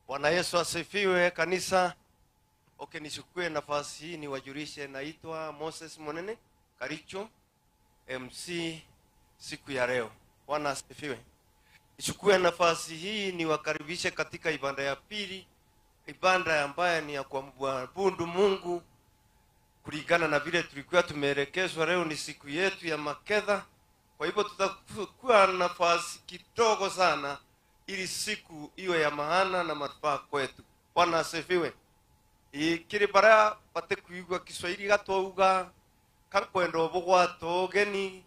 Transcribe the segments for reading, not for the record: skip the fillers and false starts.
Bwana Yesu asifiwe kanisa. Okay, nichukue nafasi hii niwajulishe, naitwa Moses Monene Karicho, MC siku ya leo. Bwana asifiwe. Nichukue nafasi hii niwakaribishe katika ibada ya pili, ibada ambayo ni ya kuabudu Mungu kulingana na vile tulikuwa tumeelekezwa. Leo ni siku yetu ya makedha, kwa hivyo tutakuwa nafasi kidogo sana ili siku iwe ya maana na manufaa kwetu. Bwana asifiwe. Ikiri bara pate kuigwa Kiswahili gatwauga kankwenda obugwato ugeni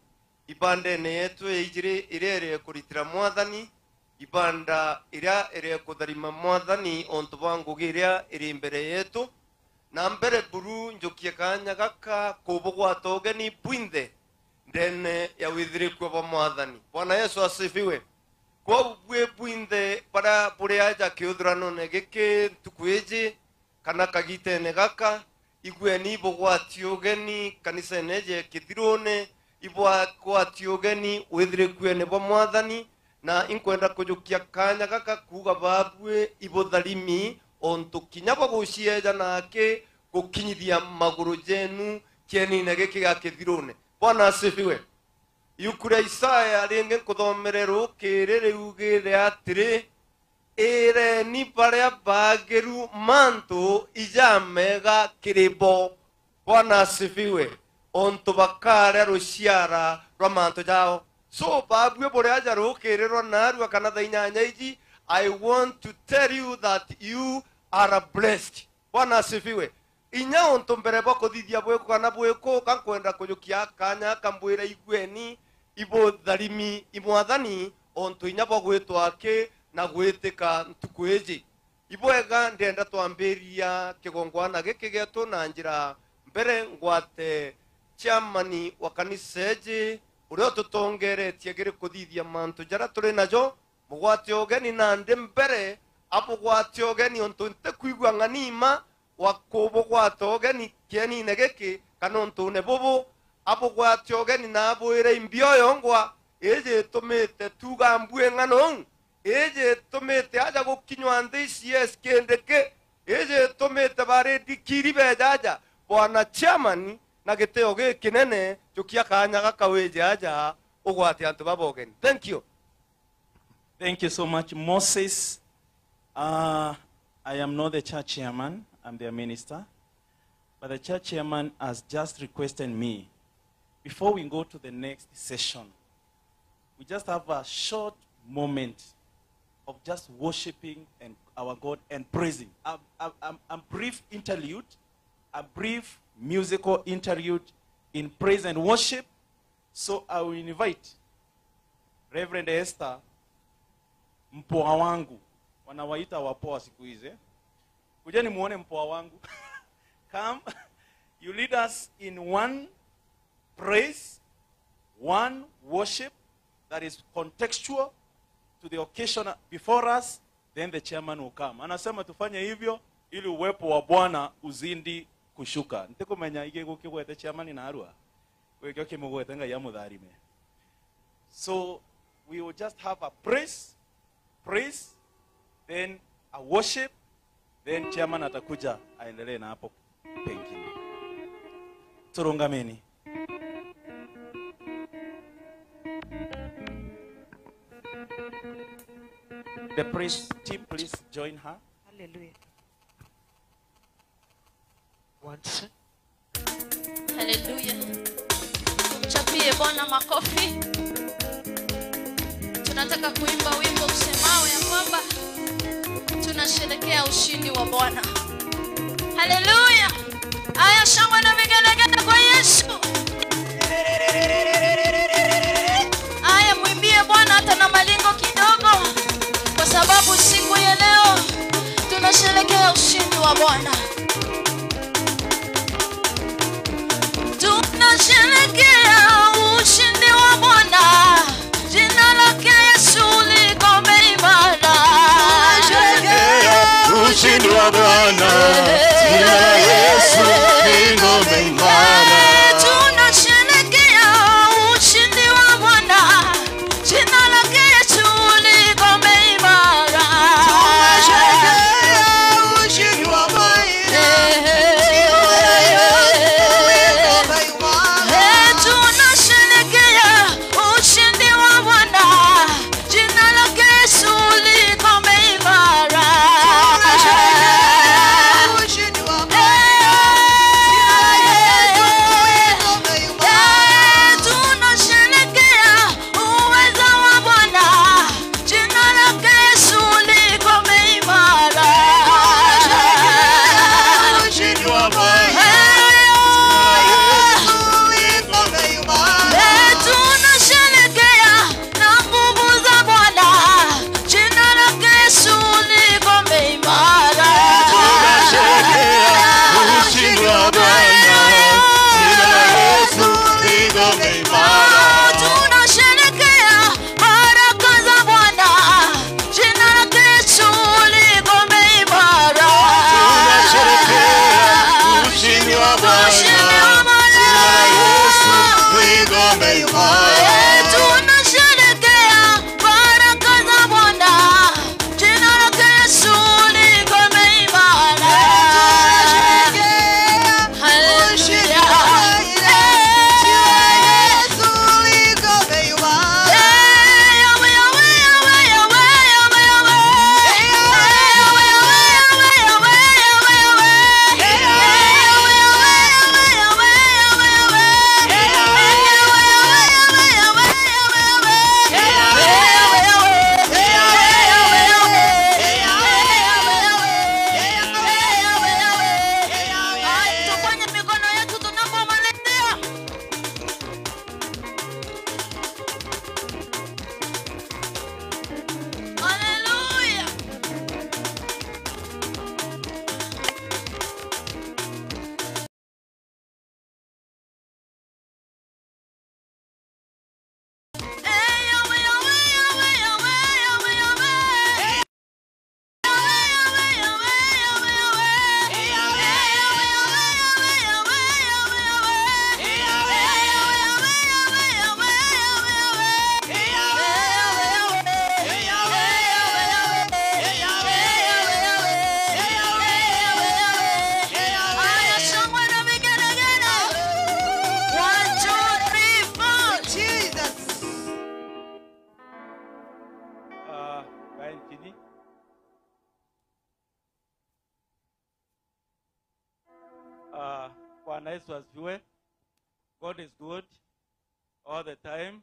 ibanda ene yetu ijiri irere kuritira mwathani, ibanda iria ere kutharima mwathani ontu bwa iria iri mbere yetu na mbere buru njukie kanya gaka kubugwato ugeni bwinthe ndene ya withirikwa bwa mwathani. Bwana Yesu asifiwe. Kwa bwe bwinthe bara buri aja kiuthurano ne giki tukuiji kana kagitene gaka igwe bugwati ugeni kanisa eneje kithirone ibwati ugeni withirikwe ne bwa mwathani na inkwenda kujukia kanya gaka kuga babwe ibutharimi ontu kinya bagucieja nake gukinyithia maguru jenu kienine giki ga kithirone. Bwana asifiwe. Yukure Isaya ringi nkuthomererwo kiriri ugire atiri ire ni baria bagiru mantu ijamega kiribo. Bwana asifiwe. Ontu bakare ruciara rwa mantu jao. So babwe boria jarukirirwo narua kana thaa inyanya iji, I want to tell you that you are blessed. Bwana asifiwe. Inya ontu mbere bakuthithia bwiko kana bwiko kankwenda kujukia kanya kambwira igweni ibutharimi imwathani ontu inya bwagwitwa ake na gwitika ntuku iji ibwega ndenda twambiria kigongwana giki getu na njira mbere ngwate chairman wa kanisa eji uria tutongeretie giri kuthithia mantu jara turi najo mugwate ugeni na ndi mbere abugwate ugeni ontu ntikuigua ng'anima wa kubugwata ugeni kienine giki kana ontu ne bubu abugwate ugeni na abwire imbioyo ngwa iji tumite tuga mbue ng'ano iji tumite aja gukinywa nthi CS kindiki iji tumite bari ndikiri bejaja. Bwana chairman na giteo giki nene jukia kanya gaka wije aja ugwate antu babogeni. Thank you. Thank you so much, Moses. I am not the church chairman, I'm their minister. But the church chairman has just requested me, before we go to the next session, we just have a short moment of just worshiping and our God and praising. A brief interlude, a brief musical interlude in praise and worship. So I will invite Reverend Esther, mpoa wangu. Wanawaita wapoa siku hizi. Kujeni muone mpoa wangu. Come, you lead us in one praise, one worship that is contextual to the occasion before us, then the chairman will come. Anasema tufanye hivyo ili uwepo wa Bwana uzindi kushuka. Ntikumenya ige gukigwete chairman na arua. Wekyo kimugwete nga yamutharime. So we will just have a praise, then a worship, then chairman atakuja aendelee na hapo pengine. Turungameni. The praise team, please join her. Hallelujah. Once. Hallelujah. Tumchapie Bwana makofi. Tunataka kuimba wimbo usemao ya kwamba tunasherehekea ushindi wa Bwana. Hallelujah. Aya, shangwe na vigelegele kwa Yesu. Aya, mwimbie Bwana hata na malingo kidogo, kwa sababu siku ya leo tunasherehekea ushindi wa Bwana. Tunasherehekea ushindi wa Bwana. Jina lake Yesu liko imara. Tunasherehekea ushindi wa Bwana. Jina la Yesu liko imara. Tunasherehekea ushindi wa Bwana. Jina lake Yesu liko imara. Bwana Yesu asifiwe. God is good all the time.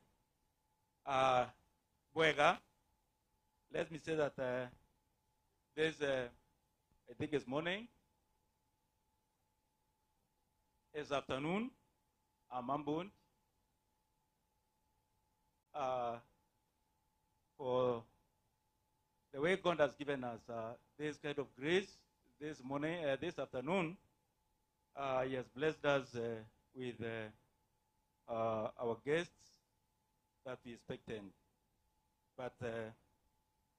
Bwega. Let me say that this, I think it's morning, it's afternoon, I'm humbled for the way God has given us this kind of grace this morning, this afternoon. He has blessed us with our guests that we expected. But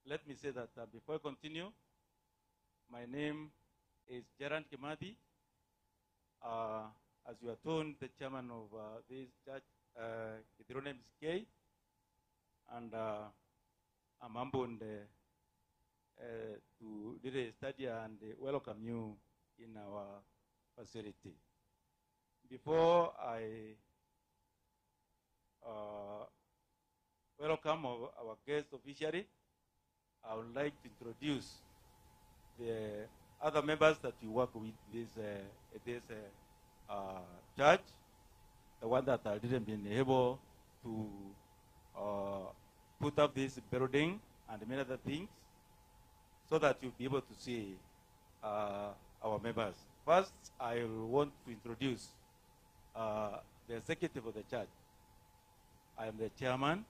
let me say that before I continue, my name is Gerard Kimathi. As you are told, the chairman of this church, Githiron MCK, and I'm humbled to lead a study and welcome you in our facility. Before I welcome our guest officially, I would like to introduce the other members that we work with this church, the one that I didn't been able to put up this building and many other things, so that you'll be able to see our members. First, I want to introduce the executive of the church. I am the chairman,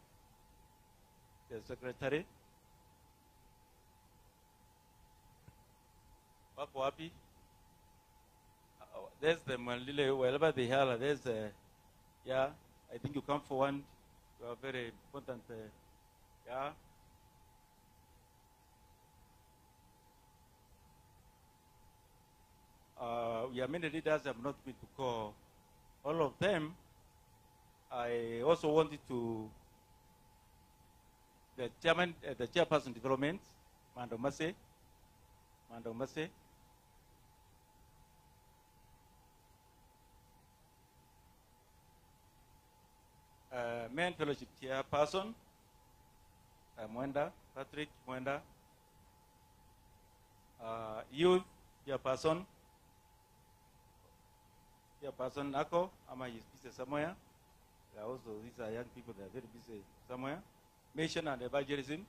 the secretary. Wako wapi? There's the Malile, wherever they are, there's a, yeah, I think you come forward. You are very important, yeah. We are many leaders. I'm not going to call all of them. I also wanted to, the chairman, the chairperson development, Mando Mase. Mando Mase. Men Fellowship Chairperson, Mwenda, Patrick Mwenda. Youth Chairperson, Chairperson Nako, ama is busy somewhere. There are also, these are young people that are very busy somewhere. Mission and Evangelism,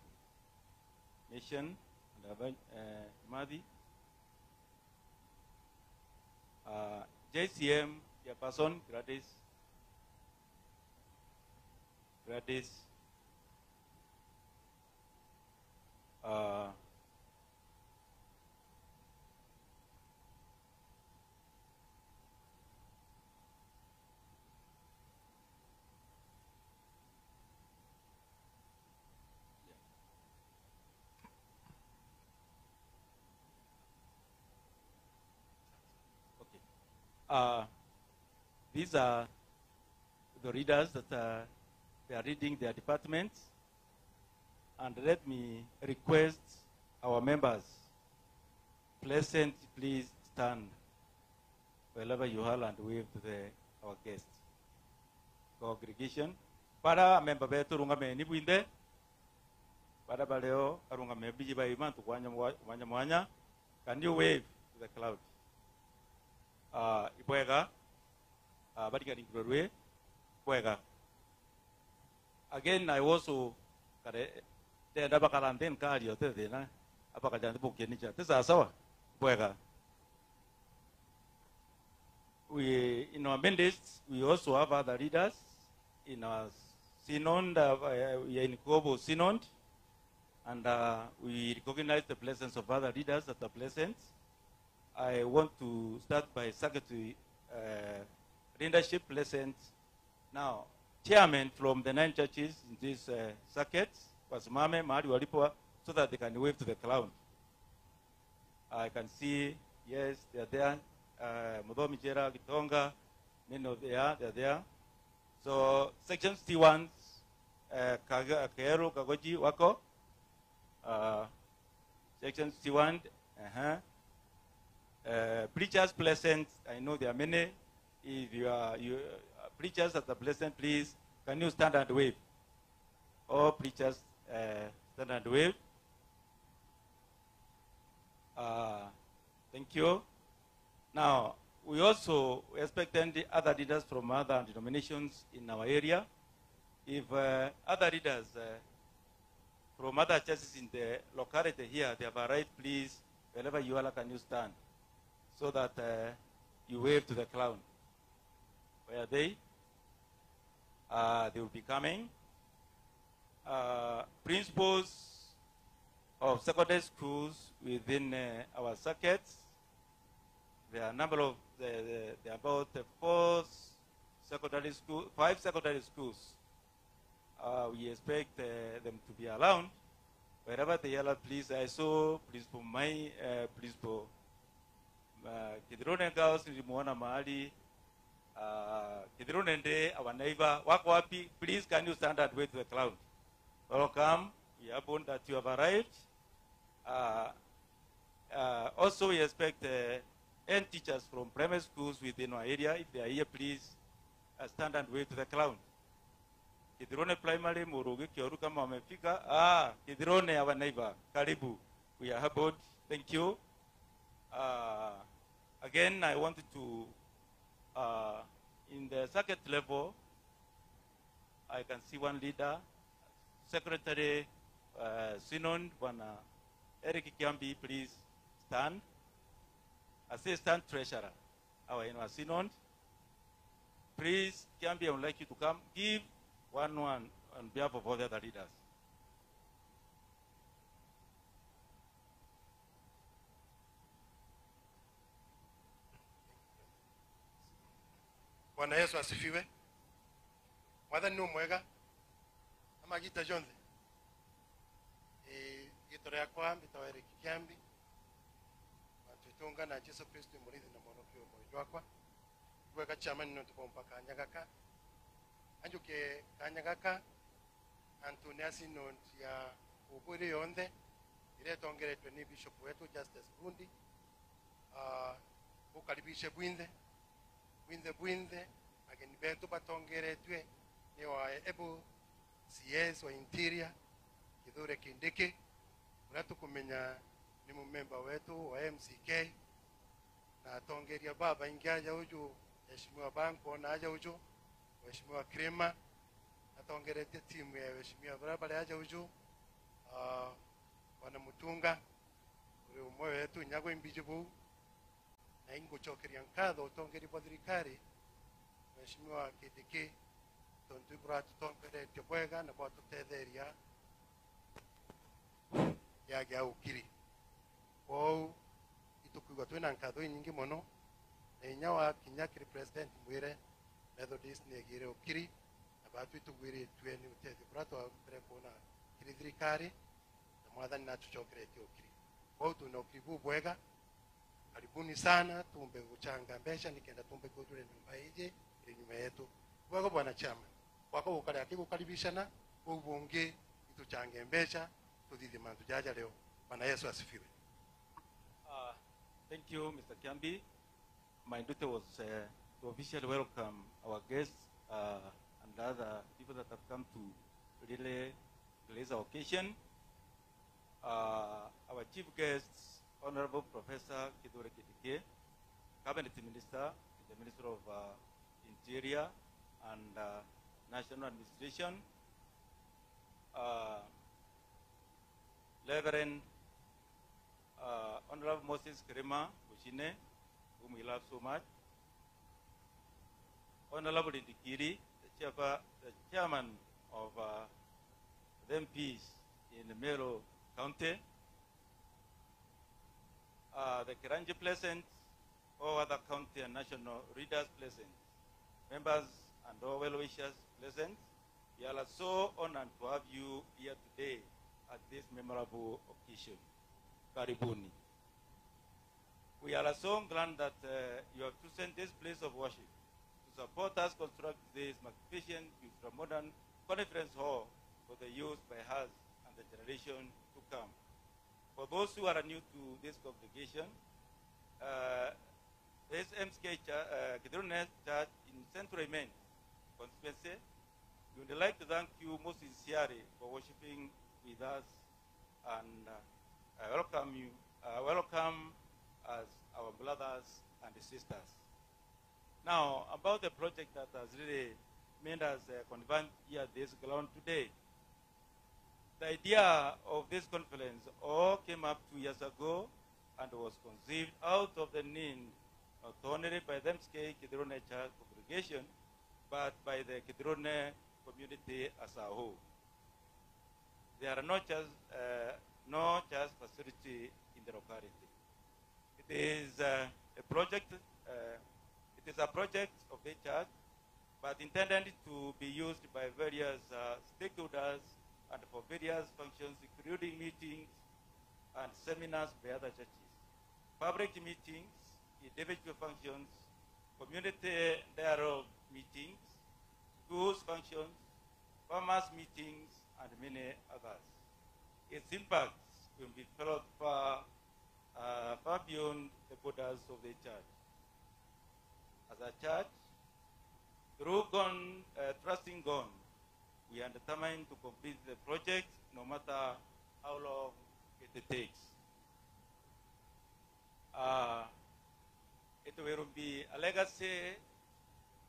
Mission and Madi. JCM Chairperson, Gladys. Gladys. Okay. These are the readers that they are reading their departments. And let me request our members, pleasant, please stand wherever you are and wave to our guests. Congregation. Para member betu rungame ni buinde. Para baleo rungame biji ba iman tu mwanya mwanya. Can you wave to the crowd? Ipoega. Badika ni Ipoega. Again, I also we in our mandates, we also have other leaders in our synod. We are in Kobo Synod, and we recognize the presence of other leaders that are present. I want to start by secretary leadership present now. Chairman from the 9 churches in this circuit, wasimame mahali walipo, so that they can wave to the clown. I can see, yes, they are there. Muthomi Jera, Gitonga, many of they are there. So section C1, Kageru, Kagoji, wako. Section C1, preachers pleasant, I know there are many. If you are preachers at the pleasant, please, can you stand and wave? All preachers stand and wave. Thank you. Now, We also expect the other leaders from other denominations in our area. If other leaders from other churches in the locality here, they have arrived, please, wherever you are, can you stand so that you wave to the clown. Where are they? They will be coming. Principals of secondary schools within our circuits. There are a number of, there are about 5 secondary schools. We expect them to be around. Wherever they are, please, I saw Principal Mai, Principal Kithirune Girls, nilimuona mahali. Kithirune Nde, our neighbor, wako wapi? Please, can you stand and wait to the cloud? Welcome. We are born that you have arrived. Also, we expect and teachers from primary schools within our area. If they are here, please stand and wait to the clown. Kithirone Primary, Murugi, Kioru, kama wamefika. Kithirone, our neighbor. Karibu. We are aboard. Thank you. Again, I wanted to, in the circuit level, I can see one leader, Secretary Sinon, Bwana Eric Kiambi, please stand. Assistant Treasurer, our Sinon. Please, Kiambi, I would like you to come. Give one on behalf of all the other leaders. Bwana Yesu asifiwe. Mwathani nĩ mwega amagita jonthe. Gĩtoro yakwa mbĩtagwo Eric Kiambi. Twĩtũnga na Jesu Kristo mũrĩithi na mũhonokio mwendwa wakwa. Gweka chairman no tupompa kanya gaka. Anjuke kanya gaka antu nĩ synod ya ubwire yonthe ĩrĩa ĩtongoretio nĩ bishop wetu Justice Bundi. Ukaribishe bwinthe bwinthe bwinthe ageni betu batongeretwe ni wa ebu CS wa Interior Kithure Kindiki uria tukumenya ni mumemba wetu wa MCK na atongeria baba ingi aja uju Mheshimiwa Banko na aja uju Mheshimiwa Krema atongeretie timu ya Mheshimiwa barabara aja uju Bwana Mutunga uri umwe wetu nyago imbijibu na ingucokeria nkatho utongeri bwa thirikari Mheshimiwa Kindiki tondu buratutongeretie bwega na bwatutetheria yagia ukiri kwou itukuigua twina nkatho nyingi muno na inya wa kinya kiri president mwire Methodist niegire ukiri na batu itugwiritwe ni utethio buratwambere kuona kiri thirikari na mwathani natucokeretie ukiri kwou twina ukiri buu bwega. Karibuni sana tumbe guchanga mbeca nikenda tumbe kujure nyumba ije iri nyuma yetu bwego bwana chama wako ukari akigukaribishana ubunge ituchange mbeca tuthithie mantu jaja leo. Bwana Yesu asifiwe. Thank you, Mr. Kiambi. My duty was to officially welcome our guests and other people that have come to really grace our occasion. Our chief guests, Honorable Professor Kithure Kindiki, Cabinet Minister in the Ministry of Interior and National Administration, Reverend Honorable Moses Kirima Muchine, whom we love so much, Honorable Indikiri, the chairman of the MPs in Meru County, the Kiranji Pleasant, all other county and national leaders present, members and all well-wishers present. We are so honored to have you here today at this memorable occasion. Karibuni. We are so glad that you have chosen this place of worship to support us construct this magnificent ultra-modern conference hall for the use by us and the generation to come. For those who are new to this congregation, this MCK Kithirune Church in Central Imenti constituency, we would like to thank you most sincerely for worshiping with us and I welcome you, welcome as our brothers and sisters. Now, about the project that has really made us converge here at this ground today. The idea of this conference all came up 2 years ago and was conceived out of the need not only by the MCK Kithirune Church congregation, but by the Kithirune community as a whole. There are no church facility in the locality. It is a project. It is a project of the church, but intended to be used by various stakeholders and for various functions, including meetings and seminars by other churches, public meetings, individual functions, community dialogue meetings, schools functions, farmers meetings, and many others. Its impacts will be felt far beyond the borders of the church. As a church, through God, trusting God, we are determined to complete the project no matter how long it takes. It will be a legacy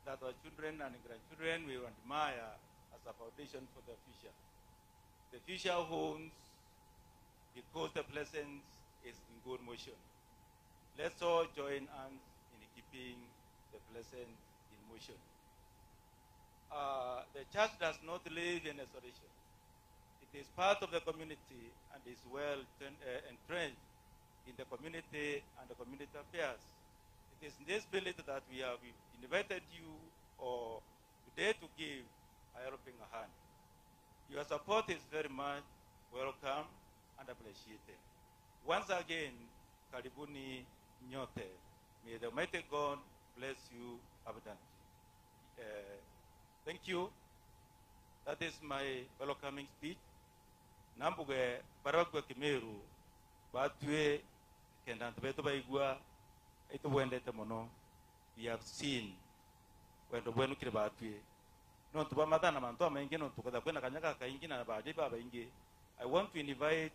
that our children and grandchildren will admire as a foundation for the future. The future holds because the present is in good motion. Let's all join hands in keeping the present in motion. The church does not live in isolation. It is part of the community and is well entrenched in the community and the community affairs. It is in this spirit that we have invited you all today to give a helping hand. Your support is very much welcome and appreciated. Once again, karibuni nyote. May the Almighty God bless you abundantly. Thank you. That is my welcoming speech. Nambuge baragwe Kimeru batwe kenda ntubeto baigwa itubwendete muno. We have seen wendo bwenu kire batwe. No tuba mathana mantu amaingi no tukatha kwena kanyaka kaingi na baje baba ingi. I want to invite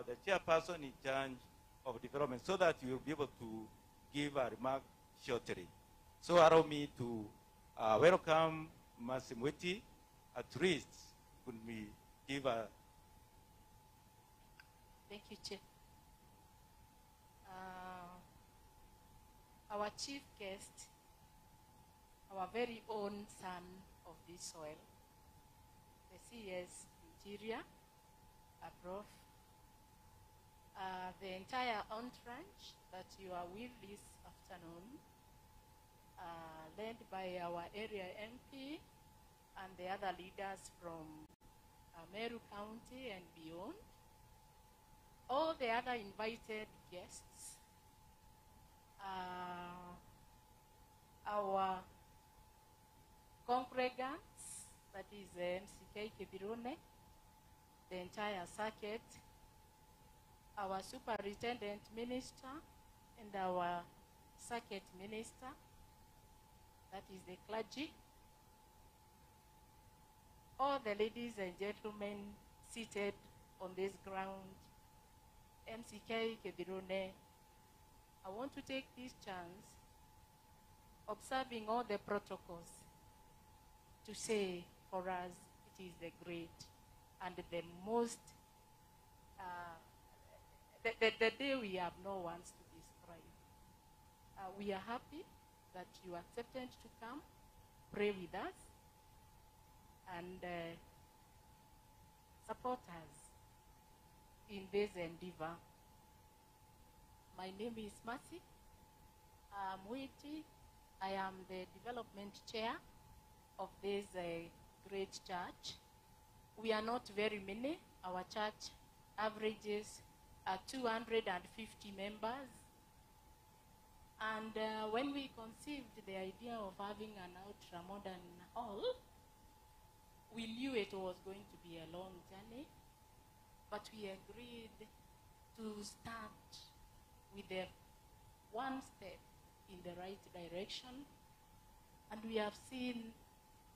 the chairperson in charge of development so that you will be able to give a remark shortly. So allow me to welcome Masimweti. At least could we give a... Thank you, Chief. Our chief guest, our very own son of this soil, the CS Interior, Prof, the entire entourage that you are with this afternoon, led by our area MP and the other leaders from Meru County and beyond, all the other invited guests, our congregants, that is the MCK Kithirune, the entire circuit, our superintendent minister, and our circuit minister, that is the clergy, all the ladies and gentlemen seated on this ground, MCK Kithirune, I want to take this chance, observing all the protocols, to say for us it is the great and the most, the day we have no words to describe. We are happy that you accepted to come, pray with us, and support us in this endeavor. My name is Mercy Mwiti. I am the development chair of this great church. We are not very many. Our church averages 250 members. And when we conceived the idea of having an ultra-modern hall, we knew it was going to be a long journey, but we agreed to start with the one step in the right direction, and we have seen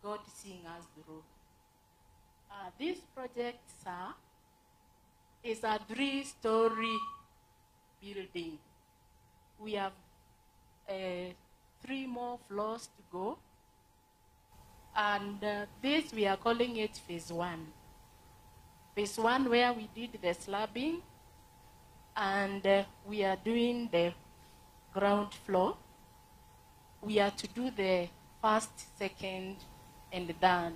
God seeing us through. This project, sir, is a 3-story building. We have 3 more floors to go. And this, we are calling it phase 1. Phase 1, where we did the slabbing, and we are doing the ground floor. We are to do the first, second, and third.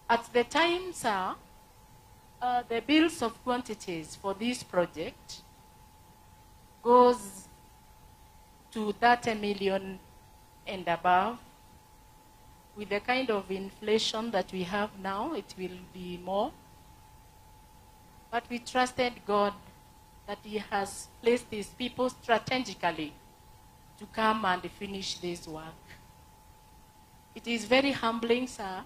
At the time, sir, the bills of quantities for this project goes to 30 million and above. With the kind of inflation that we have now, it will be more. But we trusted God that he has placed his people strategically to come and finish this work. It is very humbling, sir,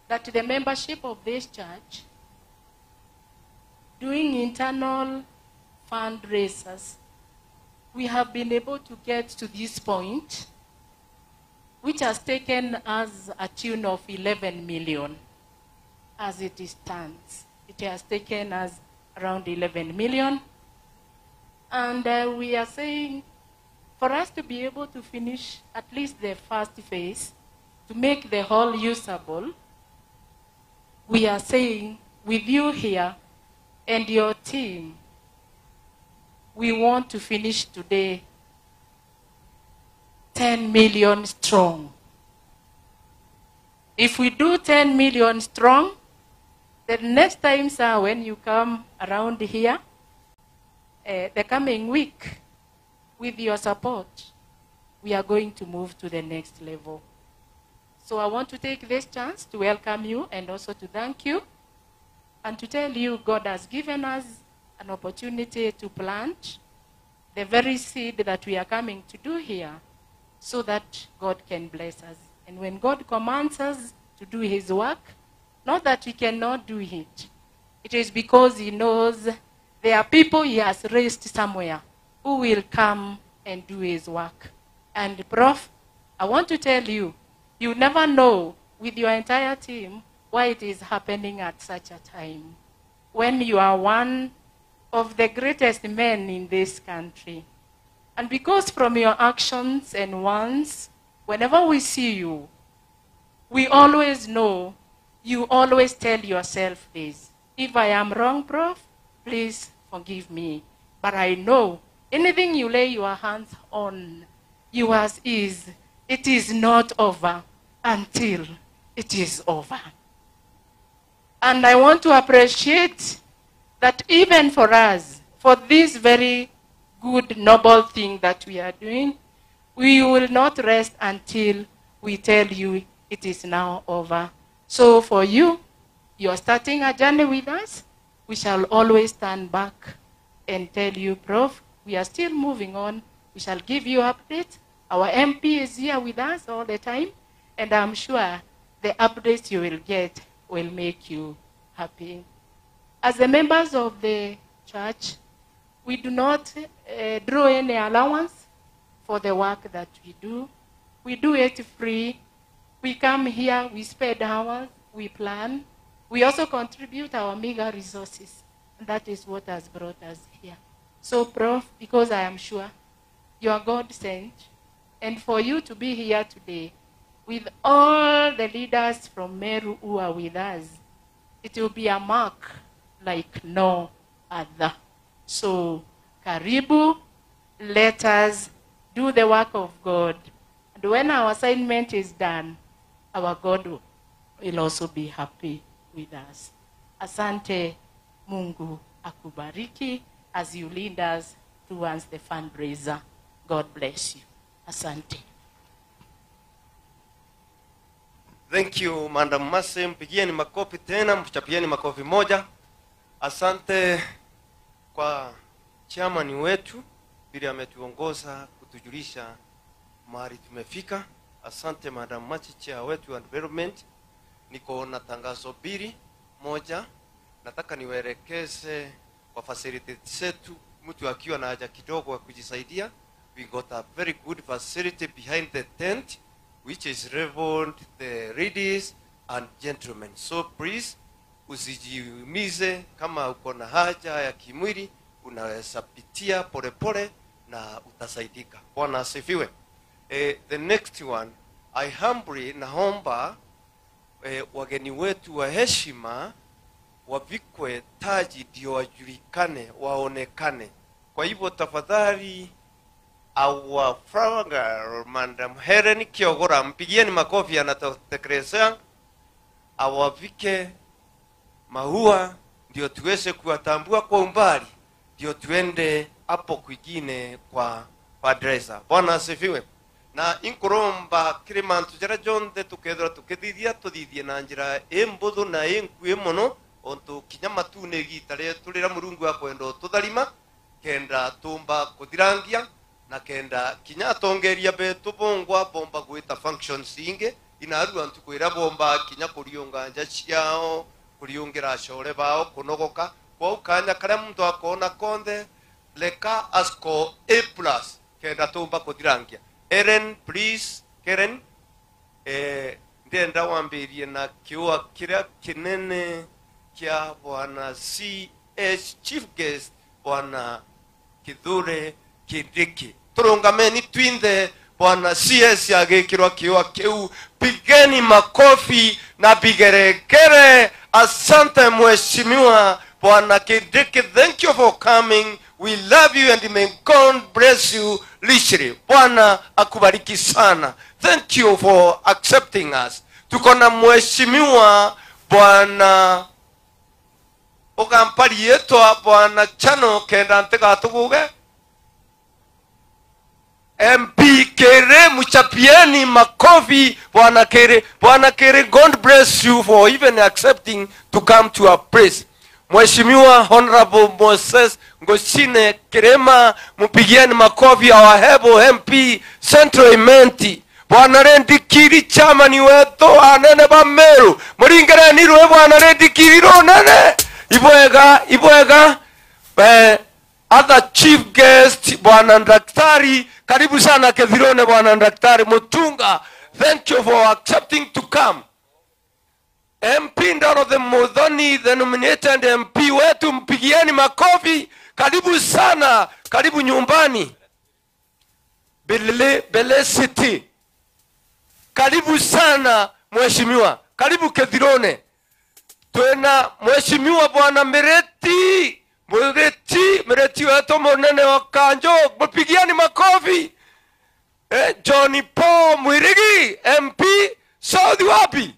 that the membership of this church, doing internal fundraisers, we have been able to get to this point, which has taken us a tune of 11 million as it stands. It has taken us around 11 million. And we are saying for us to be able to finish at least the first phase, to make the hall usable, we are saying with you here and your team, we want to finish today 10 million strong. If we do 10 million strong, the next time, sir, when you come around here, the coming week, with your support, we are going to move to the next level. So I want to take this chance to welcome you and also to thank you and to tell you God has given us an opportunity to plant the very seed that we are coming to do here so that God can bless us. And when God commands us to do his work, not that we cannot do it, it is because he knows there are people he has raised somewhere who will come and do his work. And Prof, I want to tell you, you never know with your entire team why it is happening at such a time, when you are one of the greatest men in this country. And because from your actions and ones, whenever we see you, we always know, you always tell yourself this. If I am wrong, Prof, please forgive me. But I know anything you lay your hands on, yours is, it is not over until it is over. And I want to appreciate that even for us, for this very good, noble thing that we are doing, we will not rest until we tell you it is now over. So for you, you are starting a journey with us. We shall always stand back and tell you, Prof, we are still moving on. We shall give you updates. Our MP is here with us all the time, and I'm sure the updates you will get will make you happy. As the members of the church, we do not draw any allowance for the work that we do. We do it free. We come here, we spend hours, we plan. We also contribute our meager resources. And that is what has brought us here. So, Prof, because I am sure you are God sent, and for you to be here today with all the leaders from Meru who are with us, it will be a mark like no other. So, karibu, let us do the work of God. And when our assignment is done, our God will also be happy with us. Asante, Mungu akubariki as you lead us towards the fundraiser. God bless you. Asante. Thank you, Madam Mercy. Mpigieni makofi tena, mchapieni makofi moja. Asante kwa chairman wetu vile ametuongoza kutujulisha mahali tumefika. Asante Madam Mercy, chair wetu wa development. Niko na tangazo mbili. Moja, nataka niwaelekeze kwa facility zetu, mtu akiwa na haja kidogo ya kujisaidia. We got a very good facility behind the tent, which is reserved the ladies and gentlemen. So please, usijiumize. Kama uko na haja ya kimwili, unaweza pitia polepole na utasaidika. Bwana asifiwe. The next one, I humbly naomba wageni wetu wa heshima wavikwe taji ndio wajulikane, waonekane. Kwa hivyo tafadhali our flower girl Madam Helen Kiogora, mpigieni makofi, anatutekelezea, awavike maua ndio tuweze kuwatambua kwa umbali, ndio tuende hapo kwingine kwa fundraiser. Bwana asifiwe. Na inkuromba kirimantu jara jonthe tukethira tukithithia tuthithie na njira imbuthu na inkui muno ontu kinya matune igita rietu rira Murungu akwenda ututharima kenda tumba kuthirangia na kenda kinya atongeria betu bongwa bomba gwita functions ingi inaru antu kwira bomba kinya kuriunga nja ciao kuriungira acore bao kunogoka kwa ukanya karia muntu akona konthe leka asko A plus kenda tumba kuthirangia. Eren, please, Karen, ndienda wambirie na kiua kiria kinene kia Bwana CS Chief Guest Bwana Kithure Kindiki. Turungameni twinthe Bwana CS agikirwa kiua kiu, pigeni makofi na vigeregere. Asante Mheshimiwa Bwana Kindiki, thank you for coming. We love you and may God bless you richly. Bwana akubariki sana. Thank you for accepting us. Tuko na Mheshimiwa Bwana Okampari yetu Bwana Chano kenda ntegatuguge MP Kere, mchapieni makofi Bwana Kere. Bwana Kere, God bless you for even accepting to come to our place. Mheshimiwa Honorable Moses Ngoshine Kirema, mpigieni makofi our able MP Central Imenti. Bwana Rendi Kiri chama ni wetu anene ba Meru. Muringere rwe Bwana Rendi Kiri ronene. Ibwega ibwega. Other chief guest Bwana Daktari, karibu sana Kethirone Bwana Daktari Mutunga. Thank you for accepting to come. MP Ndaro the Muthoni, the nominated MP wetu, mpigieni makofi. Karibu sana, karibu nyumbani. Bele, Bele City. Karibu sana mheshimiwa, karibu Kethirone. Twena mheshimiwa Bwana Mereti, Mereti, Mereti wetu munene wa Kanjo, mpigieni makofi. Johnny Paul Mwirigi, MP South wapi?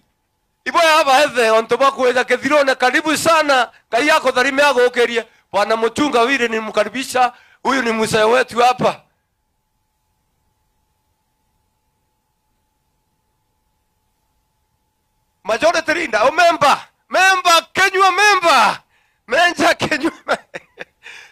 Iboya hapa hethe onto bakweza Kethirone, karibu sana. Ngai yako tharime agokeria. Bwana Mutunga wile nimkaribisha, huyu ni mzee wetu hapa. Majority leader, oh member, member Kenywa member. Menja Kenywa.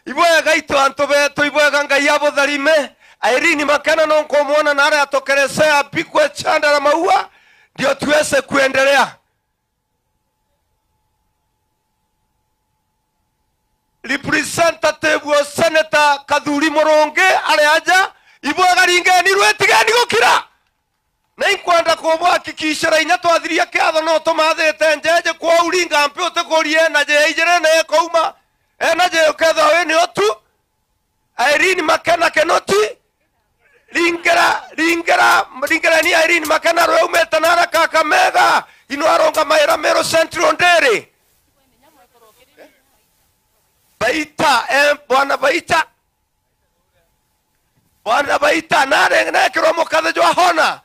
Iboya gaito anto beto iboya Ngai yabo tharime. Irene Makana no nkomuona na ara atokeresea pikwe chanda na maua ndio tuweze kuendelea. Representative wa Senator Kathuri Muronge areaja ibwaga ringeni rwetigeni gukira na inkwenda kubwakikishira inya twathiria kiatho no tumathite njeje kwa uringa mpe utikurie na je ijere na kouma ena je uketha we ni otu Irene Makena Kenoti ringera ringera ringera ni Irene Makena rwe umete nara Kakamega ino aronga maira Mero Central Ndere Baita, Bwana Baita. Bwana Baita, nare na kiromo kadha jwa hona.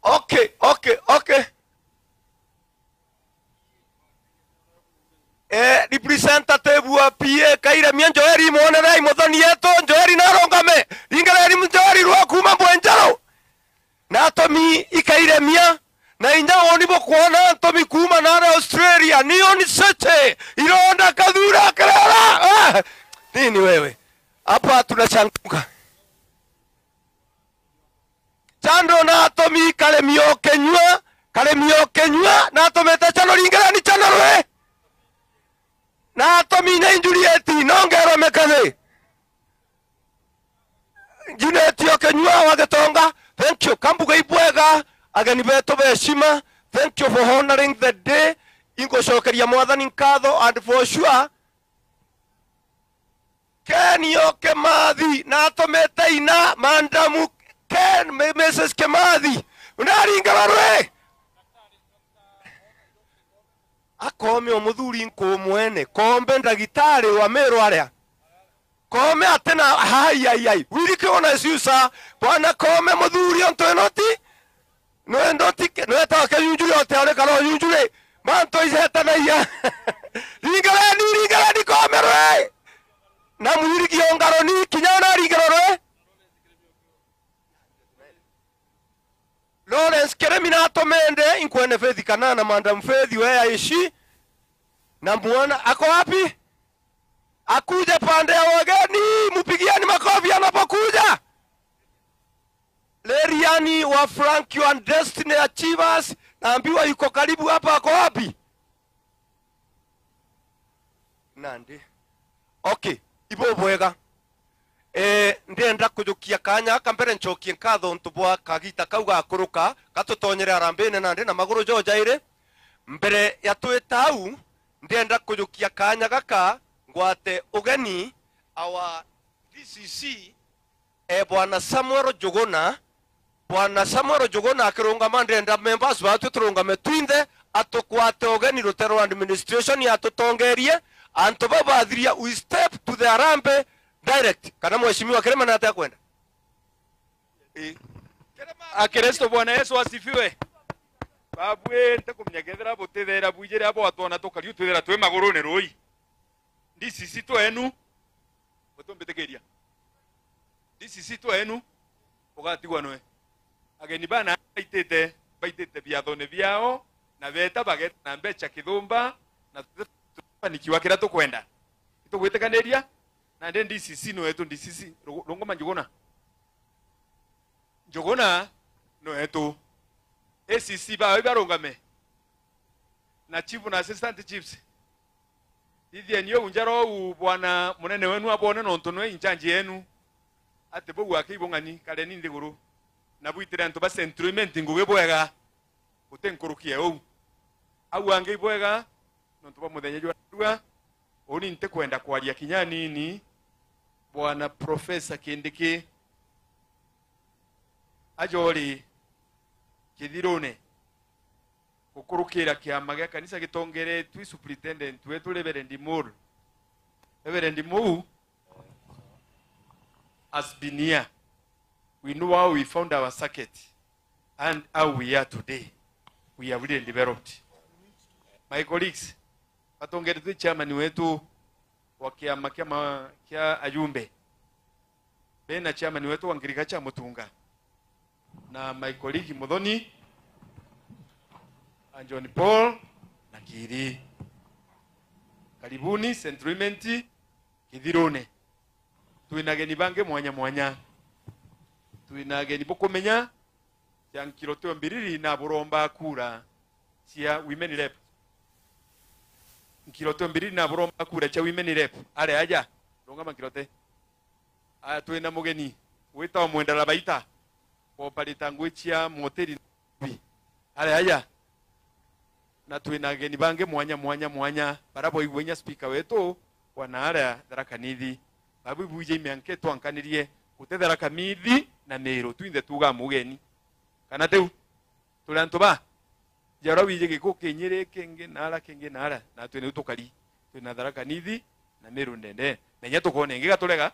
Okay, okay, okay. Representative wa PA Kaira mia Njoeri muone rai muthoni yetu Njoeri narongame. Ringera Njoeri rwa kuma Mbwenjaro. Na tomi ikairemia na inya woni bokuona tomi kuma na Australia nioni seche ironda kadhura karara. Nini wewe hapa tunachanguka chando na tomi kalemio kenywa kalemio kenywa na tometa chano ringera ni chano rwe na tomi na injurieti nongero mekaze Juliet yokenywa wagetonga. Thank you. Kambuga ibwega ageni betu beheshima. Thank you for honoring the day. Ingucokeria mwathani nkatho and for sure Kenio Kemathi na atomete ina mandamu Ken Mrs. Kemathi unaringa barwe akome omuthuri nkumwene kombe ndagitari wa Meru aria kome atena hai hai hai wirikiona siusa bwana kome muthuri onto enoti no endoti no etake yunjure ote are karo yunjure manto isetanaia ringalani ringalani kome rwe na mwirigi ongaro ni kinyana ringaro rwe Lawrence Keremi na atomende inkwene Faith kanana madam Faith we aishi na muona ako wapi akuja pande ya wageni mupigiani makofi anapokuja. Leriani wa Frank and Destiny Achievers naambiwa yuko karibu hapa ako wapi nandi okay ibo bwega ndienda kujukia kanya kambere nchokie nkatho ntubwa kagita kau gakuruka gatutonyere arambene nandi na maguru jojaire mbere ya twitau ndienda kujukia kanya gaka ngwate ugeni our DCC bwana Samuel Jogona bwana Samuel Jogona akirungama ndienda members batu turungame twinthe atukwate ugeni rutero administration yatutongerie antu babathiria we step to the arambe direct kana mheshimiwa Kerema na ata kwenda Akristo Bwana Yesu asifiwe. Babwe ntakumnyagethera butithera bwijere abo atwana tukariu twithera twi maguru ni rui DCC twenu mutumbitikiria DCC twenu ugatigwa nwe ageni bana baitite baitite biathone biao na beta bageta na mbecha kithumba na tufanikiwa kira tukwenda itugwitikaniria na ndi DCC no yetu DCC rungoma Njuguna Njuguna no yetu ACC ba barungame na chief na assistant chiefs ithie niyo unjaro u bwana munene wenu abone nontu no inchanji yenu ate bo gwake ibongani kare ni ndiguru na buitire antu ba sentiment nguge bwega utenkurukie ou au ange ibwega nontu ba muthenya jwa oni nte kwenda kwaria kinya nini bwana professor Kindiki ajori kithirune gukurukira kiama gia kanisa gitongeretwi superintendent wetu Reverend Moore. Reverend Moore has been here. We know how we found our circuit and how we are today. We have really developed. My colleagues, batongeretwi chairman wetu wa kiama kia ajumbe bena chairman wetu wa ngirika cha Mutunga na my colleague Muthoni and John Paul na Kiri. Karibuni Sentrimenti Kithirune. Twina ageni bange mwanya mwanya. Twina ageni bukumenya cia nkiroteo mbiriri na buromba kura cia women rep. Nkirote mbiriri na buromba kura cia women rep. Are aja rungama nkirote. Aya twina mugeni witagwo Mwendara Baita koparita ngui cia moteri. Are aja na twina ageni bange mwanya mwanya mwanya barabo igwenya speaker wetu wana aria Tharaka Nithi babu buje imianke twankanirie gute Tharaka Nithi na Meru twinthe tuga mugeni kana teu tuli antu ba jara wije giko kinyire kingi nara kingi nara na twine utukari twina Tharaka Nithi na Meru ndende menya tukone ngi gaturega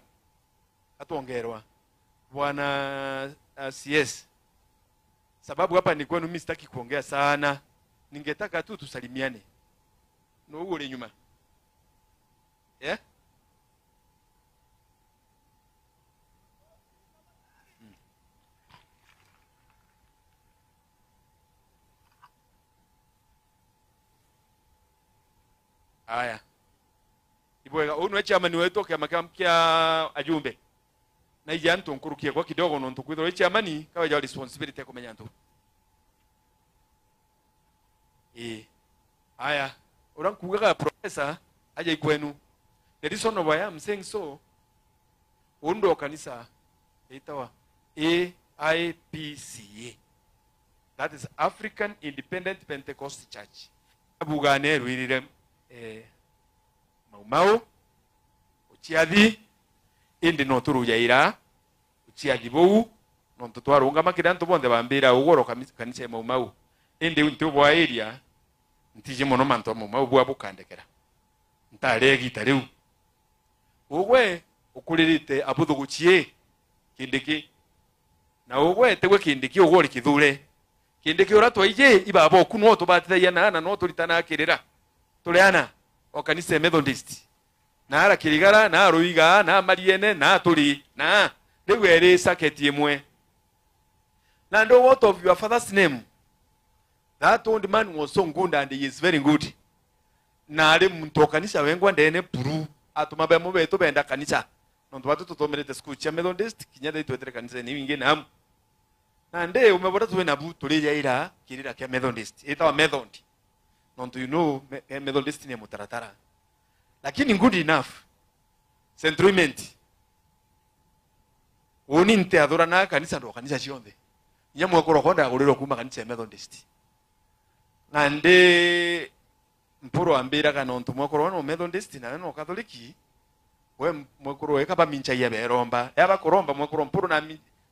gatuongerwa bwana CS sababu hapa ni kwenu mimi sitaki kuongea sana. Ningetaka tu tusalimiane. No ugure nyuma. Yeah? Aya. Ibwega onu chairman wetu kia makamkia ajumbe. Na ija ntu nkurukie kwa kidogo no ntukwithira chairman kawa ja responsibility kumenya ntu. Aya, urankugaga professor aje ikwenu. The reason why I'm saying so, undo kanisa itawa AIPCA. That is African Independent Pentecost Church. Abugane rwirire Mau Mau uchiathi indi no turujaira uchiathi bou no tutwarunga makira ntu bonthe bambira ugoro kanisa ya Mau Mau indi ntu bwa area ntije mono mantu Mau Mau bwa bukandekera ntaregita riu ugwe ukuririte abuthuguchie kindiki na ugwe tegwe kindiki ugori kithure kindiki uratwa ije ibabo kuno tubatithaia na no turitana kirira tureana o kanisa Methodist na ara kirigara na ruiga na mariene na turi na riu eri saketi imwe na ndo what of your father's name that old man was so good and he is very good na ari muntu kanisa wengwa ndene puru atuma be mubetu benda kanisa nondu batu tutomerete school cha Methodist kinya ndaitwetere kanisa ni wingi na na nde umebora tuwe na bu turijaira kirira kia Methodist itawa Method nondu you know Methodist ni mutaratara lakini good enough centrement woni nte adhura na kanisa ndo kanisa cionthe nya mwekoro konda aguriro kuma kanisa ya Methodist na nde mpuro ambiraga nontu mwekoro no Methodist na no Katholiki we mwekoro eka baminchaia beromba yaba kuromba mwekoro mpuro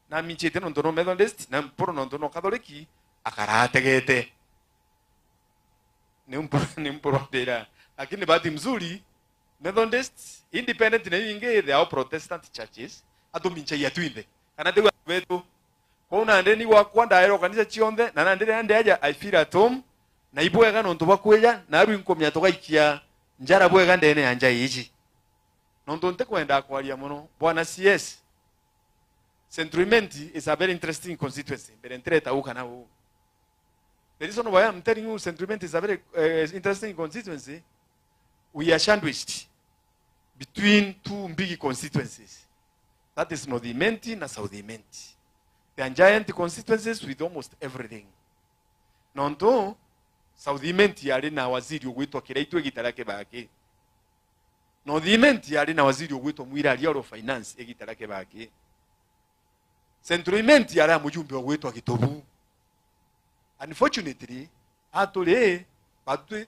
na minchite nontu no Methodist na mpuro nontu no Katholiki akarategete ni mpuro ambira lakini bahati mzuri Methodist independent na inge they are Protestant churches atuminchaia twinthe kana tegwa betu kona ndeni wakwa ndaero kanisa cionthe na ndire ndi aja I feel at home na ibwega nontu bakweja na aru inkomya tugaikia njara bwega ndene yanja ichi nontu nte kwenda kwaria muno bwana CS Centrumenti is a very interesting constituency mbere ntireta uka na u the reason why I'm telling you Centrumenti is a very interesting constituency. We are sandwiched between two big constituencies. That is North Imenti na South Imenti. They are giant constituencies with almost everything. Nonto South Imenti yari na waziri ugwitwa Kiraitu egitara Kibaki. North Imenti yari na waziri ugwitwa Mwiraria wa Finance egitara Kibaki. Central Imenti yari mujumbe ugwitwa Gitobu. Unfortunately, atule batu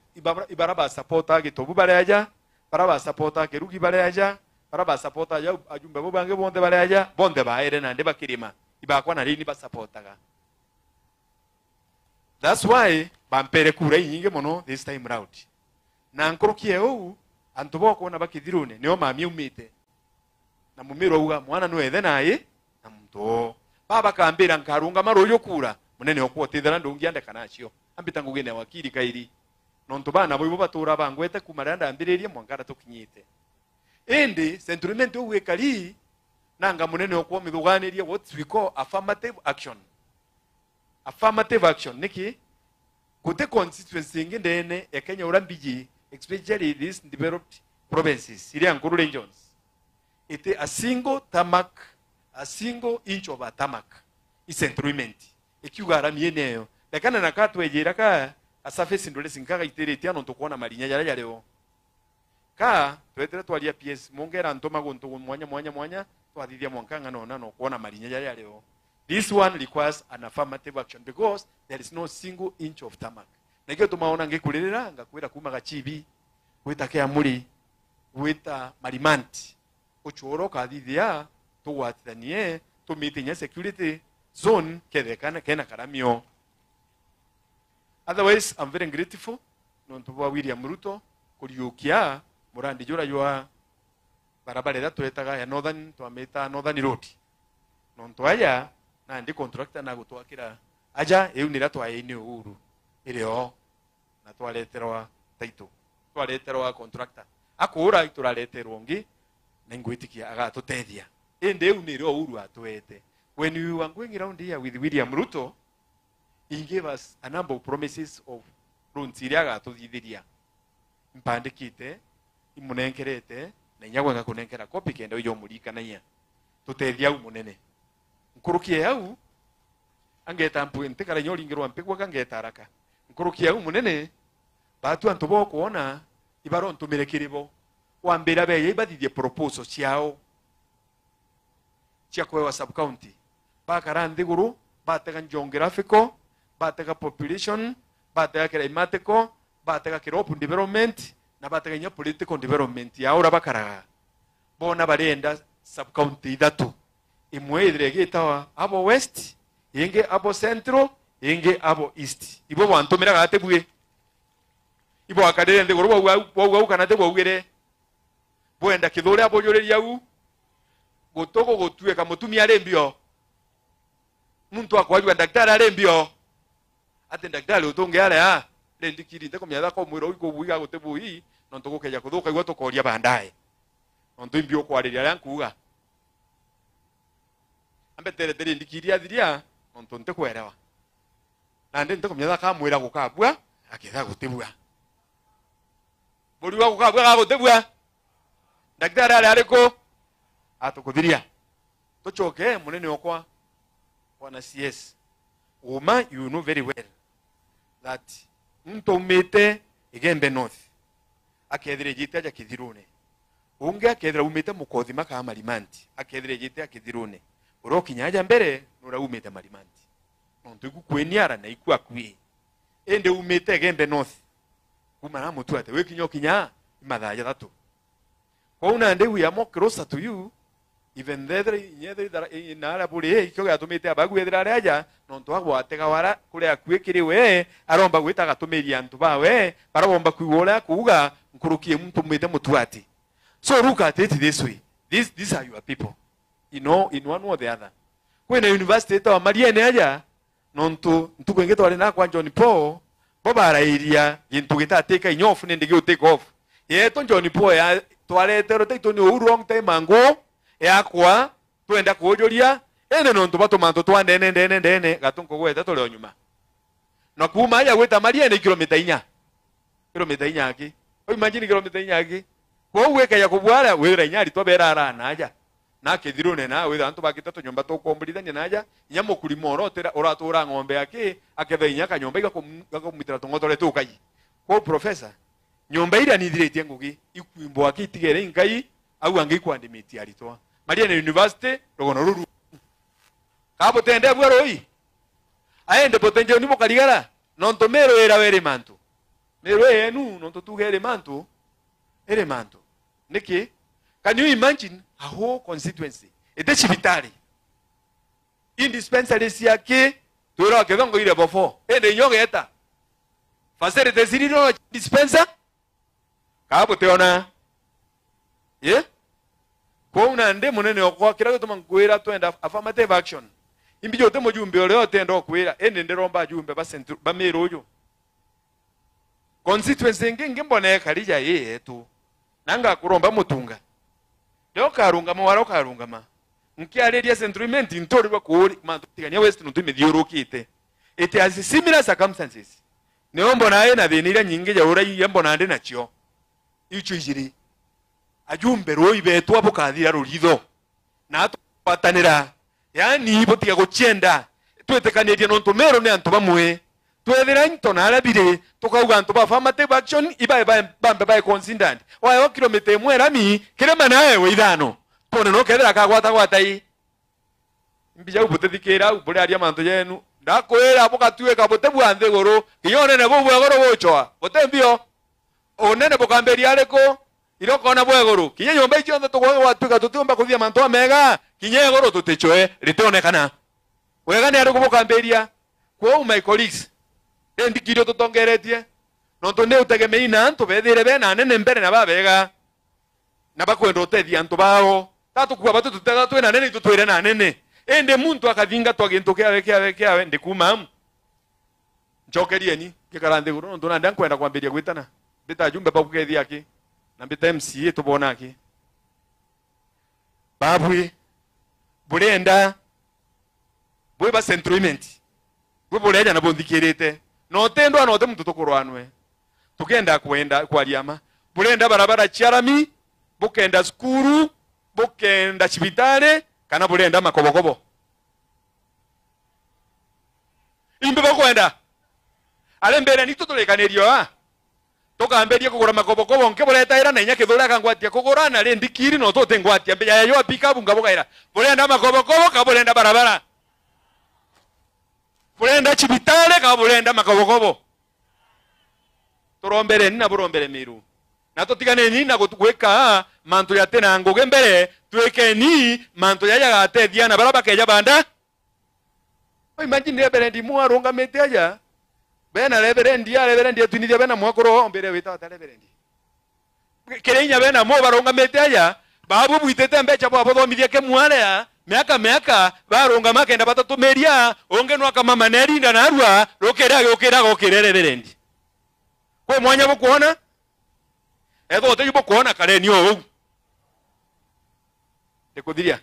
ibaraba supporta Gitobu bareaja, baraba supporta Kerugi bareaja, baraba supporta ya ajumbe bo bange bonde bareaja, bonde baere na ndeba kirima. Ibakwa na rini basapotaga. That's why bampere kura inyinge mono this time round. Na nkorokie ou antu boko na bakithirune nio mami umite. Na mumiro uga mwana nwethe naye na muntu. Baba kambira nkarunga maroyo kura munene okwotithera ndungiandeka nacio. Ambita ngugine wakiri kairi. Nontu bana bo batura bangwete kumara ndambiririe mwangara tukinyite. Indi centrement ugwikari nanga munene okwo mithuganirie what we call affirmative action. Affirmative action niki gute constituency ingi ndene ya Kenya urambiji especially these developed provinces iria nkuru regions ite a single tarmac, a single inch of a tarmac is centrement ikiuga aramie neyo lekana na katwejera ka a surface ndole sinkaga iterete ano tukuona marinya yara yareo ka twetere twaria PS mongera ntoma guntu mwanya mwanya mwanya twathithia mwankanga no no kuona marinya yara yareo. This one requires an affirmative action because there is no single inch of tarmac. Nakio tumaona ngikuririra ngakwira kuma gachibi gwita Kiamuri gwita Marimanti uchuoro kathithia tugwatithanie tumitinya security zone kethekana kena karamio. Otherwise I'm very grateful nontu bwa William Ruto kuriukia murandi jura jwa barabara ira twetaga ya Northern twamita Northern Road nontu aya na ndi contractor na gutwakira aja eu nira twaini uhuru irio na twareterwa title twareterwa contractor akura turareterwo ngi na ngwitikia agatutethia indi eu nirio uhuru atwete. When we were going around here with William Ruto, he gave us a number of promises of loans iria agatuthithiria mpandikite imunenkerete na inya gwenga kunenkera kopi kenda uyo murikanaia tutethia au munene nkurukie au angeta mpu ntikara nyoringirwa mpigwa kangeta haraka nkurukie au munene batu antu bokuona ibaro ntumire kiribo wambira beye ibathithie proposal ciao cia kwewa sub county bakara nthiguru batega geographical batega population batega climatical Batega kiropu development na batega nya political development ya ura bakaraga. Bona barenda sub county ithatu. Imwe ithire gitawa abo west, inge abo central, inge abo east. Ibo bantumiraga atebwe. Ibo akadere nthi guru bwa kana te bwaugire. Bwenda kithure abojuriria u. Gutugo gutueka mutumia ari mbio. Muntu akwajwa daktari ari mbio. Ate daktari utunge ale ha. Rendikiri ndeko myatha ko mwiro iko buiga gutebui no ntugukeja kuthuka igwa tukoria bandae. No ntu imbio kwariria aria nkuga. Ambe tere tere ndikiri athiria no ntu ntikwerewa. Na ndi ndeko myatha ka mwira gukabua aketha gutebua. Buri wa gukabua ga gutebua. Daktari ari ariko atukuthiria. Tucoke munene okwa bwana CS. Uma you know very well that muntu umite igembe north akethire jite aja kithirune unge akethira umite mukothi maka marimanti akethire jite akithirune urokinya aja mbere nura umite marimanti nontu igukweniara na ikua kwi ende umite igembe north kuma na mutu ate wikinya kinya mathaa jathatu kwa nde we are more closer to you even there nyethe na ara buri ikyo gatumite abagwethira aria aja nontu agwatega wara kuria kwikiri we aromba gwita gatumiria antu bawe baromba kuigwa uria kuuga nkurukie muntu mwite mutu ati. So look at it this way, these are your people, you know, in one or the other. Kwina university etawa Mariene aja nontu ntuku ingi twari na kwa John Paul bo barairia gintu gitateka inyofu nindi gi take off yeto John Paul ya twaretero taito ni wrong time ango yakwa twenda kujuria ene nontu batumantu twa ndene ndene ndene gatunko gweta tuli onyuma na kuma ya gweta Mariene kilomita 4 kilomita 4 aki o imagine kilomita 4 aki ko weka ya kubwara wera inyari twabera ara naja na kithirune na wetha antu bakita tunyumba tukomborithania naja inya mukurima orotera oratura ng'ombe yake aketha inya kanyumba igakumutira tung'otore tukai ko professor nyumba ira nithiretie ngugi ikwimbo akitigere ingai au angi kwandimitia aritwa Mariene University rogono ruru kabo tende bwa roi aende potenje ni mukarigara nonto mero era were mantu mero enu nonto tugere mantu ere mantu niki. Can you imagine a whole constituency ete chibitari in dispensary siake twira kethongo ire bofo ende nyogeta facilities iriro dispenser kabo teona ye kwa nde munene okwa kira gutuma ngwira twenda affirmative action imbijo te mujumbe ore otenda okwira ende ndiromba jumbe ba central ba mero uyu constituency ngingi mbone kalija yetu nanga kuromba mutunga leo karungama waro karungama nkiareria centrement ntorirwa kuri mantu tigania west ntu mithiurukite it has similar circumstances niombo naye na thinira nyingi ja ura mbona ndi nacio icho ijiri ajumbe roi betwa bukathira ruritho na twatanira yani butiga gucienda twetekanirie nontu mero ni antu bamwe twethira into na arabire tukauga antu ba affirmative action ibae bambe bae considered wayo kilomita imwe rami kirema nawe we ithano tone no kethira kagwata gwata i mbija ubutethikira ubure aria mantu yenu ndakwira bukatuika butebwa nthi guru kinya nene bubwa guru buchoa butembio onene bukamberia ariko irokona bweguru kinya nyumba icio nthe tugwatuika tutiumba kuthia mantu amega kinya iguru tutichoe ritionekana wega ni ariko bukamberia kwa my colleagues endikirio tutongeretie nontu ni utegemei na antu bethire bena nene mbere na babega na bakwenda utethia antu bao tatukua batu tutega twina nene tutwire na nene ende muntu akathinga twagintu kiawe kiawe kiawe ndikuma njokerie ni ngikara nthi guru nontu nandi nkwenda kwambiria gwitana mbita jumbe bakukethia aki na mbita MCA tubona aki babwi burenda bwe ba centrement bwe bureja na bunthikirite no tendwa no te muntu tukurwanwe tukenda kwenda kwariama burenda barabara chiarami bukenda skuru bukenda chibitare kana burenda makobokobo imbe bakwenda ale mbere nituturekanirio a tukamberia kugura makobokobo nke bureta ira na inya kithura kangwatia kugura na ri ndikiri no tutengwatia mbeya yo pick up ngabugaira burenda makobokobo ka burenda barabara burenda chibitare ka burenda makobokobo Turombere ni na burombere Miru. Na tutigane ni na gwika mantu ya tena nguge mbere twike ni mantu ya yagateithia na bara bakeja banda. O imagine reverend mu arungamite aja. Bena reverend ya reverend atunithia bena mwakoro mbere wita ta reverend. Kirenya bena mo barungamite aja babu bwitete mbecha bwa bothomithia kemwarea miaka miaka barungama kenda batatumiria unge no akamama nerinda narua rukira gukira gukira reverend. Kwa mwanya bukuona etho uteju bukuona kare ni ou ndikuthiria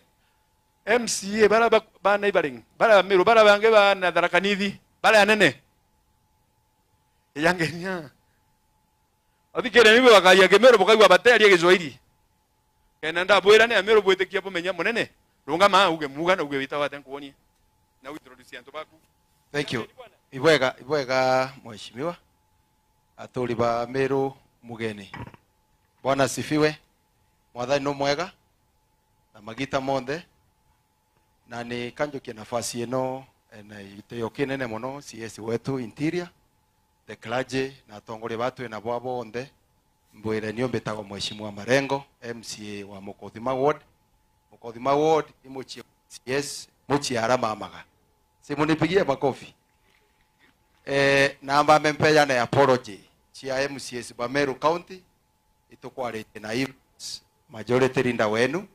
MCA bara ba neighboring bara Miru bara bange ba na Tharaka Nithi bara anene yangenia athikire niwe bakaria Kimiru bukaigua bateria Gĩcwairi kena ndabwira ni Amiru bwitikia bumenya munene rungama uge muga na uge wita wate nkuonie na introduce antu baku. Thank you. Ibwega ibwega mheshimiwa aturi ba Meru mugeni. Bwana sifiwe. Mwathani no mwega na magita monthe na ni kanjokie nafasi ino na gitio kinene muno CS wetu interior the clergy na atongoria batu na bwa bonthe mbwire nio mbitagwo mheshimiwa Marengo MCA wa Mukothima Ward. Mukothima Ward imuchi CS muchi aramamaga simunipigie makofi. Namba mempeya na apology chia MCS ba Meru County itukwarite na Evans majority leader wenu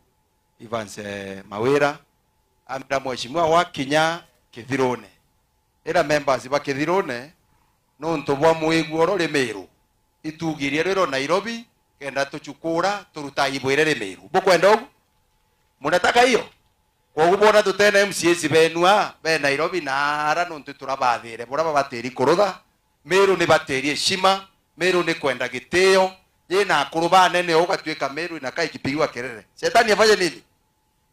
Evans Mawira amra mheshimiwa wa kinya kithirone era members ba kithirone no ntubwa mwiguo rori Meru itugirie rero Nairobi kenda tuchukura turuta ibwire ri Meru bukwenda ugu munataka hiyo koguo bona tutene MCS benua be Nairobi na ara no ntuturabathire bora babatiri kurutha Meru ni batiri heshima Meru ni kwenda gitio yina akuru banene ugatuika Meru inakaa ikipigiwa kelele. Shetani afanye nini?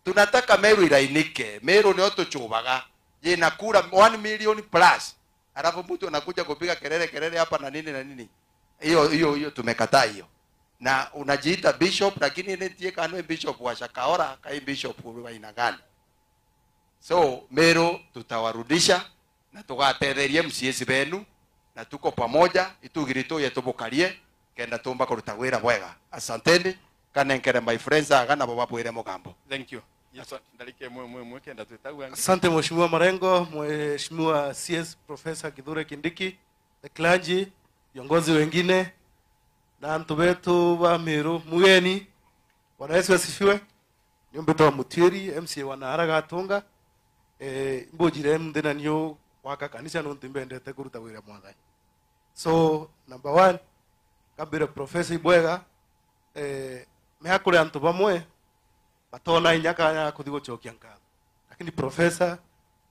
Tunataka Meru ilainike. Meru ni otuchubaga yina kura 1 million plus alafu mtu anakuja kupiga kelele kelele hapa na nini na nini. Hiyo hiyo hiyo tumekataa hiyo. Na unajiita bishop lakini netie kanwe bishop wa Shakaora kai bishop wa aina gani? So Meru tutawarudisha na tugatetherie MCS benu na tuko pamoja itugirito yetubukarie kenda tumba kuruta wira bwega. Asanteni kanenkere my friends aga nabo babwire mugambo. Thank you. Yes, ndalike mwe mwe mwe kenda twetagwa. Asante Mheshimiwa Marengo, Mheshimiwa CS Professor Kithure Kindiki, the clergy, viongozi wengine na antu betu ba Meru mugeni. Bwana Yesu asifiwe. Niombe wa Mutieri MCA wa Nahara Gatunga mbujire mthina nio waka kanisa no ntimbendete kuruta wira mwathani. So number 1 kambire Professor Ibwega mehakure antu bamwe batona inyaka ya kuthi gucokia nkatho lakini professor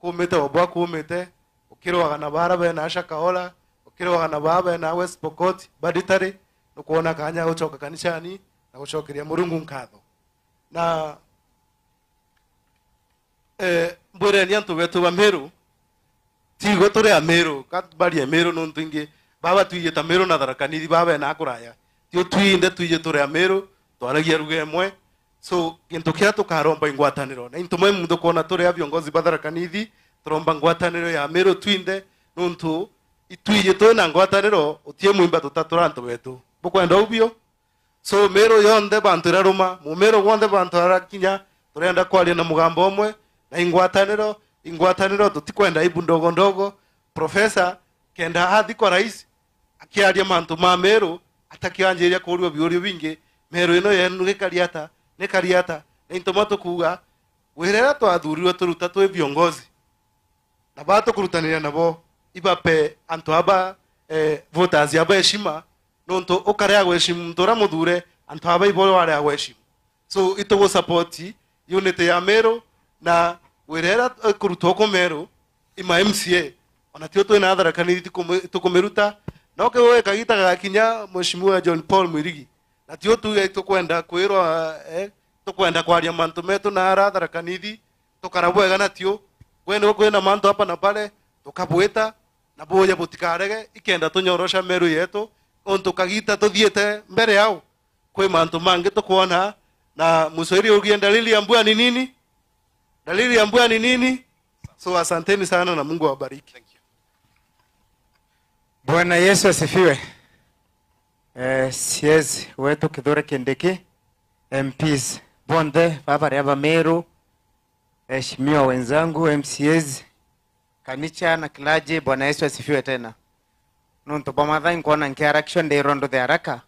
kumite obwa kumite ukirwaga na bara bena Shakahola ukirwaga na baba na West Pokot baditari nukuona kanya gucoka kanisani na gucokeria Murungu nkatho na mbwire ni antu betu ba Meru tigo turi a Meru katbaria Meru nontu ingi baba tuiye ta Meru na Tharaka Nithi baba na kuraya tio tuinde tuiye turi a Meru twaragia ruga imwe. So kintu kia tukaromba ingwataniro na intu mwe mundu kuona turi a viongozi ba Tharaka Nithi turomba ngwataniro ya Meru twinde nontu ituiye twina ngwataniro utie mwimba tutatura antu betu bukwenda ubio. So Meru yonthe bantu iraruma mu Meru wonthe bantu arakinya turenda kwaria na mugambo umwe na ingwataniro ingwataniro tutikwenda ibu ndogo ndogo. Professor kenda hathi kwa rais akiaria mantu ma Meru atakianjiria kurio biurio bingi Meru ino yenu gikariata ni kariata na intoma tukuga wirera twathurirwe turuta twi viongozi na bato kurutanira nabo ibape antu aba voters aba heshima nontu ukarea gweshimu ntura muthure antu aba ibo warea gweshimu. So itugo support unity ya Meru na wirera kurutwo ko Meru ima MCA ona tio twina Tharaka Nithi tukumiruta no ke kagita gakinya Mheshimiwa John Paul Mwirigi na tio tuge tukwenda kwirwa tukwenda kwaria mantu metu na ara Tharaka Nithi tukarabwega na tio kwene kwena mantu hapa na pale tukabwita na boya butikarege ikenda tunyorosha Meru yetu ontu kagita tuthiete mbere yao kwi mantu mangi tukuona na Muswahili ugie dalili ya mbwa ni nini? Dalili ya mbwa ni nini? So asanteni sana na Mungu awabariki. Thank you. Bwana Yesu asifiwe. CS wetu Kithure Kindiki, MPs bonde baba reba Meru, heshimiwa wenzangu MCAs Kanicha na Kilaji, Bwana Yesu asifiwe tena. Nonto bamatha nkuona nkiharakishwa ndeirondo the haraka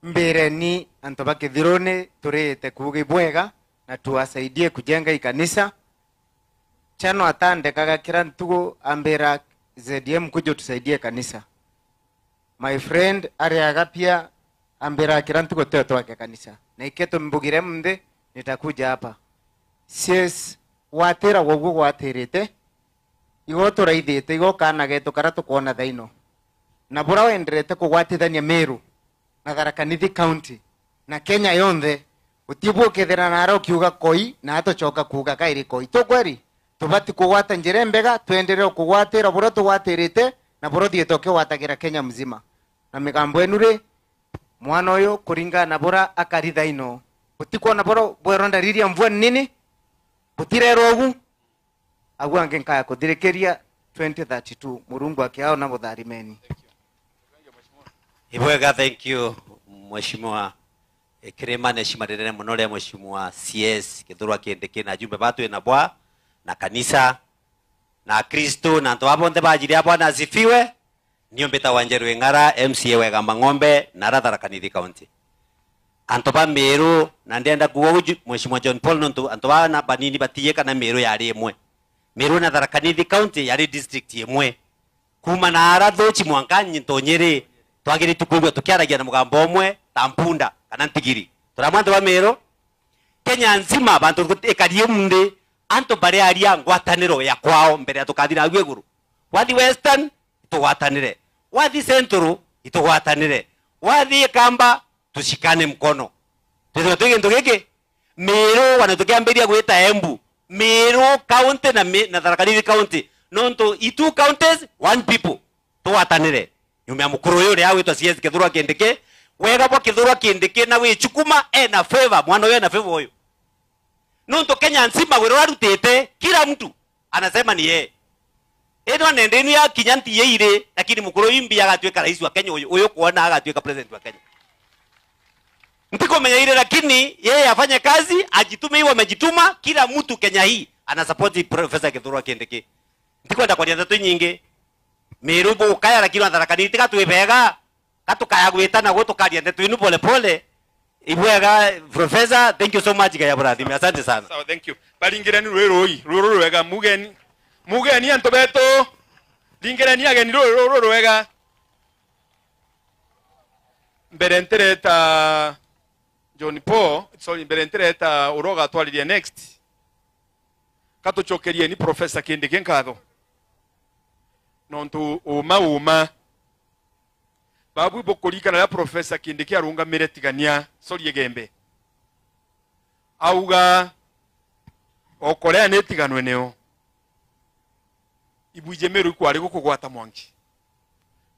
mbere ni anto bakithirone turete kuuga ibwega na tuwasaidie kujenga ikanisa chano atandekaga kila ntugo ambera ZDM kuja tusaidie kanisa. My friend ariaga pia ambera kila ntugo teo twake kanisa na iketo mbugire mnde nitakuja hapa. Sis watera woguo gwatirite igo turaithite igo kana getu kara tukuona thaino na bura wenderete kugwatithania Meru na Tharaka Nithi County na Kenya yonthe utibwo kethera na ara ukiuga koi na atochoka kuuga kairi koi tukweri tubati kugwata njira mbega tuenderee kugwatira bura tugwatirite na bura thiete ukigwatagira Kenya mzima na migambo enu ri mwana uyu kuringana na bura akaritha ino utikuona bura bweronda riria mvua nini butirerwo ogu agu ange nkaya kuthirikiria 2032 Murungu akiao na mutharimeni. Ibwega, thank you Mheshimiwa Kirima na heshima nene muno ria Mheshimiwa CS Kithure Kindiki na jumbe batu na bwa na kanisa na Kristo na antu abonthe bajiria Bwana asifiwe. Niyo mbita Wanjeru Ng'ara MCA wegamba ng'ombe na Tharaka Nithi County. Antu ba Meru na ndienda kuwa Mheshimiwa John Paul nontu antu ba banini batiye kana Meru yari imwe. Meru na Tharaka Nithi County yari district imwe. Kuma na ara thuchi mwanka nyito nyeri twagiri tukugwa tukiaragia na mugambo umwe ta mpunda kana ntigiri. Turamwa antu ba Meru Kenya nzima bantu ekarie munde antu bare aria ngwataniro ya kwao mbere tukathira agu iguru. Wathi Western tugwatanire, wathi Central itugwatanire, wathi Kamba tushikane mkono. Twithirwe twi gintu giki Meru wana tukiambiria gwita Embu Meru County na Tharaka Nithi County nontu i two counties one people tugwatanire. Nyuma mukuru uyu ria gwitwa CS Kithure Kindiki wega bwa Kithure Kindiki na wichukuma ena favor mwana uyu ena favor uyu nontu Kenya nzima wira arutite kila mtu anasema ni yeye eno nende inu ya kinyanti yeire lakini mukuru imbi agatuika rais wa Kenya uyu uyu kuona agatuika president wa Kenya ntiko menya ile lakini yeye afanye kazi ajitume iwe amejituma kila mtu Kenya hii ana support Professor Kithure Kindiki ntiko ndakwaria ndeto nyingi Meru bukaya lakini Tharaka Nithi gatwibega gatukaya gwitana gutukaria ndeto inu pole pole ibwega. Professor, thank you so much gaya burathime, asante sana. Sawa, thank you. Baringirani rwiroi ruru rwega mugeni mugeni antu betu ringirani ageni ruru rwega mbere ntereta John Paul sorry mbere ntereta uroga twaririe next katucokerie ni Professor Kindiki nkatho nontu uma babu bokurikana ya Professor Kindiki arungamire tigania sorry gembe auga okorea ne tiganwe neo ibuje Meru kwari gukugwata mwangi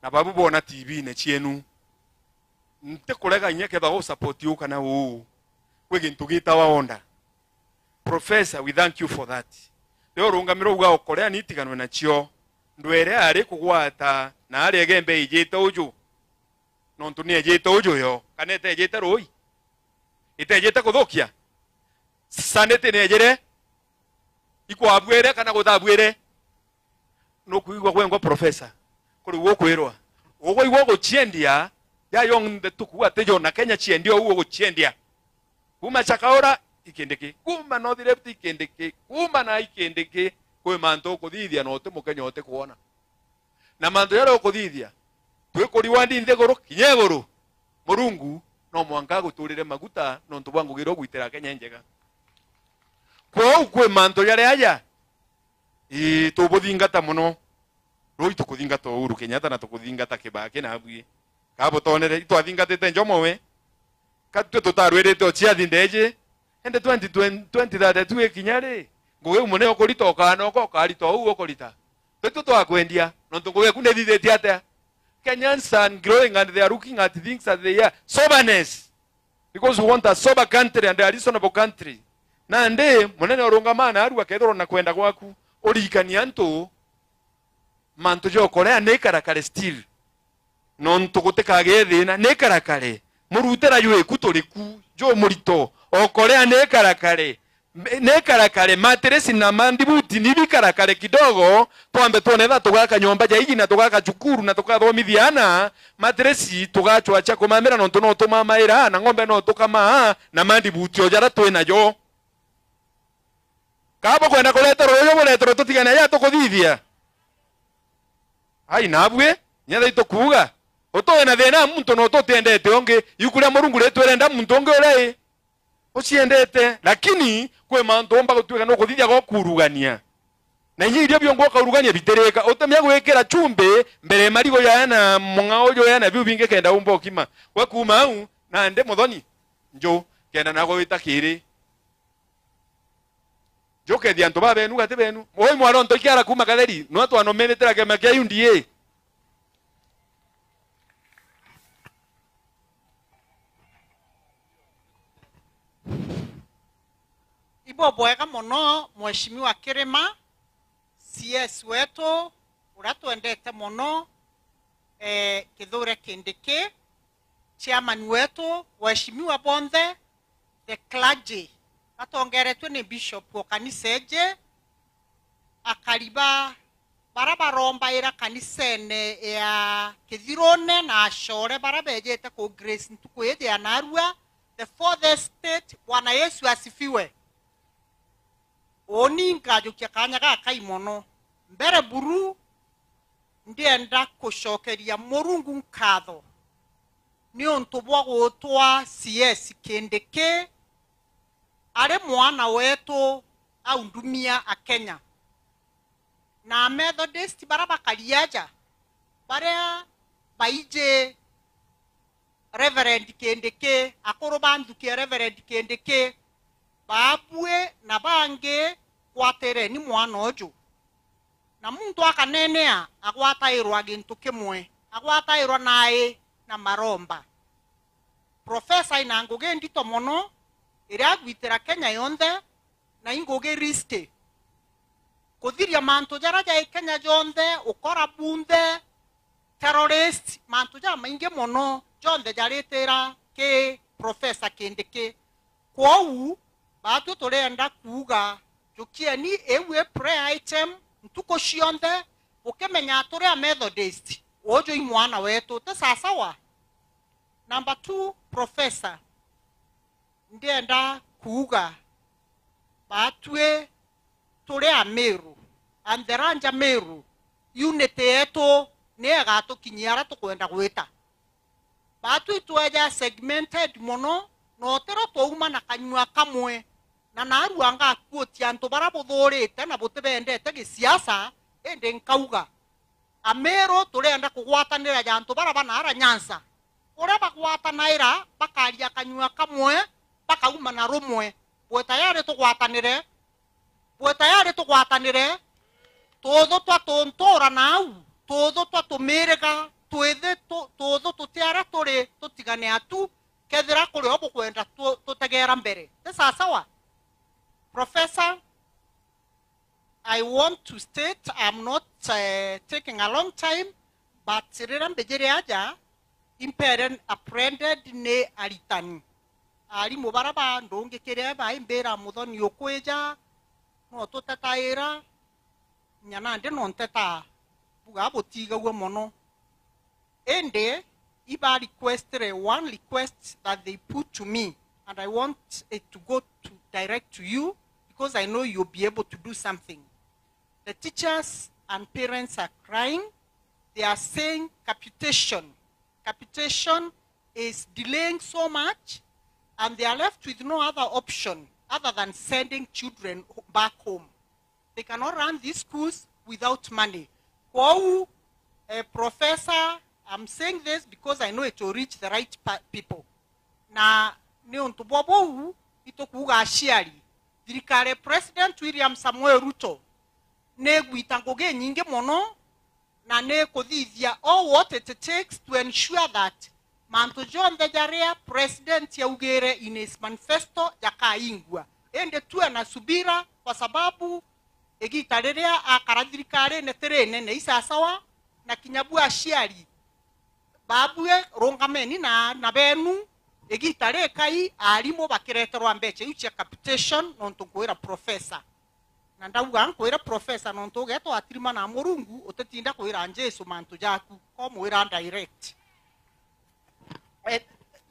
na babu bona TV ne chienu nte kurega nyeke tha support you kana uu kwi gintu gitawa onda. Professor, we thank you for that. Leo rungamiro uga okorea ni tiganwe na chio ndwere ari kugwata na ari gembe ijite uju nontu ni ejite uju yo kana ete ejite rui ite ejite kuthukia sanete ni ejere ikwabwere kana gutabwere no kuigwa kwengwa Professor kuri gukwirwa uguigwa guchiendia ya yonthe tukua tejo na Kenya chiendio uguo guchiendia kuma Chakaora ikindiki kuma North Rift ikindiki kuma na ikindiki kwi mantu kuthithia no te mukenya ote kuona na mantu yara ukuthithia twikuriwa ndi nthiguru kinya iguru Murungu no mwanka guturire maguta nontu bwa ngugiro gwitira Kenya njega kwou kwi mantu yare aya ii tubuthingata muno rui tukuthingata Uhuru Kenyatta na tukuthingata Kibaki na abwie kabutonere itwathingatite Njomo we katwe tutarwirite ochiathi ndeje ende 2032 ikinya ri ngugi mune ukurita ukana uko ukarita ou ukurita twetu twakwendia nontu ngugi ku nithithitie atia Kenyans are growing and they are looking at things as they are. Soberness, because we want a sober country and a reasonable country. Na ndi munene urungamana arua kethoro na kwenda gwaku urikania antu mantu jo korea ni karakare still Nontu gutikagie thina ni karakare murutera ywe kuturiku jo murito okorea ni karakare ni karakare materesi na mandibuti ni bikarakare kidogo twambe tuone tugaka nyomba jaigi na tugaka cukuru na tugathomithiana materesi tugachwa cha kumamira nontu no tumamaira na ng'ombe no tukama na mandibuti ojara twinayo kabo kwenda kuletero uyo buletero tutigane ya tukuthithia ai nabwe nyatha itukuga utoe na thina muntu no tutendete ongi yukuria murungu retwerenda muntu ongi urai uciendete lakini kwe mantu omba gutwika no kuthithia gokurugania na inya irio biongo ukarugania bitereka utemia gwikira chumbi mbere marigo yana mung'ao jo yana biu binge kenda umba ukima kwa kuma au na nde muthoni njo kenda nago wita kiri njo kethi antu ba benu gati benu oi mwaro nto ikiara kuma katheri no twanomenetera kema kia UDA. Ibo bwega muno mheshimiwa Kirima CS wetu uria twendete muno Kithure Kindiki chairman wetu waheshimiwa bonthe the clergy atongeretwe ni bishop wa kanisa eje akariba barabarombaira kanisene ya Kithirone na ashore barabejete ku Grace ntuku yeje ya Narua the fourth estate. Bwana Yesu asifiwe. Oni ngajukia kanya gaka imono mbere buru ndienda kucokeria murungu nkatho ni untu bwa gutwa CS Kindiki ari mwana wetu au ndumia a Kenya na Methodist barabakariaja baria baije Reverend Kindiki akuru bandukie Reverend Kindiki babue na bange kwatere ni mwana oju na muntu akanenea agwatairwa gintu kimwe agwatairwa nae na maromba. Profesa ina ngugi ndito mono iria agwitira Kenya yonthe na ingugi riske kuthiria mantu jara jai Kenya jonthe ukora bunthe terrorist mantu jara maingi mono jonthe jaritira ki Profesa Kindiki. Kwou batu turenda kuga jukieni ewe prayer item ntuko cionthe ukimenya turia Methodist ojo imwana wetu te sasawa. Number 2 Professor ndienda kuga batwe turia Meru and the Ranja Meru unity yetu ni egatukinyiara tukwenda gwita batwe tweja segmented mono no tero twauma na kanyua kamwe na narua ngakuotia antu bara buthurite na butibendete gisiasa indi nkauga Ameru turenda kugwatanira ja antu bara banara Nyanza uria bagwatanaira bakaria kanyua kamwe bakauma na rumwe bwe tayari tugwatanire bwe tayari tugwatanire tuthu twa tuntura nau tuthu twa tumirega twithe tuthu tutiara turi tutigane atu kethira kuri o bukwenda tutegera mbere te sasawa. Professor, I want to state I'm not taking a long time, but rira mbejere aja imperen apprended ne aritani arimu baraba ndungikire ba imbera muthoni ukweja no tutetaira nyana ndi no nteta buga butigagwo mono ende iba requested one request that they put to me, and I want it to go to direct to you because I know you'll be able to do something. The teachers and parents are crying. They are saying capitation. Capitation is delaying so much, and they are left with no other option other than sending children back home. They cannot run these schools without money. Kwau, Professor, I'm saying this because I know it will reach the right people. Na ni untu bwabou itokuga aciari thirikari President William Samuel Ruto ne gwita ngugi nyingi mono na ne kuthithia all what it takes to ensure that mantu jonthe jaria President yaugire in his manifesto jakaingwa ende tuwe na subira kwa sababu igita riria akara thirikari ne tiri nene isasawa na kinyabu aciari Babue rungameni na benu igita kai arimu bakireterwa mbeche iu cia capitation nontu ngwira professor na ndauga nkwira professor nontu getwa atirima na murungu utetinda kwira Jesu mantu jaku ko mwira direct.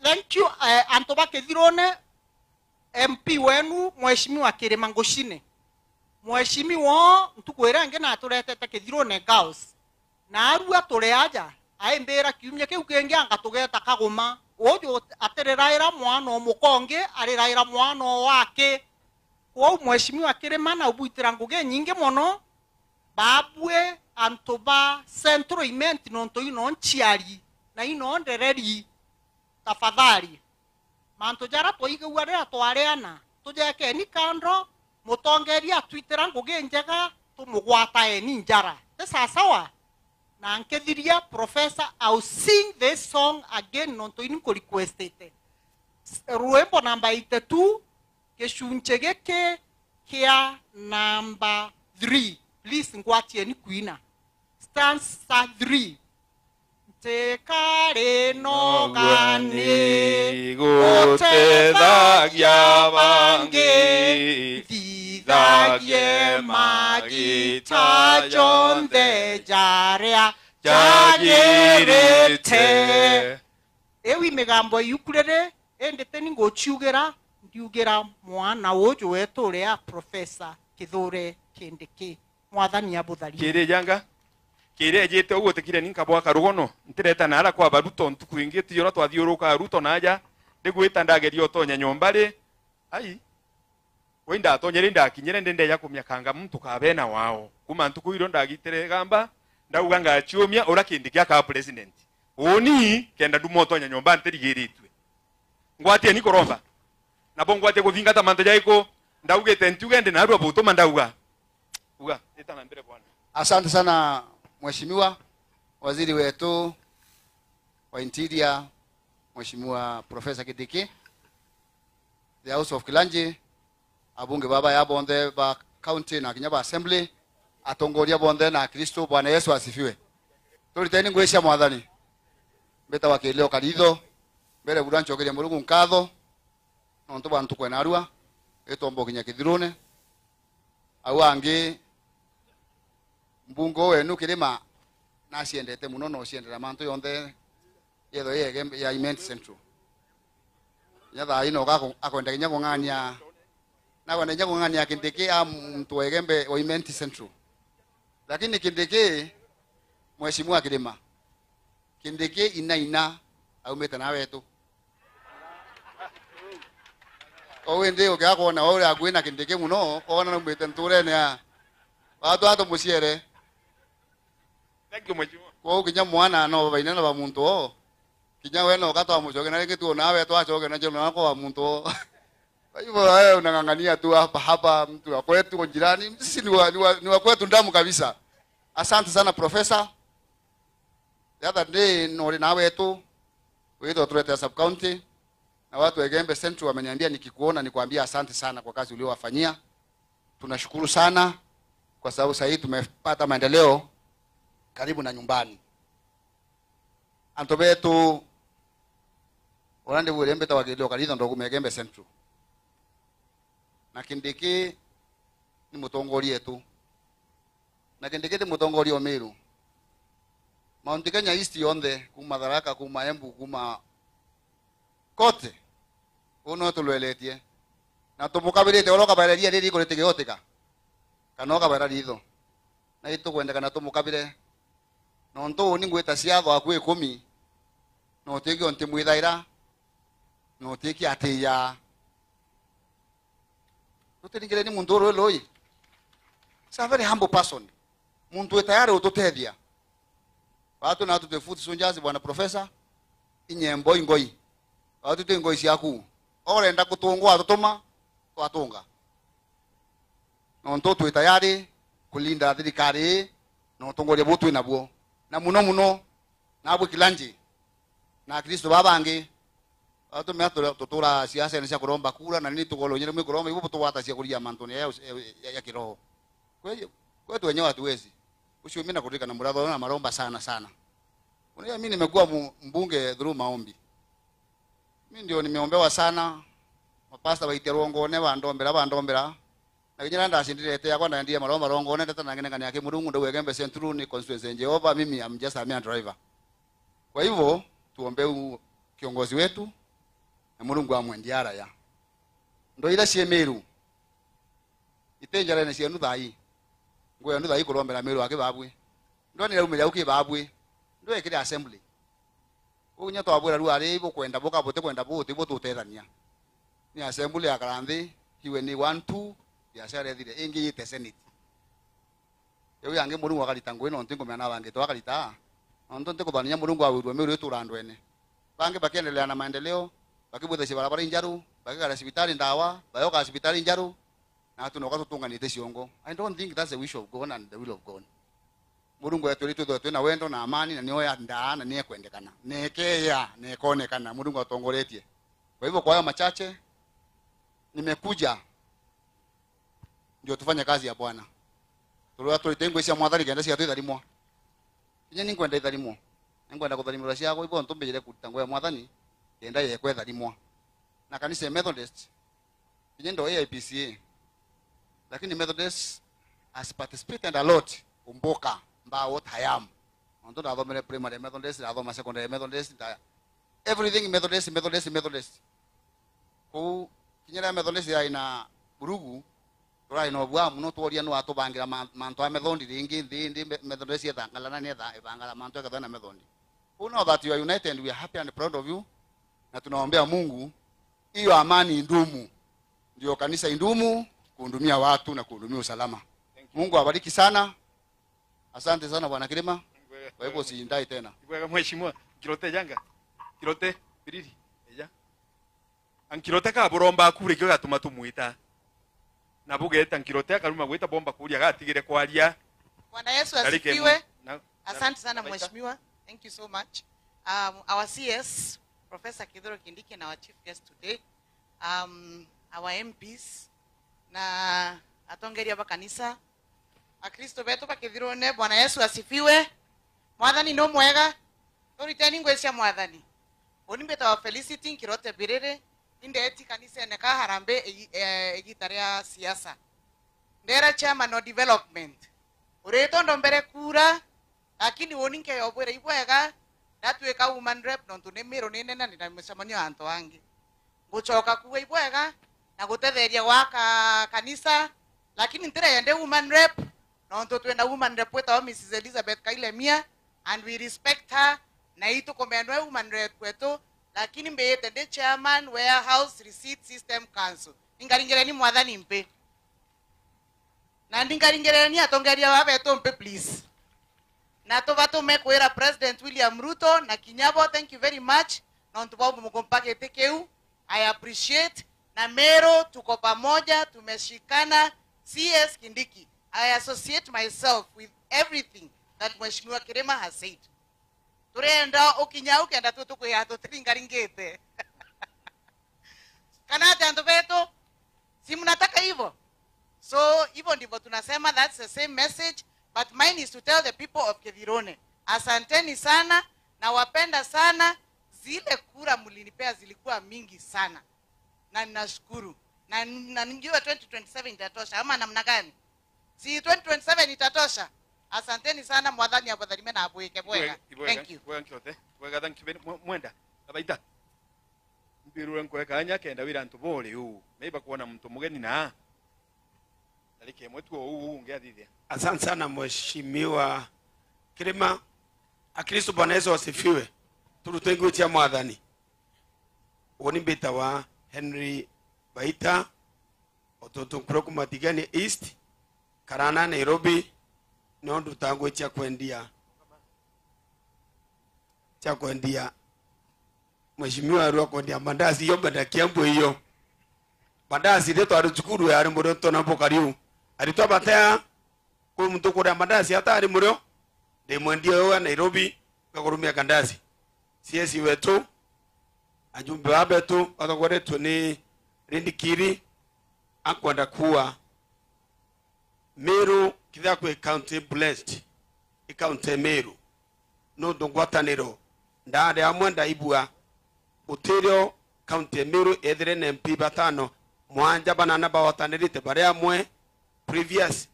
Thank you antu bakithirone MP wenu mheshimiwa Kirima Ngushine mheshimiwa ntukwira nge na turetete Kithirone girls na arua turi aja aimbira kiumia kiu kingi anga tugeta kaguma uyu atiriraira mwana mukonge ariraira mwana wake kwou mheshimiwa Kirima na ubuitira ngugi nyingi muno babwe antu ba Central Imenti nontu ino nchiari na ino ndereri tafadhali mantu jara twaigua riria twareana tujekeni kando mutongeria twitira ngugi njega tumugwataeni njara ti sasawa na nkethiria professor I'll sing this song again nontu ini nkurequestete rwimbo namba 82 gicunjĩ gĩkĩ kĩa namba 3 please ngwatieni kuina stanza 3 Tekare no gane gutethagia bangi thithagie magita jonthe jaria jagirite ewi migambo yukurere endete ni nguciugira ndiugira mwana uyu wetu uria professor Kithure Kindiki mwathani abutharie kiri janga kire ejete uguo tikire ni nkabwa karugono ntireta na ara kwa baruto ntuku ingi tiora twathiuruka ruto naja ndigwita ndageria utonya nyomba ri ai we ndatonyere ndakinyere ndi ndeja kumya muntu kabena wao kuma ntuku iro ndagitere gamba ndauga ngachiumia ura Kindiki aka president oni kenda ndumo utonya nyomba ntirigiritwe ngwatie ni koromba nabo ngwatie kuthingata mantu jaiko ndaugete ntiugende narua butuma ndauga uga etana mbere bwana. Asante sana Mheshimiwa Waziri wetu wa Interior, Mheshimiwa Professor Kindiki, the House of Kilanji, abunge baba ya bonde ba county na kinya ba assembly, atongoria bonde na Kristo. Bwana Yesu asifiwe. Tuliteni ngwesha mwathani mbeta wakileo kalitho mbere buranchokeria Murungu nkatho nontu bantu kwenarua etombo kinya Kithirone au angi mbungo wenu Kirima naciendete muno no ciendera mantu yonthe yetho yege ya Imenti Central nya thaa ino akwenda kinya kung'ania na kwenda kinya kung'ania Kindiki a muntu wegembe wa Imenti Central lakini Kindiki mheshimiwa Kirima Kindiki inaina aumite na wetu o wende ukiakuona uria ngwina Kindiki muno ona naumite nturene ya watu atu muciere. Thank you mheshimiwa. Kwa kinya mwana no baina na ba muntu o kinya we no katwa mucoke na ringi tu nawe twacoke na jono nako wa muntu o. Kwa hivyo wewe unang'ang'ania tu hapa hapa mtu wa kwetu jirani sisi ni wa kwetu ndamu kabisa. Asante sana professor. The other day nori na wetu wetu tuleta sub county na watu wa Gembe Central wameniambia nikikuona nikwambia asante sana kwa kazi uliowafanyia. Tunashukuru sana kwa sababu sasa hivi tumepata maendeleo karibu na nyumbani. Antobetu orande bulembe tawagilio kalitho ndo kumegembe Central. Na Kindiki ni mutongorie tu. Na Kindiki ni mutongorie o Meru. Mount Kenya East yonthe kuma Tharaka kuma Embu kuma kote uno tulweletie. Na tumukabirite oroka bareria riri ko ritigihotika. Kana okabara ritho. Na itukwendekana tumukabire nontu ni ngwita ciatho aku 10 no tigi nti mwithaira no tiki atiya tutiringire ni muntu uru loi. It's a very humble person. Muntu tayari ututethia watu na tutefuti sunjazi bwana professor inyembo ingoi watu te ingoi ciaku orenda kutungwa tutuma twatunga nontu twi tayari kulinda thirikari no tungoria butwi nabuo na muno muno na Kilanji na Kristo babangi atu mea tutura siasa ni cia kuromba kura na nini tugolonyere mwi kuromba ibu tuwata cia kuria mantu ni ya kiroho kwetu wenyewe hatuwezi ucio mimi nakurika na muratho na maromba sana sana Unajua mimi nimekuwa mbunge through maombi. Mimi ndio nimeombewa sana. Mapasta baite rongone bandombera bandombera. Na kinyana ndashindire yakwa ndaendie maromba rongone ndeta nangenengania yake Murungu ndo Wegembe Central ni constituency Jehova, mimi am just a mere driver. Kwa hivyo tuombe kiongozi wetu na Murungu amwendiara ya. Ndo ila sie Meru. Itenjara ne sie nuthai. Ngwe nuthai kurombera Meru akibabwe. Ndo ni rumira ukibabwe. Ndo ekire assembly. Unya twabwira ruari ibo kwenda boka bote kwenda bote bo tutethania. Ni assembly ya Karanthi iwe ni 1 2 biashara ethire ingi yite senate. Yo yange Murungu akarita ngwe no ntingo mena bangi to akarita. Nonto ntikuthania Murungu awirwe Meru iturandwene. Bangi bakiendelea na maendeleo, bakibutha barabara injaru, bakigara sibitari ndawa, bayoka sibitari injaru. Na tunoka tutunganite ciongo. I don't think that's the wish of God and the will of God. Murungu yatwĩrĩte twĩ na wendo na amani na nĩoya ndaa na nĩekwendekana nekeya nekonekana Murungu atongoretie. Kwa hivyo kwa hayo machache nimekuja ndio tufanye kazi ya Bwana. Tulwa tulitengo cia mwathani kenda cia twitharimwa. Kinya ninkwenda itharimwo. Ninkwenda kutharimwa ciakwa ibo ntumbire kuruta ngo ya mwathani kenda yekwetharimwa. Na kanisa ya Methodist kinya ndo AIPCA. Lakini Methodist has participated a lot umboka mbao tayam. Ndo ndathomere primary Methodist, ndathoma secondary Methodist, everything Methodist, Methodist, Methodist. Ku kinyera Methodist ya ina burugu turai no bwa muno tworia no atubangira mantu a Methondi ringi ndi Methodist yethangalana na netha ibangala mantu akatha na Methondi. Who know that you are united and we are happy and proud of you. Na tunaombea Mungu hiyo amani indumu. Ndio kanisa indumu kuhudumia watu na kuhudumia usalama. Mungu awabariki sana. Asante sana Bwana Kirima. Kwa hivyo siindai tena. Ibwega mheshimiwa Kirote janga. Kirote biriri. Eja. Ankirote ka buromba akure kyo gatuma tumwita. Na bugeta Nkirote akaruma gwita bomba kuria gatigire kwaria. Bwana Yesu asifiwe. Asante sana mheshimiwa. Thank you so much. Our CS Professor Kithure Kindiki and our chief guest today. Our MPs na atongeria ba kanisa. Akristo betu bakithirone. Bwana Yesu asifiwe. Mwathani no mwega. Turiteni ngwecia mwathani. Unimbeta wa Felicity Nkirote Birere indeti kanisa neka harambe egita ria siasa. Ndera chairman no development. Ureto ndo mbere kura lakini woni nke yobwere ibwega natuika woman rep no tune Meru nene na nina mucemanio antu angi. Ngucoka kuga ibwega na gutetheria gwaka kanisa lakini ntire yende woman rep no twenda woman rep wetagwo Mrs Elizabeth Kailemia and we respect her na itu komendwe woman rep kwetu lakini mbeyete ndi chairman warehouse receipt system council. Ningaringereni mwathani mpe na ndingaringereni atongeria wabetu mpe please. Na tuvatume kwira President William Ruto na Kinyabo, thank you very much. Na ntubabu mukompake tekeu, I appreciate. Na Meru tuko pamoja, tumeshikana. CS Kindiki, I associate myself with everything that Mheshimiwa Kirima has said. Turenda ukinya ukenda tutukuya tutiringaringete. Kana antu betu, si mnataka hivyo? So hivyo ndivyo tunasema, that's the same message. But mine is to tell the people of Kithirone, asanteni sana na wapenda sana. Zile kura mlinipea zilikuwa mingi sana na ninashukuru. Na ninjua 2027 itatosha ama namna gani? Si 2027 itatosha. Asanteni sana, mwathani abadhalime na abuike bwega. Thank you. Bwega Nkirote. Bwega, thank you. Mwenda. Abaita. Mbirure nkweka anya kenda wira ntubole u. Meiba kuona mtu mugeni na. Alike mwetu huu ungeathithia. Asante sana Mheshimiwa Kirima. Akristo Bwana Yesu asifiwe. Turute tia mwathani. Woni mbita wa Henry Baita ototo nkuroku Matigani East Karana Nairobi no ndutango cha kwendia Mheshimiwa arua kwendia mandazi yo bada Kiambu hiyo mandazi leto aruchukuru ya ari murio tona mbokariu aritwa batea ku muntu kuria mandazi hata ari murio ndimwendia wa Nairobi ngagurumia kandazi CS wetu ajumbe wabetu atongoretwo ni Rindikiri akwenda kuwa Meru kithakwe county blessed county Meru Nundu ngwataniro ndare amwe ndaibua utirio county Meru ethire na MP batano mwanja banana bawatanirite bari amwe previous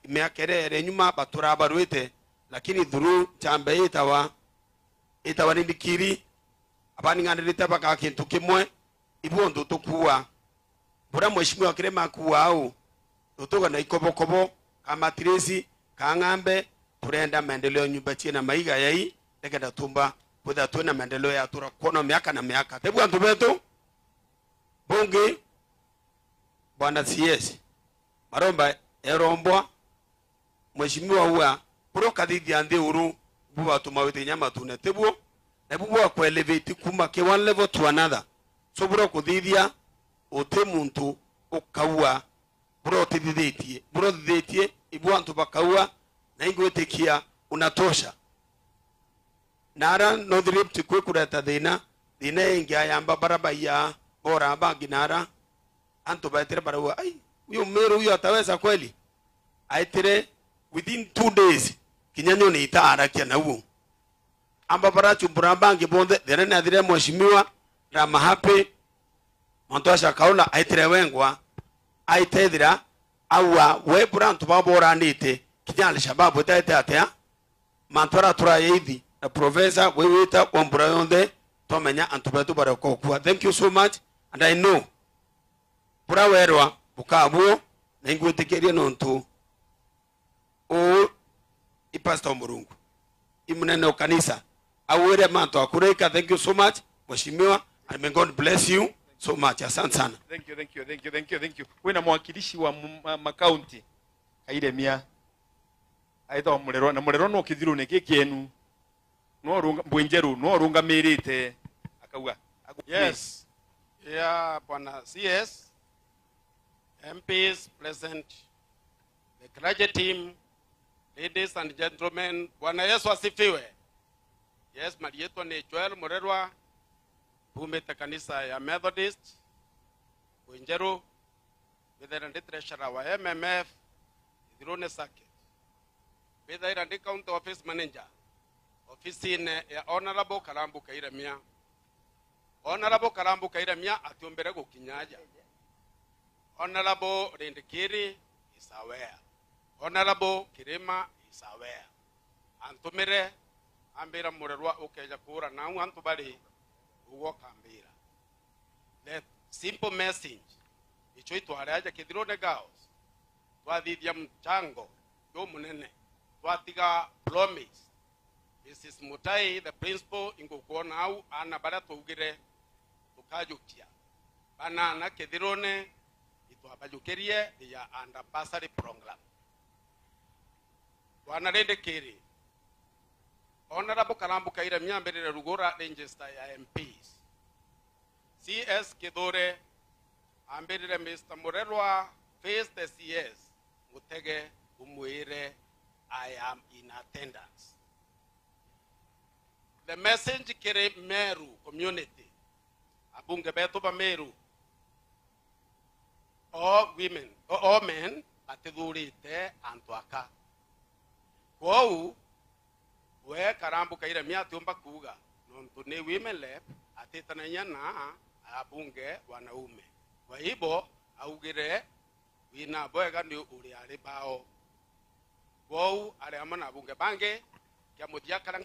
miaka ere nyuma batura barwite lakini through chambe itawa nindikiri abaning'anirite baka kintu kimwe ibundu tukua bura mheshimiwa Kirema kuwa au tutuga na ikobokobo kama Tracy kang'ambe turenda maendeleo nyumba chie na maiga yai ndekenda tumba kwetha twina maendeleo ya tura kuona miaka na miaka tebu antu betu bunge bwana CS maromba erombwa mheshimiwa huwa buro kathithia nthi uru buba tumawite nyama tune tebuo na buba ku elevate kuma ke one level to another so buro kuthithia ute muntu ukaua buro tithitie buro thithitie ibu antu bakaua na ingwitikia unatosha nara no drift kwe kureta thina thina ingi ayamba baraba ya bora bangi nara antu baetere barua ai huyo Meru huyo ataweza kweli aitire within 2 days kinyanyo ni itaarakia na uo amba barachumbura bangi bonde thina na thire mheshimiwa Ramahape muntu aca kaula aitire wengwa aitethira awa we burantu baboranite kinya Al-Shabaab etaete atia mantu ara turayeithi na professor wewita wambura yonthe tomenya antu betu barekokua. Thank you so much and I know bura werwa bukabuo na ingwitikirie nontu o ipastor Murungu imunene kanisa awere mantu akureka. Thank you so much mheshimiwa and may God bless you so much. Asante sana. Thank you, thank you, thank you, thank you, thank you. Wena mwakilishi wa makaunti Kairemia aitwa Murerwa na Murerwa no kithiru ni kikienu no runga mbwenjeru no rungamirite akauga. Yes. Yeah, bwana CS, MPs present, the clergy team, ladies and gentlemen, Bwana Yesu asifiwe. Yes, mali yetu ni Joel Murerwa tumete kanisa ya Methodist Bwenjeru withera ndi treasurer wa MMF Ithirune Circuit withera ndi county office manager office-ine ya Honorable Karambu Kairemia. Honorable Karambu Kairemia atiumbere gukinyaja. Honorable Rindikiri is aware. Honorable Kirima is aware. Antumire ambira Murerwa ukeja kura na antu bari ugo kambira. The simple message icho itwaraja Kithirone Girls twathithia mchango yo munene twatiga promise Mrs. Mutai the principal ingukuona au ana bara tuugire tukajukia banana Kithirone itwabajukirie ya under bursary program. Bwana Rindikiri Honorable Karambu Kairemia mbere rugura register ya MPs. CS Kithure ambirire Mr. Murerwa face the CS mutege umwire I am in attendance. The message kere Meru community abunge betu ba Meru all women all men atithurite antu aka kwou we Karambu Kairemia atiumba kuga nontu ni women lep atitanania na abunge wanaume kwa hibo augire wina bwega ni uri ari bao kwou ari amwe na abunge bange kia muthia kara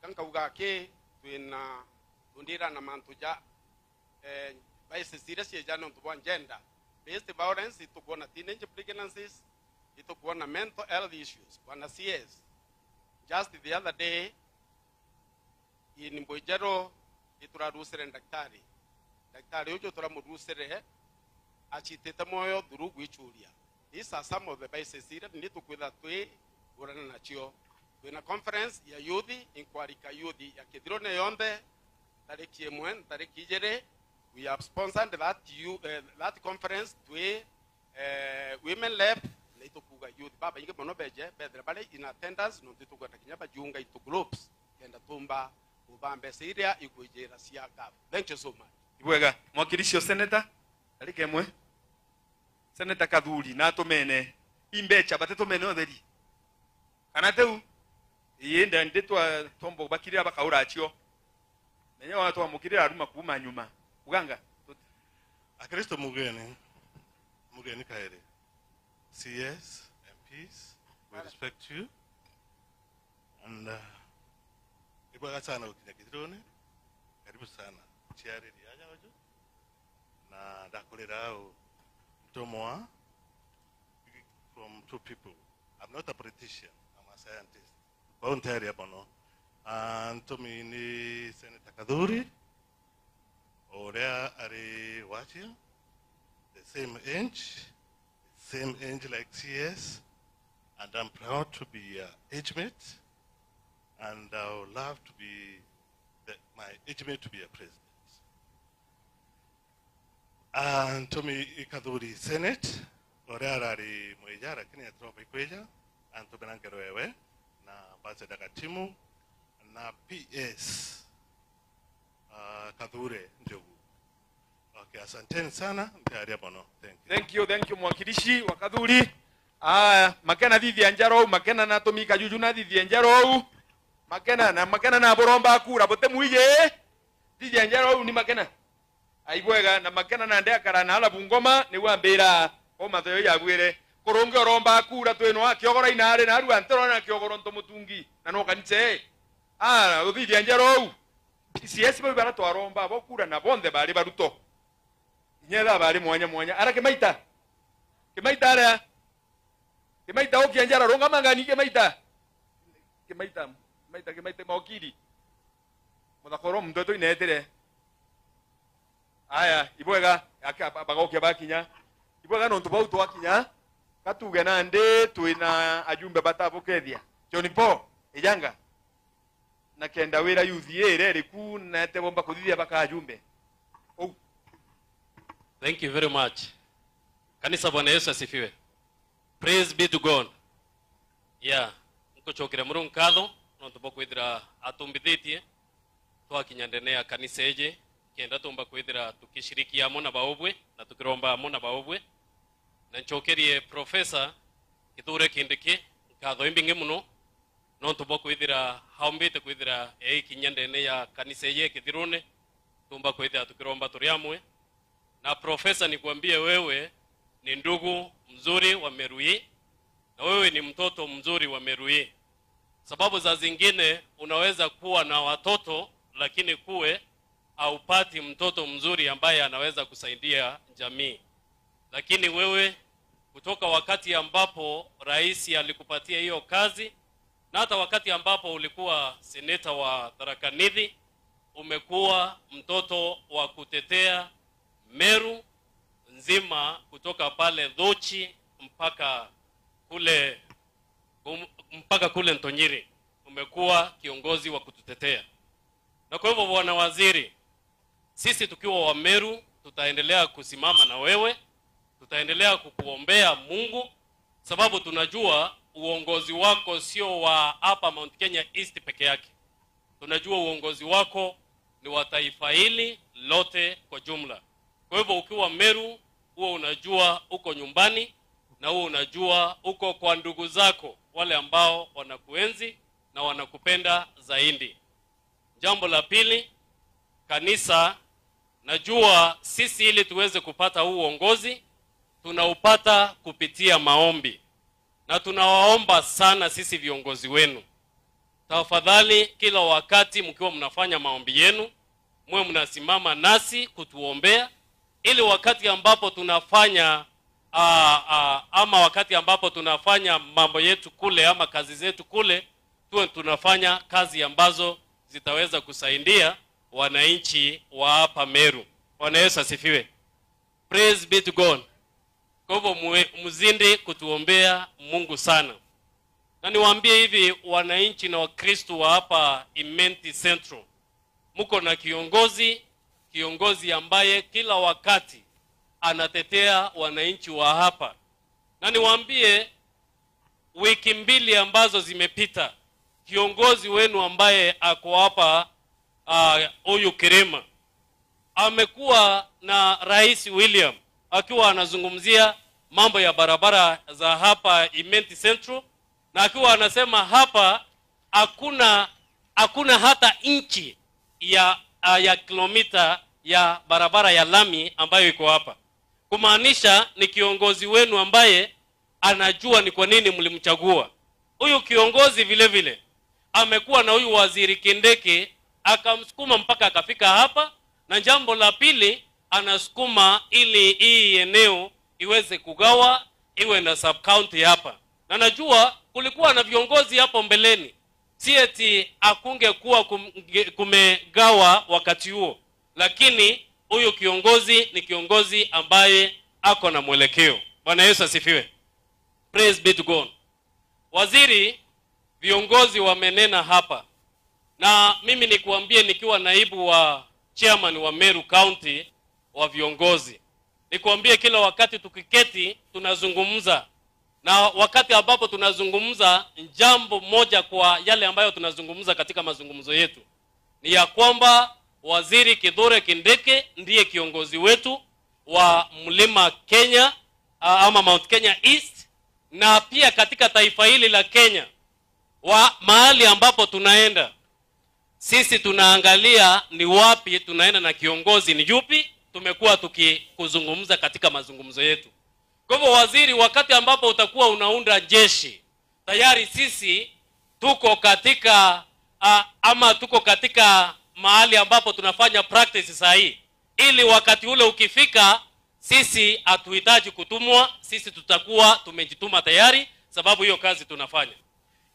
nkauga ki twina tundira na mantu ja vices iria cienja nontu bwa gender based violence itukuona teenage pregnancies itukuona mental health issues. Bwana CS, just the other day in Mbojero iturarusire daktari ujo turamurusire achitete moyo through gwichuria. These are some of the vices iria nitukwitha twi gurana nacio. Twina conference ya youth inkwarika youth ya Kithirone yonthe tariki 1 tariki 2. We have sponsored that that conference twi women lab na itukuga youth baba inge mono beje bethera bale in attendance no tutukwenda kinya bajunga into groups kenda tumba ubambe siria ikwijira cia gap. Thank you so much. Ibwega mwakilishi senator tariki 1 Senator Kathuri na tumene imbecha bate tumene otheri kana teu Iyenda ndetwa tombo bakirira bakaura achio. Nenye watu wamukirira aruma kuma nyuma. Uganga. Akristo mugeni. Mugeni kaere. CS, MPs, we respect you. And ibwaga sana ukinya Kithirone. Karibu sana. Chiare riaja ojo. Na ndakurera mtomoa from two people. I'm not a politician, I'm a scientist. Volunteer bono. And to me ni Senator Kathuri. Orea ari wachia. The same age like CS, and I'm proud to be age mate, and I would love to be my age mate to be a president. And to me Kathuri Senate, orea ari mweja lakini atropa ikweja, and to benangero ewe na ambassador Katimu na PS Kathure Njogu. Okay, asanteni sana. Thank you. Thank you mwakilishi wa Kathuri. Makena thithi anjaro, makena na tumika juju na thithi anjaro. Makena na makena na boromba kura bote muige. Thithi anjaro ni makena. Aibwega na makena na ndekara na ala Bungoma ni wambira o mathoyo yagwire. Kurungi oromba kura twino akiogora inare na aru antero na kiogoro nto mutungi na no kanitse. Thithi anjaro. CS bo bara twaromba bo kura na bonthe bari baruto. Nyetha bari mwanya mwanya ara Kimaita. Kimaita ara. Kimaita okianjara ronga mangani Kimaita. Kimaita Kimaita Kimaita maokiri. Muthakoro mtoto inetere. Aya ibwega bagokia bakinya. Ibwega no ntu twakinya. Katuge na ndi twina ajumbe batabukethia. John Paul ijanga. Na kenda wira youth ere riku na tebomba kuthithia baka ajumbe. Oh. Thank you very much. Kanisa Bwana Yesu asifiwe. Praise be to God. Yeah, nkuchokera murungu katho no tumba kwithira atumbithitie twakinya ndene kanisa eje kenda tumba kwithira tukishirikia amo na baobwe na tukiromba amo na baobwe na nchokerie Professor Kithure Kindiki nkatho imbingi muno no tumba kwithira haumbite kwithira eikinya ndene ya kanisa eje Kithirone tumba kwithira tukiromba turi amwe. Na profesa nikuambie wewe ni ndugu mzuri wa Merui na wewe ni mtoto mzuri wa Merui. Sababu za zingine unaweza kuwa na watoto lakini kuwe haupati mtoto mzuri ambaye anaweza kusaidia jamii. Lakini wewe kutoka wakati ambapo rais alikupatia hiyo kazi na hata wakati ambapo ulikuwa seneta wa Tharaka Nithi, umekuwa mtoto wa kutetea Meru nzima kutoka pale Dhochi mpaka kule Ntonyiri. Umekuwa kiongozi wa kututetea. Na kwa hivyo bwana waziri, sisi tukiwa wa Meru tutaendelea kusimama na wewe, tutaendelea kukuombea Mungu, sababu tunajua uongozi wako sio wa hapa Mount Kenya East peke yake. Tunajua uongozi wako ni wa taifa hili lote kwa jumla. Kwa hivyo ukiwa Meru, huo unajua uko nyumbani na huo unajua uko kwa ndugu zako wale ambao wanakuenzi na wanakupenda zaidi. Jambo la pili, kanisa, najua sisi ili tuweze kupata huu uongozi tunaupata kupitia maombi. Na tunawaomba sana sisi viongozi wenu, tafadhali kila wakati mkiwa mnafanya maombi yenu, mwe mnasimama nasi kutuombea, ili wakati ambapo tunafanya ama wakati ambapo tunafanya mambo yetu kule ama kazi zetu kule, tuwe tunafanya kazi ambazo zitaweza kusaidia wananchi wa hapa Meru. Bwana Yesu asifiwe. Praise be to God. Kwa hivyo mzindi kutuombea Mungu sana. Na niwaambie hivi wananchi na Wakristo wa hapa Imenti Central, mko na kiongozi, kiongozi ambaye kila wakati anatetea wananchi wa hapa. Na niwaambie wiki mbili ambazo zimepita, kiongozi wenu ambaye ako hapa huyu Kirima amekuwa na Rais William akiwa anazungumzia mambo ya barabara za hapa Imenti Central, na akiwa anasema hapa Hakuna hata inchi ya kilomita ya barabara ya lami ambayo iko hapa. Kumaanisha ni kiongozi wenu ambaye anajua ni kwa nini mlimchagua. Huyu kiongozi vile vile amekuwa na huyu waziri Kindiki akamsukuma mpaka akafika hapa, na jambo la pili anasukuma ili hii eneo iweze kugawa iwe na sub county hapa. Na najua kulikuwa na viongozi hapo mbeleni, si eti akungekuwa kumegawa wakati huo, lakini huyu kiongozi ni kiongozi ambaye ako na mwelekeo. Bwana Yesu asifiwe. Praise be to God. Waziri, viongozi wamenena hapa, na mimi nikuambie nikiwa naibu wa chairman wa Meru County wa viongozi, nikuambie kila wakati tukiketi tunazungumza, na wakati ambapo tunazungumza jambo moja kwa yale ambayo tunazungumza katika mazungumzo yetu ni ya kwamba Waziri Kithure Kindiki ndiye kiongozi wetu wa Mlima Kenya ama Mount Kenya East, na pia katika taifa hili la Kenya wa mahali ambapo tunaenda sisi tunaangalia ni wapi tunaenda na kiongozi ni yupi. Tumekuwa tukikuzungumza katika mazungumzo yetu. Kwa hivyo waziri, wakati ambapo utakuwa unaunda jeshi, tayari sisi tuko katika ama tuko katika mahali ambapo tunafanya practice sahihi, ili wakati ule ukifika sisi hatuhitaji kutumwa, sisi tutakuwa tumejituma tayari, sababu hiyo kazi tunafanya.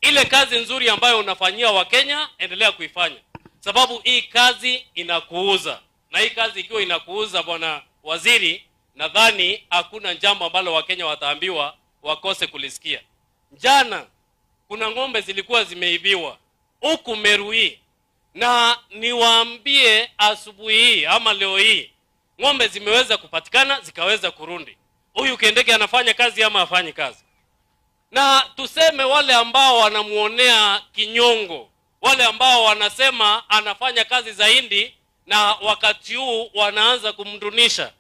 Ile kazi nzuri ambayo unafanyia Wakenya, endelea kuifanya, sababu hii kazi inakuuza. Na hii kazi ikiwa inakuuza, bwana waziri, nadhani hakuna jambo ambalo Wakenya wataambiwa wakose kulisikia. Jana kuna ng'ombe zilikuwa zimeibiwa huku Meru hii, na niwaambie asubuhi hii ama leo hii ng'ombe zimeweza kupatikana zikaweza kurundi. Huyu Kindiki anafanya kazi ama hafanyi kazi? Na tuseme wale ambao wanamuonea kinyongo, wale ambao wanasema anafanya kazi zaidi na wakati huu wanaanza kumdunisha,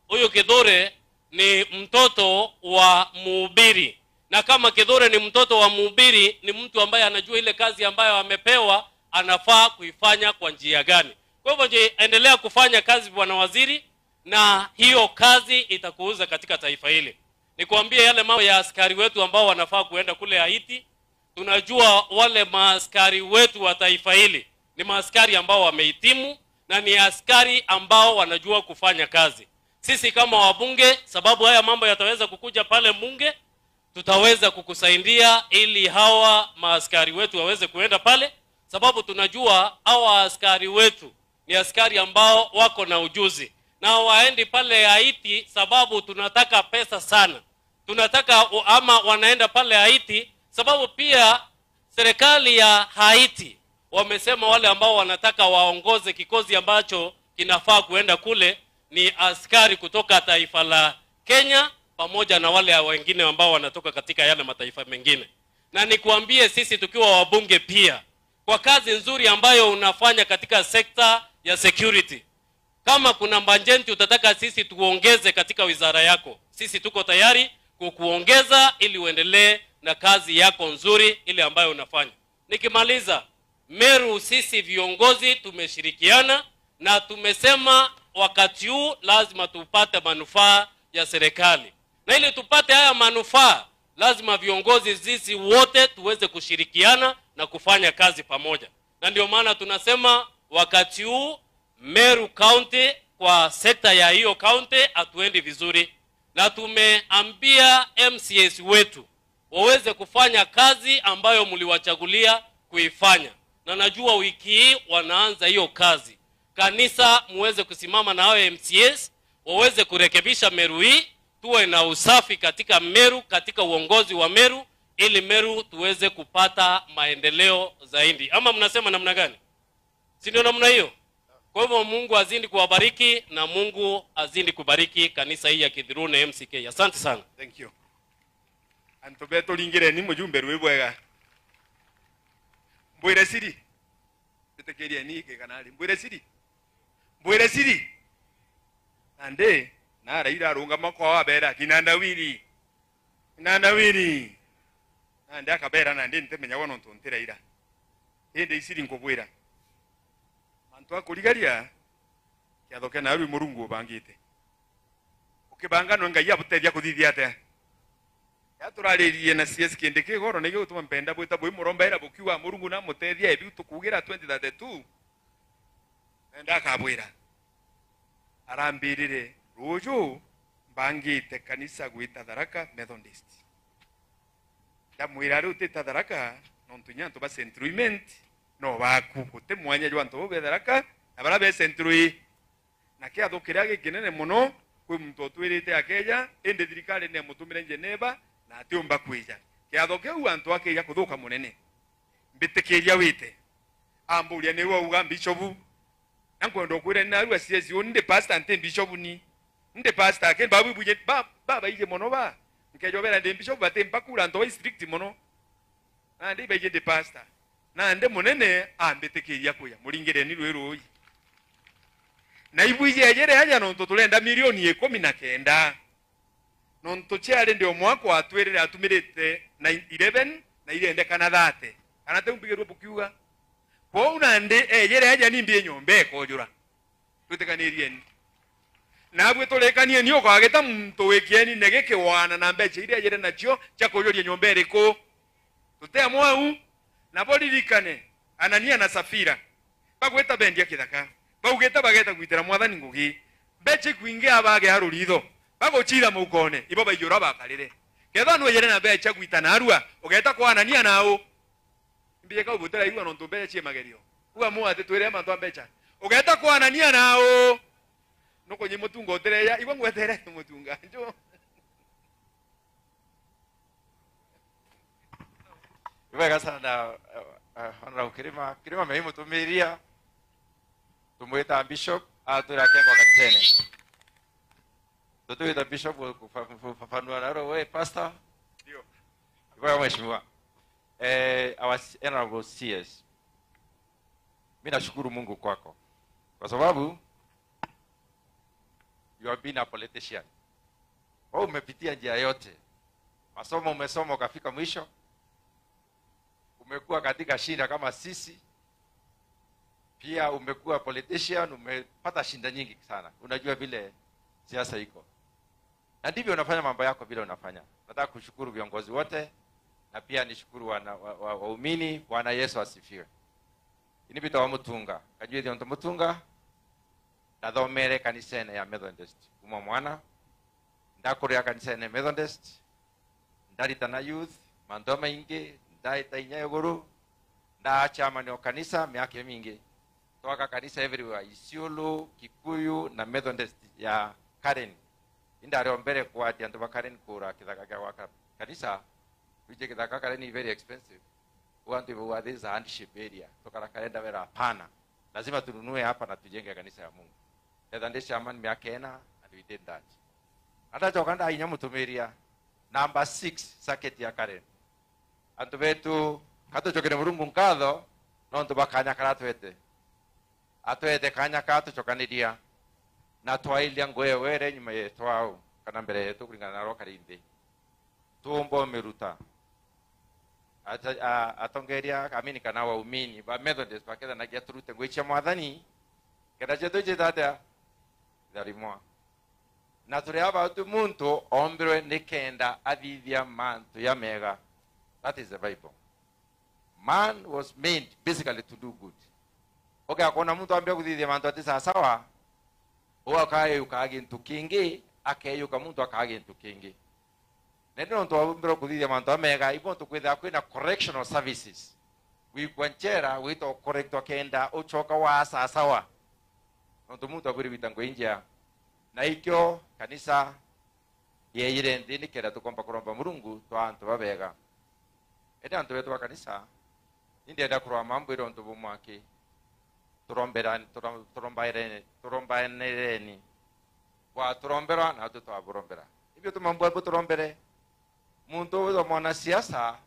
huyu Kithure ni mtoto wa mhubiri. Na kama Kithure ni mtoto wa mhubiri, ni mtu ambaye anajua ile kazi ambayo amepewa anafaa kuifanya kwa njia gani. Kwa hivyo je, endelea kufanya kazi bwana waziri, na hiyo kazi itakuuza katika taifa hili. Nikwambie yale mambo ya askari wetu ambao wanafaa kuenda kule Haiti, tunajua wale maaskari wetu wa taifa hili ni maaskari ambao wamehitimu na ni askari ambao wanajua kufanya kazi. Sisi kama wabunge, sababu haya mambo yataweza kukuja pale bunge, tutaweza kukusaidia ili hawa maaskari wetu waweze kuenda pale, sababu tunajua hawa askari wetu ni askari ambao wako na ujuzi na waendi pale Haiti sababu tunataka pesa sana. Tunataka ama wanaenda pale Haiti sababu pia serikali ya Haiti wamesema wale ambao wanataka waongoze kikosi ambacho kinafaa kuenda kule ni askari kutoka taifa la Kenya pamoja na wale wengine ambao wanatoka katika yale mataifa mengine. Na nikuambie sisi tukiwa wabunge pia, kwa kazi nzuri ambayo unafanya katika sekta ya security, kama kuna bajeti utataka sisi tuongeze katika wizara yako, sisi tuko tayari kukuongeza ili uendelee na kazi yako nzuri ile ambayo unafanya. Nikimaliza, Meru sisi viongozi tumeshirikiana na tumesema wakati huu lazima tupate manufaa ya serikali. Na ili tupate haya manufaa lazima viongozi sisi wote tuweze kushirikiana na kufanya kazi pamoja. Na ndio maana tunasema wakati huu Meru County kwa sekta ya hiyo county hatuendi vizuri, na tumeambia MCS wetu waweze kufanya kazi ambayo mliwachagulia kuifanya. Na najua wiki hii wanaanza hiyo kazi. Kanisa muweze kusimama na hao MCS waweze kurekebisha Meru hii, tuwe na usafi katika Meru, katika uongozi wa Meru, ili Meru tuweze kupata maendeleo zaidi. Ama mnasema namna gani? Si ndio namna hiyo? Kwa hivyo Mungu azidi kuwabariki na Mungu azidi kubariki kanisa hii ya Kithirune MCK. Asante sana. Thank you. Antobeto lingire ni mujumbe rwibwega. Mbwire siri. Tetekeria ni kanali. Mbwire siri. Mbwire siri. Ande na raira runga makwa wa bera kinandawiri. Kinandawiri. Nande akabera nande ntemenya wono ntontira ira. Indi isiri nkubwira. Mantu akurigaria kiatho kena aru murungu ubangite. Ukibanga no ngai abutethia kuthithia atia. Yaturaririe na CS Kindiki goro nigio gutuma mpenda bwita bwi muromba bukiuga murungu na mutethia ebi tukugira 2032. Nenda akabwira. Arambirire ruju mbangite kanisa gwita Tharaka Methodist. Ndamwira riu tita Tharaka nontu nyantu ba centruiment no baku gute mwanya jwa antu be Tharaka na bara be centrui na kiatho kiria gikinene muno kwi muntu utwirite akeja indi thirikari ne mutumire Geneva na atiumba kwija kiatho kiu antu akeja kuthuka munene mbitikiria wite amburia ni wauga bishopu nankwenda kwira na arua CS ndi pastor nte bishopu ni ndi pastor ke babu buje baba ije mono ba nkejobera ndi bishopu bate mpakura antu strict mono na ndi beje ndi pastor na ndi munene ambitikiria kuya muringire ni rwiru na ibu ije ejere aja nontu turenda milioni 19 nontu chiari ndio mwako atwirire atumirite na 11 na irende kana 30 kana te umbigirwo bukiuga kwa una ndi ejere aja nimbie nyombe kojura twitikanirie nabwe turekanie ni ukageta muntu wikieni ne gikiwana na mbeca iria ejere nacio cha kujuria nyombe iriku tutea mwau nabo ririkane Anania na Safira bagweta bendia kithaka baugeta bageta gwitira mwathani ngugi mbeca kwingia bage haruritho baguchira mukone ibo baijura bakarire ketha no ejere na mbeca gwita na arua ugeta kwa Anania nao mbije ka ubutera igwa nontu mbeca cie magerio uga mu ati twire mantu mbeca ugeta kwa Anania nao nuko nyi mutunga utereya igwa ngwetere mutunga njo Wega sana Honorable Kirima Kirima mei mutumiria tumwita bishop atura kengo kanisene tutuita bishop kufafanua naro we pastor ndio kwa mheshimiwa our honorable CS, mimi nashukuru Mungu kwako kwa sababu you have been a politician. Wewe umepitia njia yote, masomo umesoma ukafika mwisho, umekuwa katika shida kama sisi, pia umekuwa politician, umepata shinda nyingi sana. Unajua vile siasa iko, na ndivyo unafanya mambo yako vile unafanya. Nataka kushukuru viongozi wote na pia nishukuru waumini. Bwana Yesu asifiwe. Inibita wa mutunga kajue ndio mutunga ndathomere kanisene ya Methodist kuma mwana ndakuria kanisene Methodist ndaritana youth mandu maingi ndaita inya iguru ndachairman wa kanisa miaka mingi twaka kanisa everywhere Isiolo Kikuyu na Methodist ya Karen indari mbere kwa ati andu ba Karen kura kithaka kya gwaka kanisa wije kithaka Karen very expensive wantu ibo this handship area tokara kalenda wera hapana lazima tununue hapa na tujenge kanisa ya Mungu. Methodist chairman miaka ena and we did that. Ata chokanda inya mutumiria number 6 circuit ya Karen antu betu katuchokere murungu nkatho no ntu bakanya karatwete atwete kanya katuchokaniria na twailia ngwe were nyuma yetu au kana mbere yetu kulingana na roka rindi tumbo meruta atongeria amini kana waumini ba Methodist baketha na giaturute ngwe mwathani kenda chetu chitatia tharimwa na turia batu muntu ombirwe nikenda athithia mantu ya mega. That is the Bible. Man was made basically to do good. Okay, akona muntu ambia kuthithia mantu ati sawa uwa akayuka gintu kingi akeyuka muntu akaga gintu kingi nendo ntu ombirwe kuthithia mantu amega ibo tukwithia kwina correctional services wikwa nchera wito correct akenda uchoka wa sawa ntu muntu akwiri witango injia na ikyo kanisa yeire nthi nikenda tukomba kuromba murungu twa antu babega ende antu betu ba kanisa nindienda kurwa mambo iro ntu bumwaki turombaireni wa turombera na tutwaburombera ibyo tumambo abo turombere muntu wa mwana siasa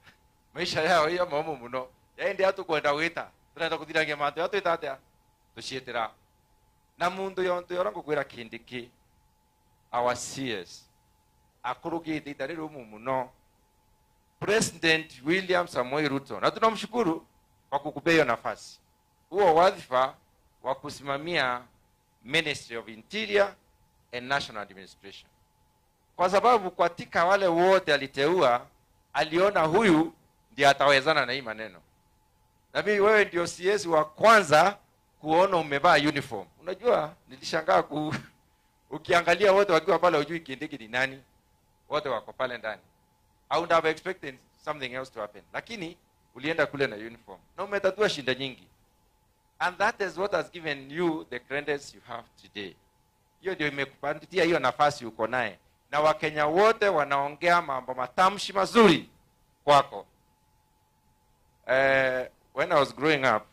maisha yao iyo momu muno yaende atukwenda gwita turenda kuthirangia mantu yatwita atia tuciitira na mundu yontu yorango kwira Kindiki our CS akurugite itari rumu muno President William Samoei Ruto na tunamshukuru kwa kukupea hiyo nafasi, huo wadhifa wa kusimamia Ministry of Interior and National Administration, kwa sababu katika wale wote aliteua, aliona huyu ndiye atawezana na hii maneno. Na mimi wewe ndio CS wa kwanza kuona umevaa uniform. Unajua nilishangaa ukiangalia wote wakiwa pale hujui Kindiki ni nani. Wote wako pale ndani. I would have expected something else to happen. Lakini ulienda kule na uniform na umetatua shida nyingi. And that is what has given you the credence you have today. Hiyo ndio imekupatia hiyo nafasi uko naye. Na Wakenya wote wanaongea mambo matamshi mazuri kwako. When I was growing up,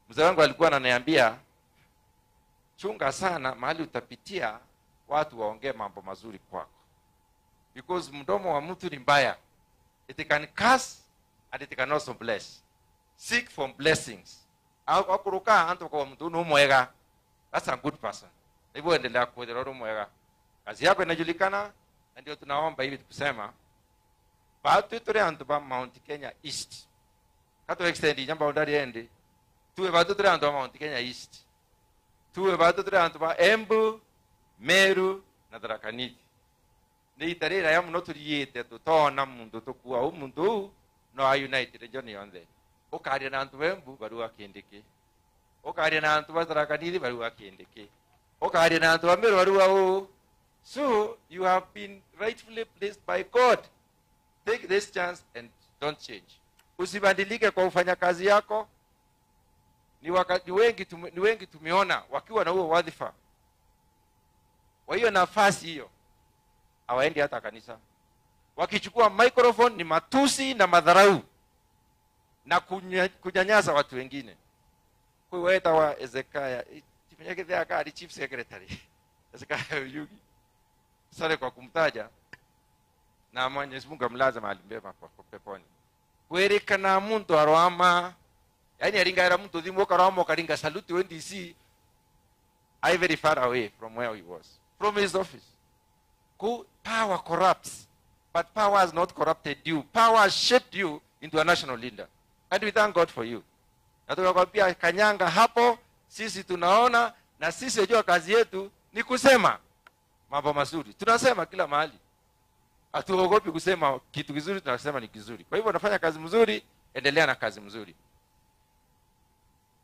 mzee wangu alikuwa ananiambia, chunga sana mahali utapitia watu waongee mambo mazuri kwako. Because mdomo wa mtu ni mbaya. It can curse and it can also bless. Seek for blessings. Akuruka antu kwa mtu ni mwega. That's a good person. Hivyo endelea kuendelea mwega. Kazi yako inajulikana, na ndio tunaomba hivi tukusema batu turi antu ba Mount Kenya East. Kato extend jamba boundary end. Tuwe batu turi antu ba Mount Kenya East. Tuwe batu turi antu ba Embu, Meru na Tharaka Nithi. Ni itarira ya muno turiite tutona mundu tukua umundu no a united region yonthe. Ukaria na antu ba Embu barua Kindiki. Ukaria na antu ba Tharaka Nithi barua Kindiki. Ukaria na antu ba Meru barua u. So you have been rightfully placed by God. Take this chance and don't change. Usibadilike kwa ufanya kazi yako. Ni wengi tumeona wakiwa na huo wadhifa, kwa hiyo nafasi hiyo, hawaendi hata kanisa. Wakichukua microphone ni matusi na madharau na kunyanyasa watu wengine. Kwa hiyo wa Ezekiah, chief chief secretary Ezekiah Oyugi, sare kwa kumtaja, na Mwenyezi Mungu amlaze mahali pema peponi. Kwerekana muntu arwama, yani aringa muntu thimu karwama karinga salute NDC. I very far away from where he was, from his office. Power corrupts, but power has not corrupted you. Power has shaped you into a national leader, and we thank God for you. Na tunakwambia kanyanga hapo, sisi tunaona, na sisi unajua kazi yetu ni kusema mambo mazuri. Tunasema kila mahali. Hatuogopi kusema kitu kizuri, tunasema ni kizuri. Kwa hivyo unafanya kazi mzuri, endelea na kazi mzuri.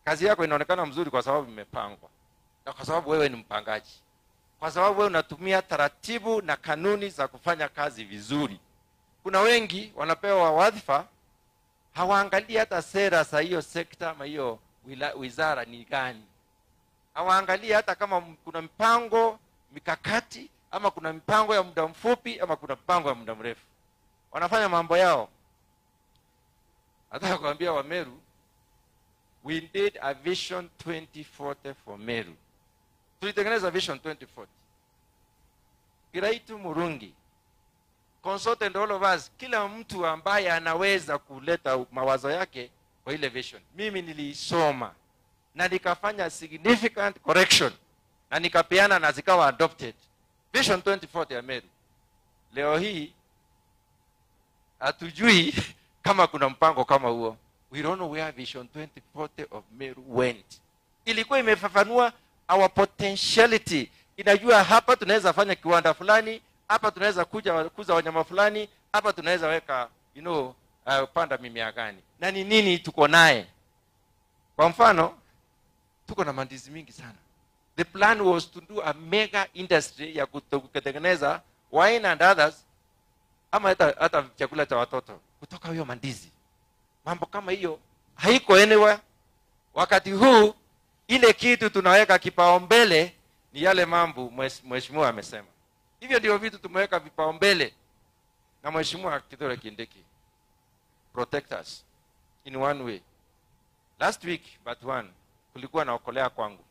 Kazi yako inaonekana mzuri kwa sababu imepangwa. Na kwa sababu wewe ni mpangaji. Kwa sababu wewe unatumia taratibu na kanuni za kufanya kazi vizuri. Kuna wengi wanapewa wadhifa, hawaangalii hata sera za hiyo sekta ama hiyo wizara ni gani. Hawaangalii hata kama kuna mpango mikakati, ama kuna mipango ya muda mfupi, ama kuna mpango ya muda mrefu. Wanafanya mambo yao. Nataka kuambia wa Meru, we did a vision 2040 for Meru. Tulitengeneza vision 2040. Kiraitu Murungi consulted all of us, kila mtu ambaye anaweza kuleta mawazo yake kwa ile vision. Mimi nilisoma na nikafanya significant correction na nikapeana na zikawa adopted. Vision 2040 ya Meru. Leo hii hatujui kama kuna mpango kama huo. We don't know where Vision 2040 of Meru went. Ilikuwa imefafanua our potentiality. Inajua hapa tunaweza fanya kiwanda fulani, hapa tunaweza kuza wanyama fulani, hapa tunaweza weka, panda mimea gani. Na ni nini tuko naye? Kwa mfano, tuko na mandizi mingi sana. The plan was to do a mega industry ya kutengeneza wine and others, ama hata chakula cha watoto kutoka hiyo mandizi. Mambo kama hiyo haiko anywhere. Wakati huu ile kitu tunaweka kipaumbele ni yale mambo mheshimiwa amesema. Hivyo ndio vitu tumeweka vipaumbele. Na Mheshimiwa Kithure Kindiki protect us in one way. Last week but one, kulikuwa na okolea kwangu.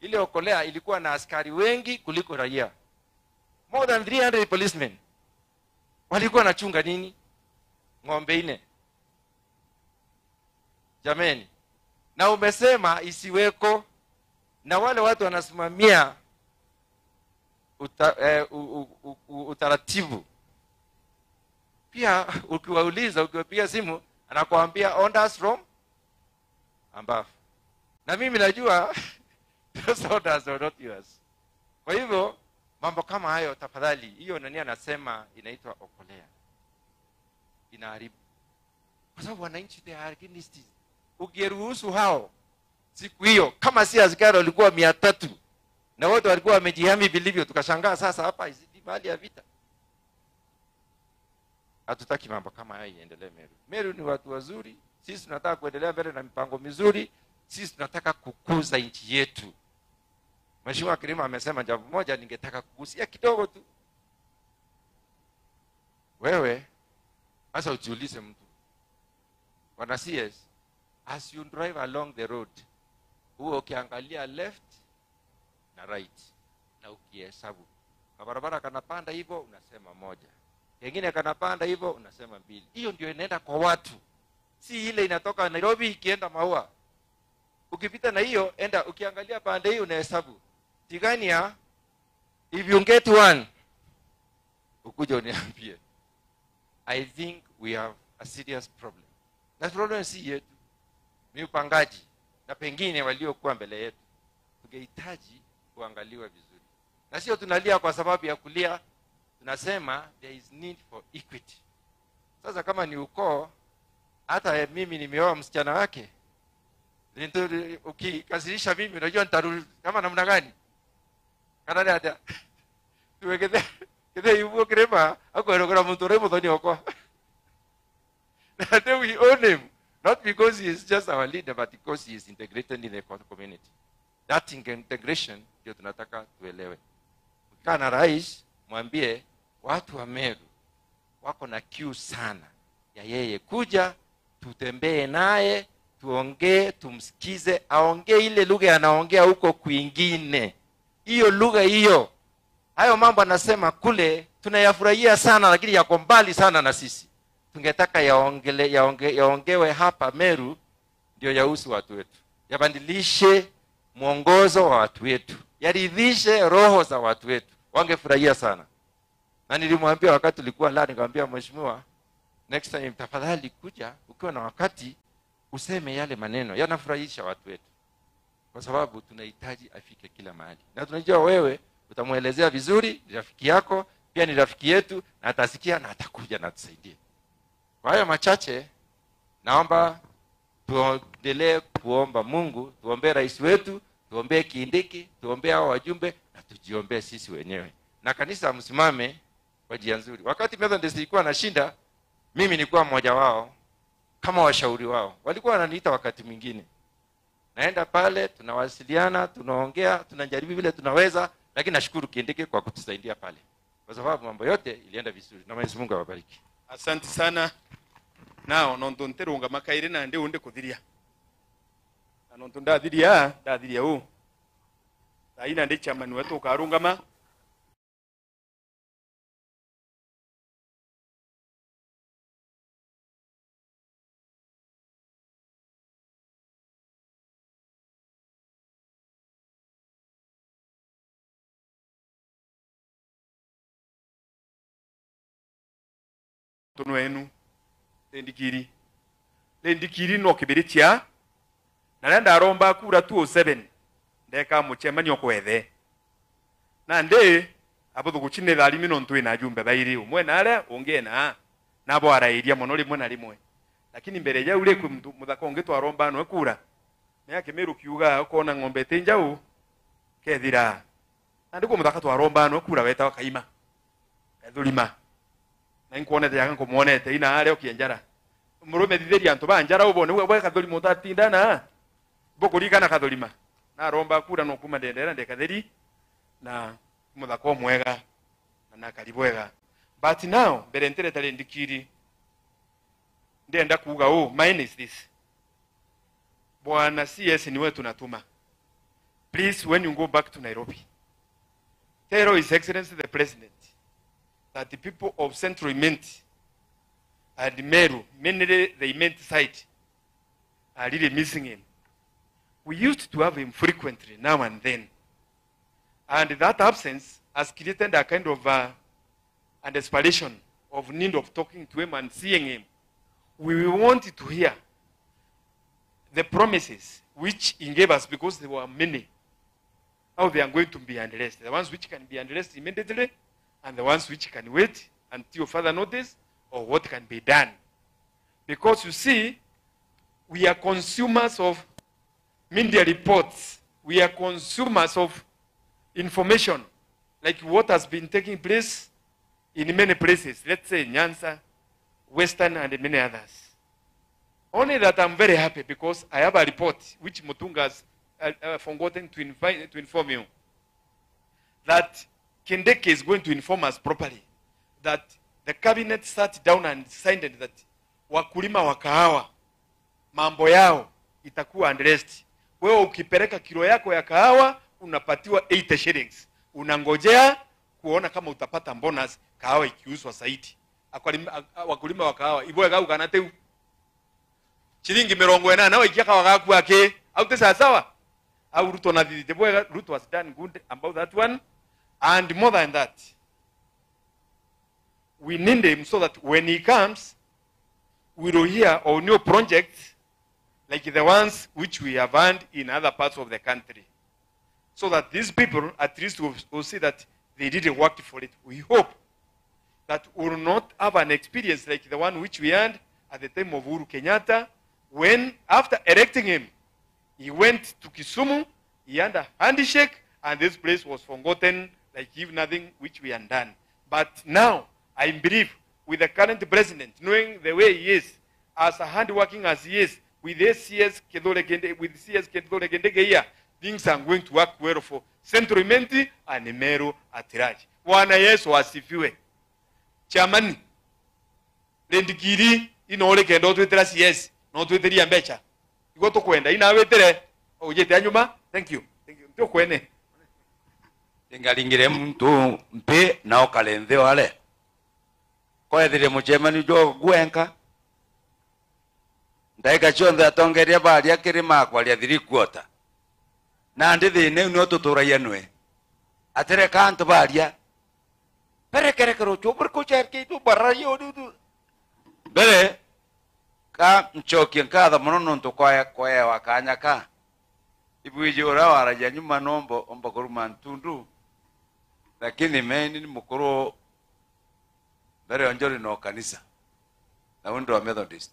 Ile okolea ilikuwa na askari wengi kuliko raia. More than 300 policemen. Walikuwa wanachunga nini? Ng'ombe 4. Jameni, na umesema isiweko, na wale watu wanasimamia utaratibu. Pia ukiwauliza, ukiwapiga simu, anakuambia orders from Ambafu. Na mimi najua those orders are not yours. Kwa hivyo mambo kama hayo tafadhali, hiyo nani anasema inaitwa okolea. Inaharibu. Kwa sababu wananchi they are against it. Ukiruhusu hao siku hiyo kama si askari walikuwa 300 na wote walikuwa wamejihami vilivyo, tukashangaa sasa hapa izidi mahali ya vita. Hatutaki mambo kama hayo iendelee Meru. Meru ni watu wazuri, sisi tunataka kuendelea mbele na mipango mizuri, sisi tunataka kukuza nchi yetu. Mheshimiwa Kirima amesema jambo moja ningetaka kugusia kidogo tu. Wewe sasa ujiulize mtu. Bwana CS, as you drive along the road, huo ukiangalia left na right na ukihesabu. Barabara kanapanda hivyo unasema 1. Kengine kanapanda hivyo unasema 2. Hiyo ndio inaenda kwa watu. Si ile inatoka Nairobi ikienda Maua. Ukipita na hiyo enda ukiangalia pande hii unahesabu. Tigania, if you get one, ukuje uniambie. I think we have a serious problem. Na problem si yetu. Ni upangaji na pengine waliokuwa mbele yetu. Tungehitaji kuangaliwa vizuri. Na sio tunalia kwa sababu ya kulia, tunasema there is need for equity. Sasa kama ni ukoo, hata mimi nimeoa msichana wake. Ukikasirisha mimi unajua nitarudi kama namna gani? Kana hata tuwekete kete yuko krema akorokora mtu remo thoni oko. That we own him not because he is just our leader but because he is integrated in the community. That integration ndio tunataka tuelewe. Ukikaa na rais mwambie watu wa Meru wako na kiu sana ya yeye kuja, tutembee naye, tuongee, tumsikize, aongee ile lugha anaongea huko kwingine. Hiyo lugha hiyo, hayo mambo anasema kule tunayafurahia sana, lakini yako mbali sana na sisi. Tungetaka yaongewe hapa Meru ndio yahusu watu wetu. Yabadilishe mwongozo wa watu wetu. Yaridhishe roho za watu wetu. Wangefurahia sana. Na nilimwambia wakati tulikuwa la, nikamwambia mheshimiwa, next time tafadhali kuja ukiwa na wakati useme yale maneno yanafurahisha watu wetu. Kwa sababu tunahitaji afike kila mahali. Na tunajua wewe utamuelezea vizuri, ni rafiki yako, pia ni rafiki yetu, na atasikia na atakuja na atusaidie. Kwa hayo machache, naomba tuendelee kuomba Mungu, tuombee rais wetu, tuombee Kindiki, tuombee hao wajumbe na tujiombee sisi wenyewe. Na kanisa msimame kwa njia nzuri. Wakati Methodist ilikuwa nashinda, mimi nilikuwa mmoja wao kama washauri wao. Walikuwa wananiita wakati mwingine. Naenda pale, tunawasiliana, tunaongea, tunajaribu vile tunaweza, lakini nashukuru Kindiki kwa kutusaidia pale. Kwa sababu mambo yote ilienda vizuri. Na Mwenyezi Mungu awabariki. Asante sana. Nao nonto nterunga makaire na ndi unde kuthiria. Na nonto ndathiria, ndathiria u. Thaina ndi chairman wetu ukarungama. Wenu lendikiri no kibiritia na renda aromba kura 207 ndeka muchemanio kwethe na ndi abuthu guchine thari mino ntwi na jumbe bairi umwe nare unge na nabo arairia muno rimwe na rimwe lakini mbere ya ure kwi muthako ungi twaromba no kura na yake kiuga ukona ng'ombe ti njau kethira na ndiko muthaka twaromba no kura wetawa kaima ethurima na nkuonete yanga nkumuonete ina are ukienjara murume thitheria antu ba njara ubone we kathuri mutatindana bukurikana kathurima na romba kura no kuma ndendera ndekatheri na muthako mwega na karibwega but now mbere ntereta ndikiri ndenda kuga u mine is this bwana CS ni wetu natuma please when you go back to Nairobi tell His Excellency the President that the people of Central Imenti and Meru, mainly the Imenti side, are really missing him. We used to have him frequently now and then. And that absence has created a kind of an desperation of need of talking to him and seeing him. We want to hear the promises which he gave us, because there were many, how they are going to be addressed. The ones which can be addressed immediately, and the ones which can wait until further notice, or what can be done. Because you see, we are consumers of media reports. We are consumers of information, like what has been taking place in many places, let's say Nyanza, Western, and many others. Only that I'm very happy because I have a report which Mutunga has forgotten to inform you, that Kindiki is going to inform us properly, that the cabinet sat down and signed it that wakulima wa kahawa mambo yao itakuwa addressed. Wewe ukipeleka kilo yako ya kahawa unapatiwa 80 shillings. Unangojea kuona kama utapata bonus kahawa ikiuzwa zaidi. Wakulima wa kahawa iboya gau kana teu shilingi 80 nawe ikiaka wagaku ake au tesa sawa au Ruto na the boy Ruto has done good about that one, and more than that, we need him so that when he comes we will hear of new projects like the ones which we have earned in other parts of the country, so that these people at least will see that they didn't work for it. We hope that we will not have an experience like the one which we earned at the time of Uhuru Kenyatta, when after electing him, he went to Kisumu, he had a handshake, and this place was forgotten, like if nothing which we had done. But now, I believe, with the current president, knowing the way he is, as hardworking as he is, with CS Kithure Kindiki here, things are going to work well for Central Imenti and Meru at large. Bwana Yesu asifiwe. Chairman, lendikiri inore kendo twetera CS, no tweteria mbecha. Igo tukwenda ina wetere ujete anyuma. Thank you. Thank you. Ndio kwene. Tingalingire mtu mpe na okalenze wale. Koethire muchemani jo gwenka. Ndaika cionthe atongeria baria kirima kwaria 3/4. Na ndi thine no tuturaia nwe. Atere kantu baria. Perekerekero chubur ko cherki tu barayo du. Bere ka nchokie nkatha muno nontu kwaewa kanya ka. Ibwije ura waraja nyuma nombo omba kuruma ntundu. Lakini meni ni mukuru mbere onjori no kanisa. Na undo wa Methodist.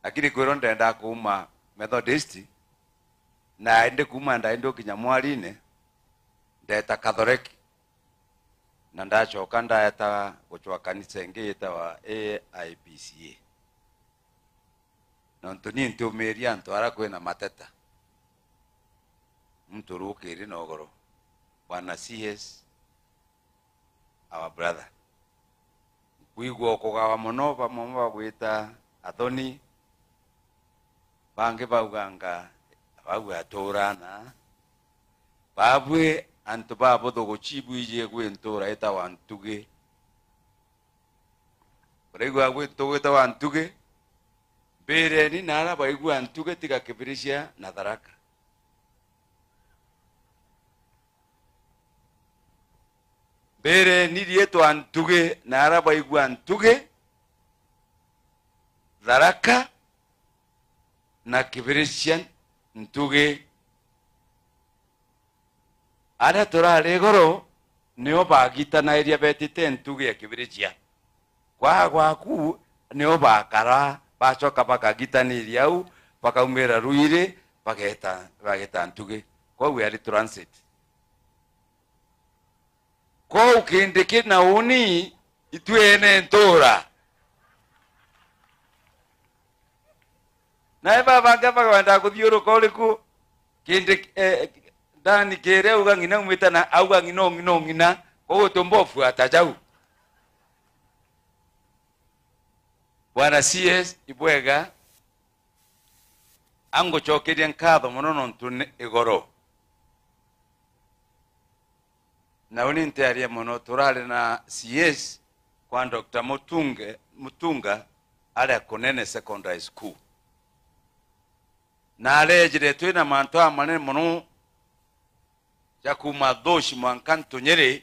Lakini kwiro ndenda kuma Methodist na ende kuma ndaende kinya mwarine ndeta Catholic na ndacoka ndaeta guchwa kanisa ingi yetawa AIPCA. Nontu ni ntumiria antu aria kwina mateta muntu rukiri nogoro. Bwana CS our brother kwigwa kugawa muno bamwe bagwita Athoni bangi bauganga bagwa aturana babwe antu babo thuguchibwije gwi ntura etawa Ntuge uraigua gwi ntuge etawa Ntuge mbireni nara baigua Ntuge tiga Kibirisia na Tharaka. Mbireni rietwa Ntuge nara baigua Ntuge Tharaka na Kibirisia Ntuge aria turari iguru nio bagitanaeria betite Ntuge ya Kibirisia kwa gwaku nio bakara bacoka bakagitaniria au bakaumira ruire bageta Ntuge. Koguo yari transit kou Kindiki na uni itwene ntura nae babange bakwenda kuthiuruka uriku Kindiki ndani kire auga ng'ina umite na auga ng'ina ng'ina ng'ina koguo tumbofu atajau. Bwana CS ibwega angucokeria nkatho muno nontu ni igoro na uni ntiaria muno turari na CS kwa Dr. Mutunga aria Kunene Secondary School na arejire twina mantu amanene muno ja kuma thoci mwanka Nyeri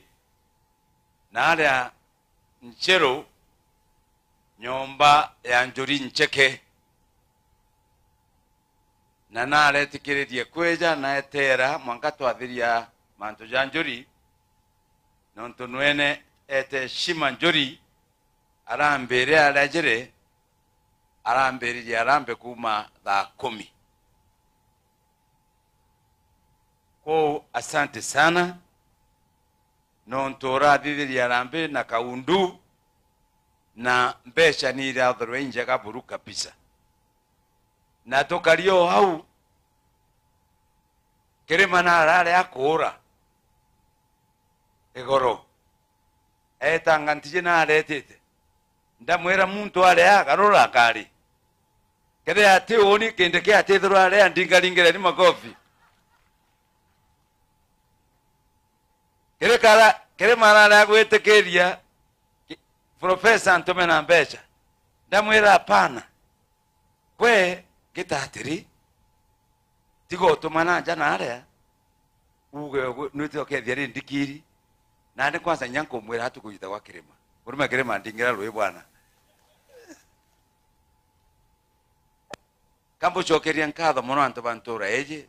na aria Ncheru Nyomba ya Njuri Ncheke na naretikiririe kweja na etera mwanka twathiria mantu ja Njuri nontu nwene ete shima Njuri arambire arajire arambiririe arambe kuma thaa 10. Kwa asante sana nontu urathiria arambe na kaundu na mbeca ni irathorwo injega buru kabisa na tukario hau kirima na arare akura igoro etanga ntije na aretete ndamwira muntu are agarura kari kethe ati uni kinde kia atithirwo are ndingaringire ni makofi kire kara kirima arare agwitikiria Profesa ntume na mbeca ndamwira hapana kwe gitatiri tigo tumana njana aria uge nwite kethia ri ndikiri na ndi kwanza nyanko mwira hatukuyita kwa kirima uruma kirima ndingira rwi bwana kambo chokeria nkatho muno antu bantura eje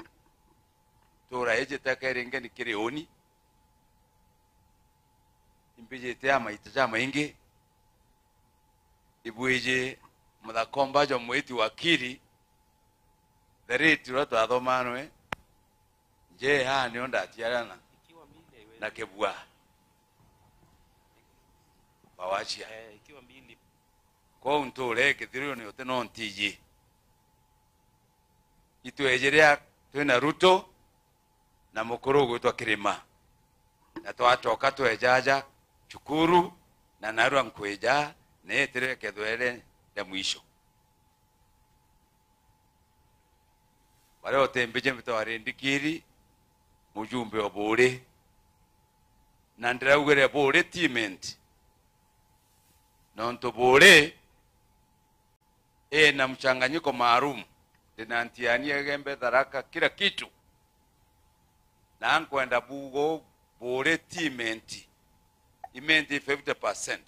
tura eje takeringe ni kirioni imbijite amaita jamaingi ibwije muthakomba jo mwiti wakiri the rate ura twathomanwe nje ha nio ndatiarana na kebua bawachia ko nture kithirio ni ote no ntiji itwejeria twina Ruto na mukuru gwitwa Kirima na twatoka twejaja chukuru na narua nkweja neetire kethwere ya mwisho baria otembije mitware ndikiri mujumbe wa bure na ndiraugire bure timent nonto bure na mchanganyiko maalum ndinantiania gembe tharaka kila kitu na nkwenda bugo bure timent imenti 50%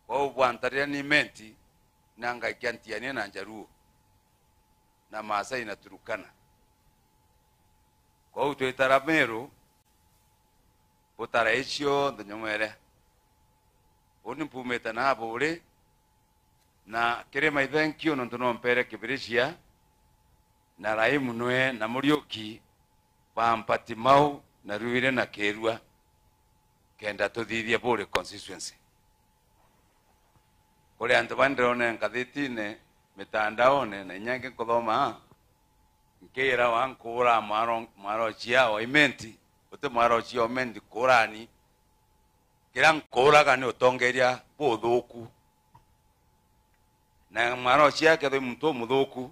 kwa ubwantaria ni menti nanga ikiantiania na njaruo na Maasai na Turukana kwa utwetara Meru butara icio ndonyomwere uni mpumete na bure na kirima I thank you nontu no mpere kibirishia na Raimu nwe na Muriuki bampati mau na ruire na kerua kenda tuthithie bure constituency kuri antu bandirone ngathitine mitandaone na inyange kuthoma nkira wankura mwaro ciao imenti ute mwaro ciao menti kurani kira nkuraga ni utongeria buthuku na mwaro ciake thi muntu muthuku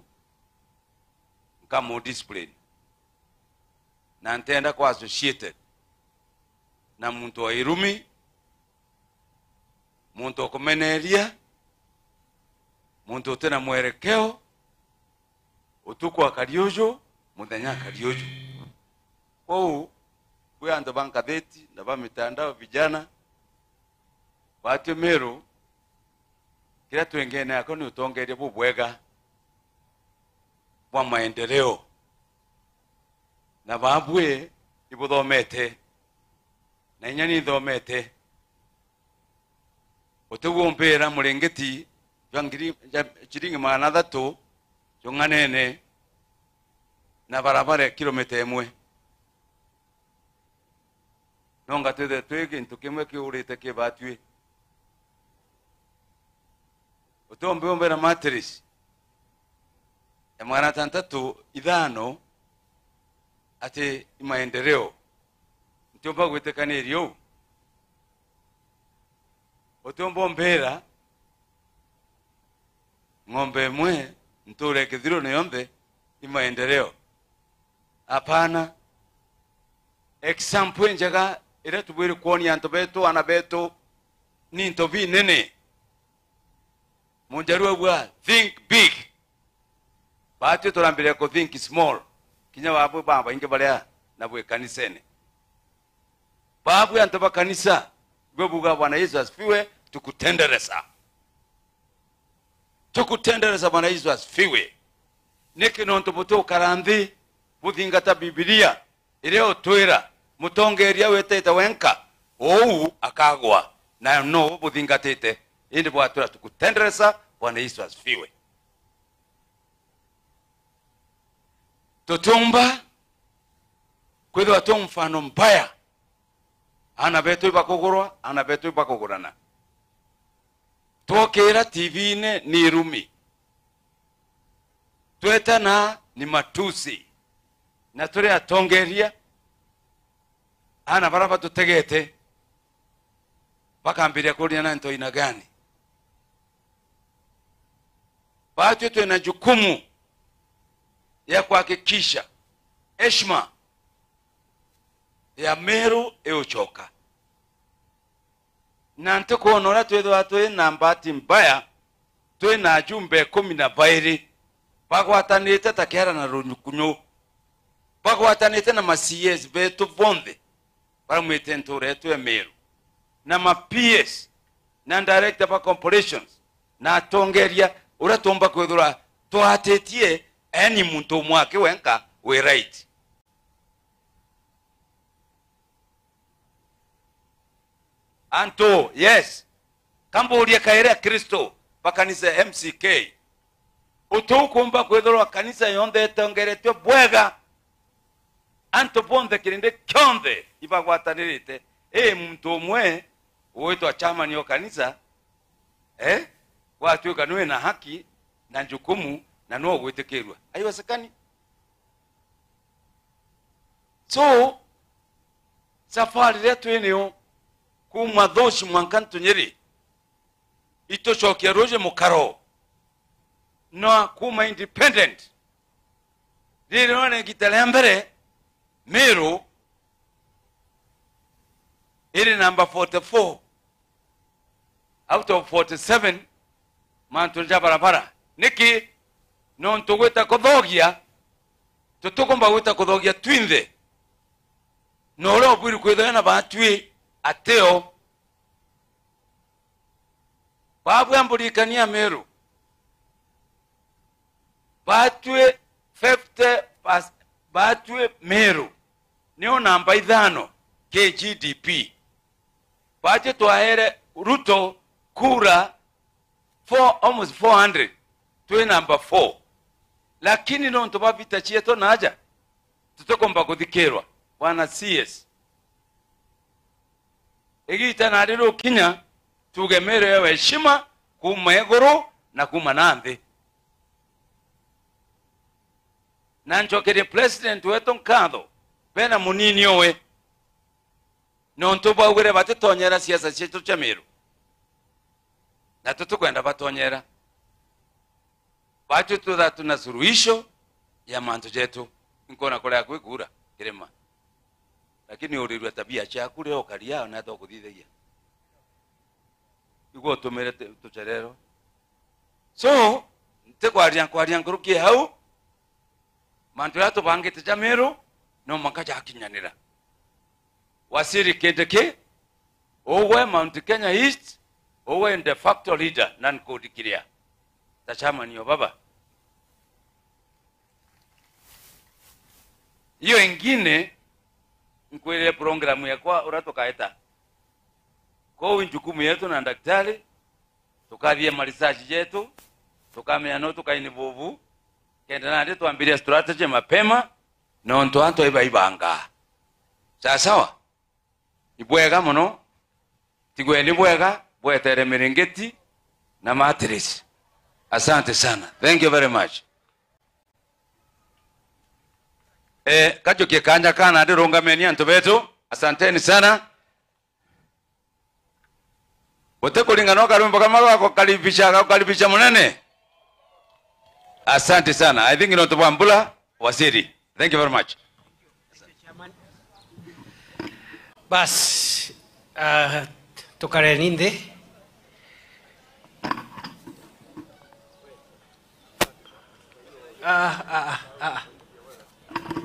nkamu discipline na ntenda kwa associated na muntu wa irumi muntu okumeneria muntu utena mwerekeo utuku akariojo muthenya akariojo kou kwi andu ba ngatheti na ba mitandao vijana batio Meru kiria twengene ako ni utongeria bubwega bwa maendeleo na babwe ibuthomete na inya ni thomete uteguo mpira muringiti jwa ngiri chiringi 300 jong'anene na barabara kilomita 1 nonga twethe twi gintu kimwe kiurite kibatwi utombe ombe na mattress ya 605 ati maendeleo ntiomba gwitikanirio utombo mbera ng'ombe mwe nture kithiro ni yonthe imaendeleo hapana example njega ira tubwire kuonia antu betu ana betu ni nto binene munjarua bwa think big batu turambire ko think small kinya wabwe baba inge baria na bwe kanisene babu antu ba kanisa gwe buga Bwana Yesu asifiwe tukutenderesa Tukutendereza Bwana Yesu asifiwe. Niki nontu butukara nthi buthingata Biblia iria utwira mutongeria wetete wenka ou akagwa na no buthingatite indi bwatwira tukutendereza Bwana Yesu asifiwe. Tutumba kwithwa tu mfano mbaya ana betu ibakugurwa ana betu ibakugurana twokira TV-inĩ ni irumi twetana ni matusi na turi atongeria ana bara batutegete bakambiria kuria na ntoina gani batu twina jukumu ya kuhakikisha heshima ya Meru euchoka na ntikuonora twithwa twi na mbati mbaya twi na jumbe 12 bagwatanite ta kiara na runyukunyu bagwatanite na ma CS betu bonthe baramwite nture yetu ya Meru na ma PS na director ba corporations na atongeria uria tumba kwithura twatetie eni muntu mwake wenka we right. Anto, yes. Kamburia kaire Kristo bakanisa MCK. Utukumba kwethorwa kanisa yonthe etongeretwe bwega. Anto bonthe kirinde kyonthe ibagwatanirite. Muntu umwe witwa chairman yo kanisa watuika niwe na haki na jukumu na no gwitikirwa. Haiwezekani. So safari yetu ino kuma thoci mwanka ntunyiri itucokia ruje mukaro no kuma independent riri none ngita ria mbere Meru iri number 44 out of 47 mantu nja barabara niki no ntugwita kuthogia tutukumba gwita kuthogia twinthe no uria ubwiri kwithira na batwi ateo babu ambulikania Meru batwe 50 batwe Meru nio namba 5 KGDP batwe twahere Ruto kura 4 almost 400 twe namba 4 lakini no ntobavita chieto naja tutokomba kuthikirwa bwana CS igita na riro kinya tuge Meru ya heshima kuma iguru na kuma na nthi na njokere president wetu nkatho bena munini owe no ntubaugire batitonyera siasa cietu cia Meru na tutukwenda batonyera batu tutha tuna suluhisho ya mantu jetu nkona kuria kwigura kirima lakini urirwa tabia ciaku ria ukaria na tokuthithagia iguo tumire tucerero so ntikwaria kwaria nkurukie hau mantu ya tubangite ja Meru no makaja akinyanira wasiri Kindiki uwe Mount Kenya East uwe de facto leader nan kudikiria ta chama niyo baba hiyo ingine nkwire programu yakwa uratokaeta kwa jukumu yetu na daktari tukathie marisachi yetu tukamenya no tukaini bovu kenda nandi twambirie strategy mapema no ntu antu iba ibanga sawa ibwega muno tigwe ni bwega bwetere miringeti na mattress. Asante sana, thank you very much. Kajokie kanya kana ndirungameni antu betu asanteni sana wote kulingana karumbo kama wako karibisha munene. Asante sana. I think ino tubambula waziri. Thank you very much. Bas tukareninde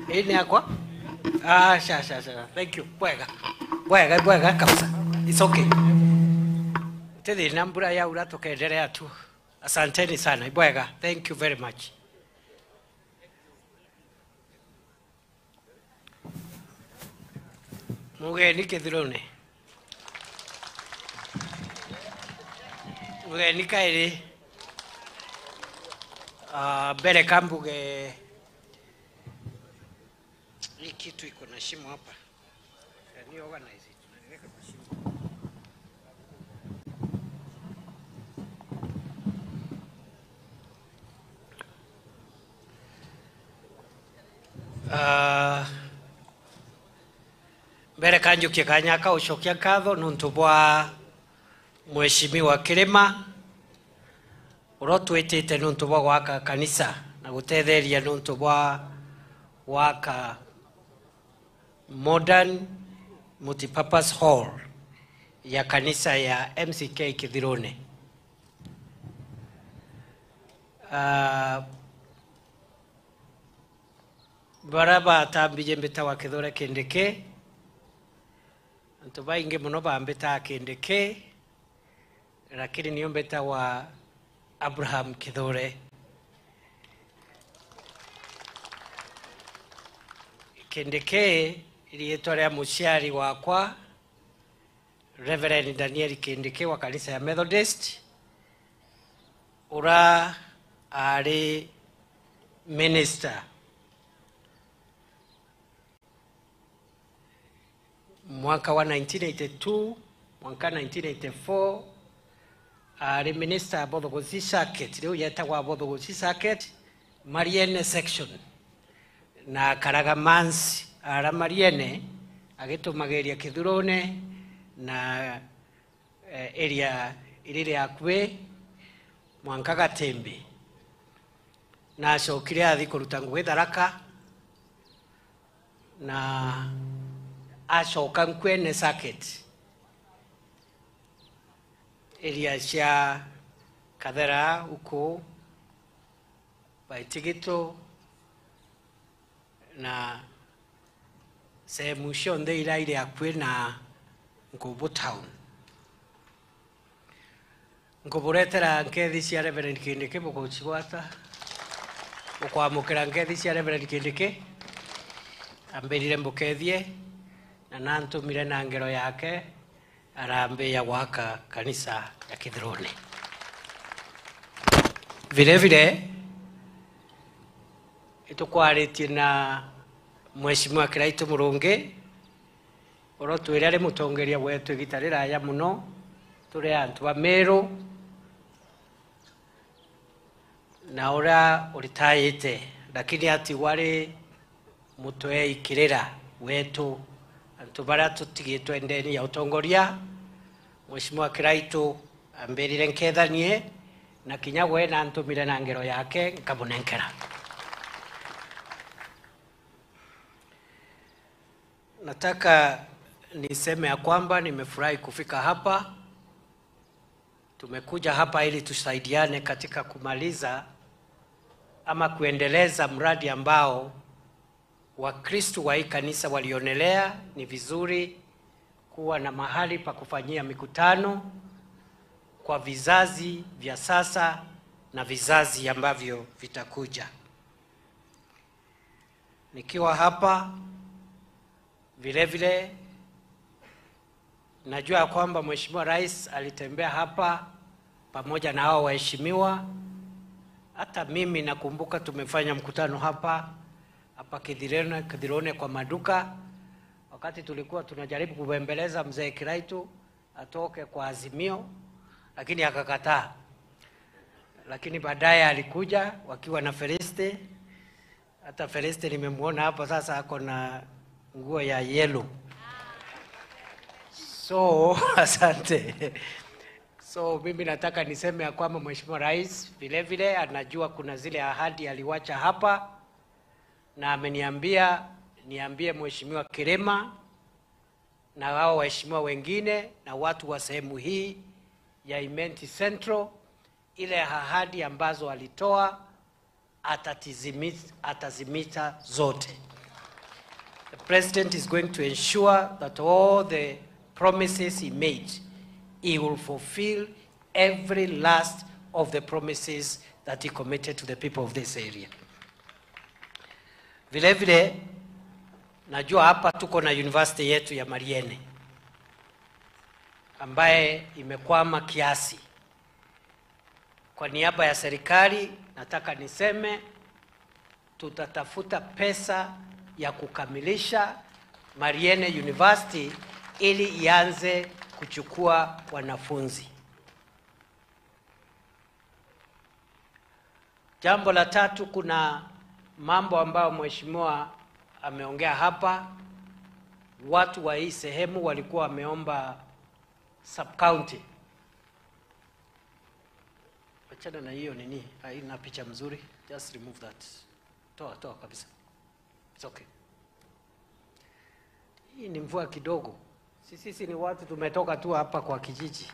Ini akwa? Sha. Thank you. Bwega. Bwega kabisa. It's okay. Tedi nambura ya ura tukaendelea tu. Asanteni sana. Ibwega, thank you very much. Mugeni Kithirone. Mugeni kairi. Mbere kambuge hii kitu iko na shimo hapa. Can you organize it? Tunaweka kwa shimo. Mbere kanjukie kanyaka ucokia nkatho nuntu bwa Mheshimiwa Kirima uria twitite nuntu bwa gwaka kanisa na gutetheria nuntu bwa gwaka modern multipurpose hall ya kanisa ya MCK Kithirone. Baraba atambije mbita wa Kithure Kindiki, antu baingi muno bambita Kindiki, lakini niyo mbita wa Abraham Kithure Kindiki. Irietwa ria muciari wakwa Reverend Daniel Kindiki wa kanisa ya Methodist, ura ari minister mwaka wa 1982 mwaka 1984 ari minister Bothogoci Circuit, riu yetagwa Bothogoci Circuit Mariene section, na karaga mansi ara Mariene agitumagiria Kithurone na area irire akwe mwanka Gatembe, na acokire athi kuruta ngugi Tharaka, na acoka Nkwene Circuit area cia Kathera uko Baitigito na sehemu cionthe iria irĩ hakuhĩ na Nkubu town. Nkuburetera nkethi cia Reverend Kindiki mugucigwata ukwamukira nkethi cia Reverend Kindiki ambirire mbukethie na nantumire na ngero yake arambia gwaka kanisa ya Kithirone. Vile vile itukwaritie na Mheshimiwa Kiraitu Murungi uria twire ari mutongoria wetu igita riraya muno turi antu a Meru na uria uritayite, lakini ati wari mutwe ikirira wetu antu baria tutigitwe ndeni ya utongoria. Mheshimiwa Kiraitu ambirire nkethanie na kinya we na ntumire na ngero yake nkamunenkera. Nataka niseme ya kwamba nimefurahi kufika hapa. Tumekuja hapa ili tusaidiane katika kumaliza ama kuendeleza mradi ambao Wakristo wa hii kanisa walionelea ni vizuri kuwa na mahali pa kufanyia mikutano kwa vizazi vya sasa na vizazi ambavyo vitakuja. Nikiwa hapa vile vile najua kwamba Mheshimiwa Rais alitembea hapa pamoja na hao waheshimiwa. Hata mimi nakumbuka tumefanya mkutano hapa Kithirone kwa maduka, wakati tulikuwa tunajaribu kubembeleza mzee Kiraitu atoke kwa Azimio, lakini akakataa. Lakini baadaye alikuja wakiwa na Feliste. Hata Feliste nimemuona hapa sasa ako na nguo ya yellow. So asante. So mimi nataka niseme ya kwamba Mheshimiwa Rais vile vile anajua kuna zile ahadi aliwacha hapa, na ameniambia niambie Mheshimiwa Kirima na hao waheshimiwa wengine na watu wa sehemu hii ya Imenti Central, ile ahadi ambazo alitoa atazimita zote. The president is going to ensure that all the promises he made, he will fulfill every last of the promises that he committed to the people of this area. Vile vile, najua hapa tuko na university yetu ya Mariene ambaye imekwama kiasi. Kwa niaba ya serikali nataka niseme tutatafuta pesa ya kukamilisha Mariene University ili ianze kuchukua wanafunzi. Jambo la tatu, kuna mambo ambayo mheshimiwa ameongea hapa. Watu wa hii sehemu walikuwa wameomba sub-county. Achana na hiyo nini, haina picha mzuri. Just remove that. Toa kabisa. It's okay. Hii ni mvua kidogo. Sisi ni watu tumetoka tu hapa kwa kijiji.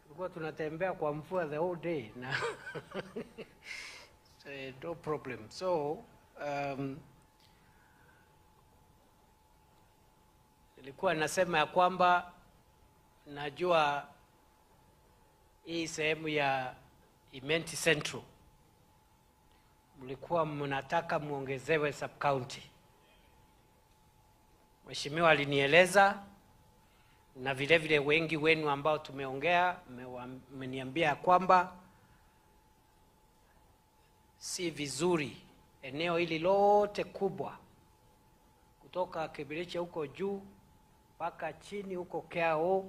Tulikuwa tunatembea kwa mvua the whole day na so, no problem. So nilikuwa nasema ya kwamba najua hii sehemu ya Imenti Central mlikuwa mnataka muongezewe sub-county. Mheshimiwa alinieleza, na vile vile wengi wenu ambao tumeongea mmeniambia kwamba si vizuri eneo hili lote kubwa kutoka Kibiriche huko juu mpaka chini huko Kiao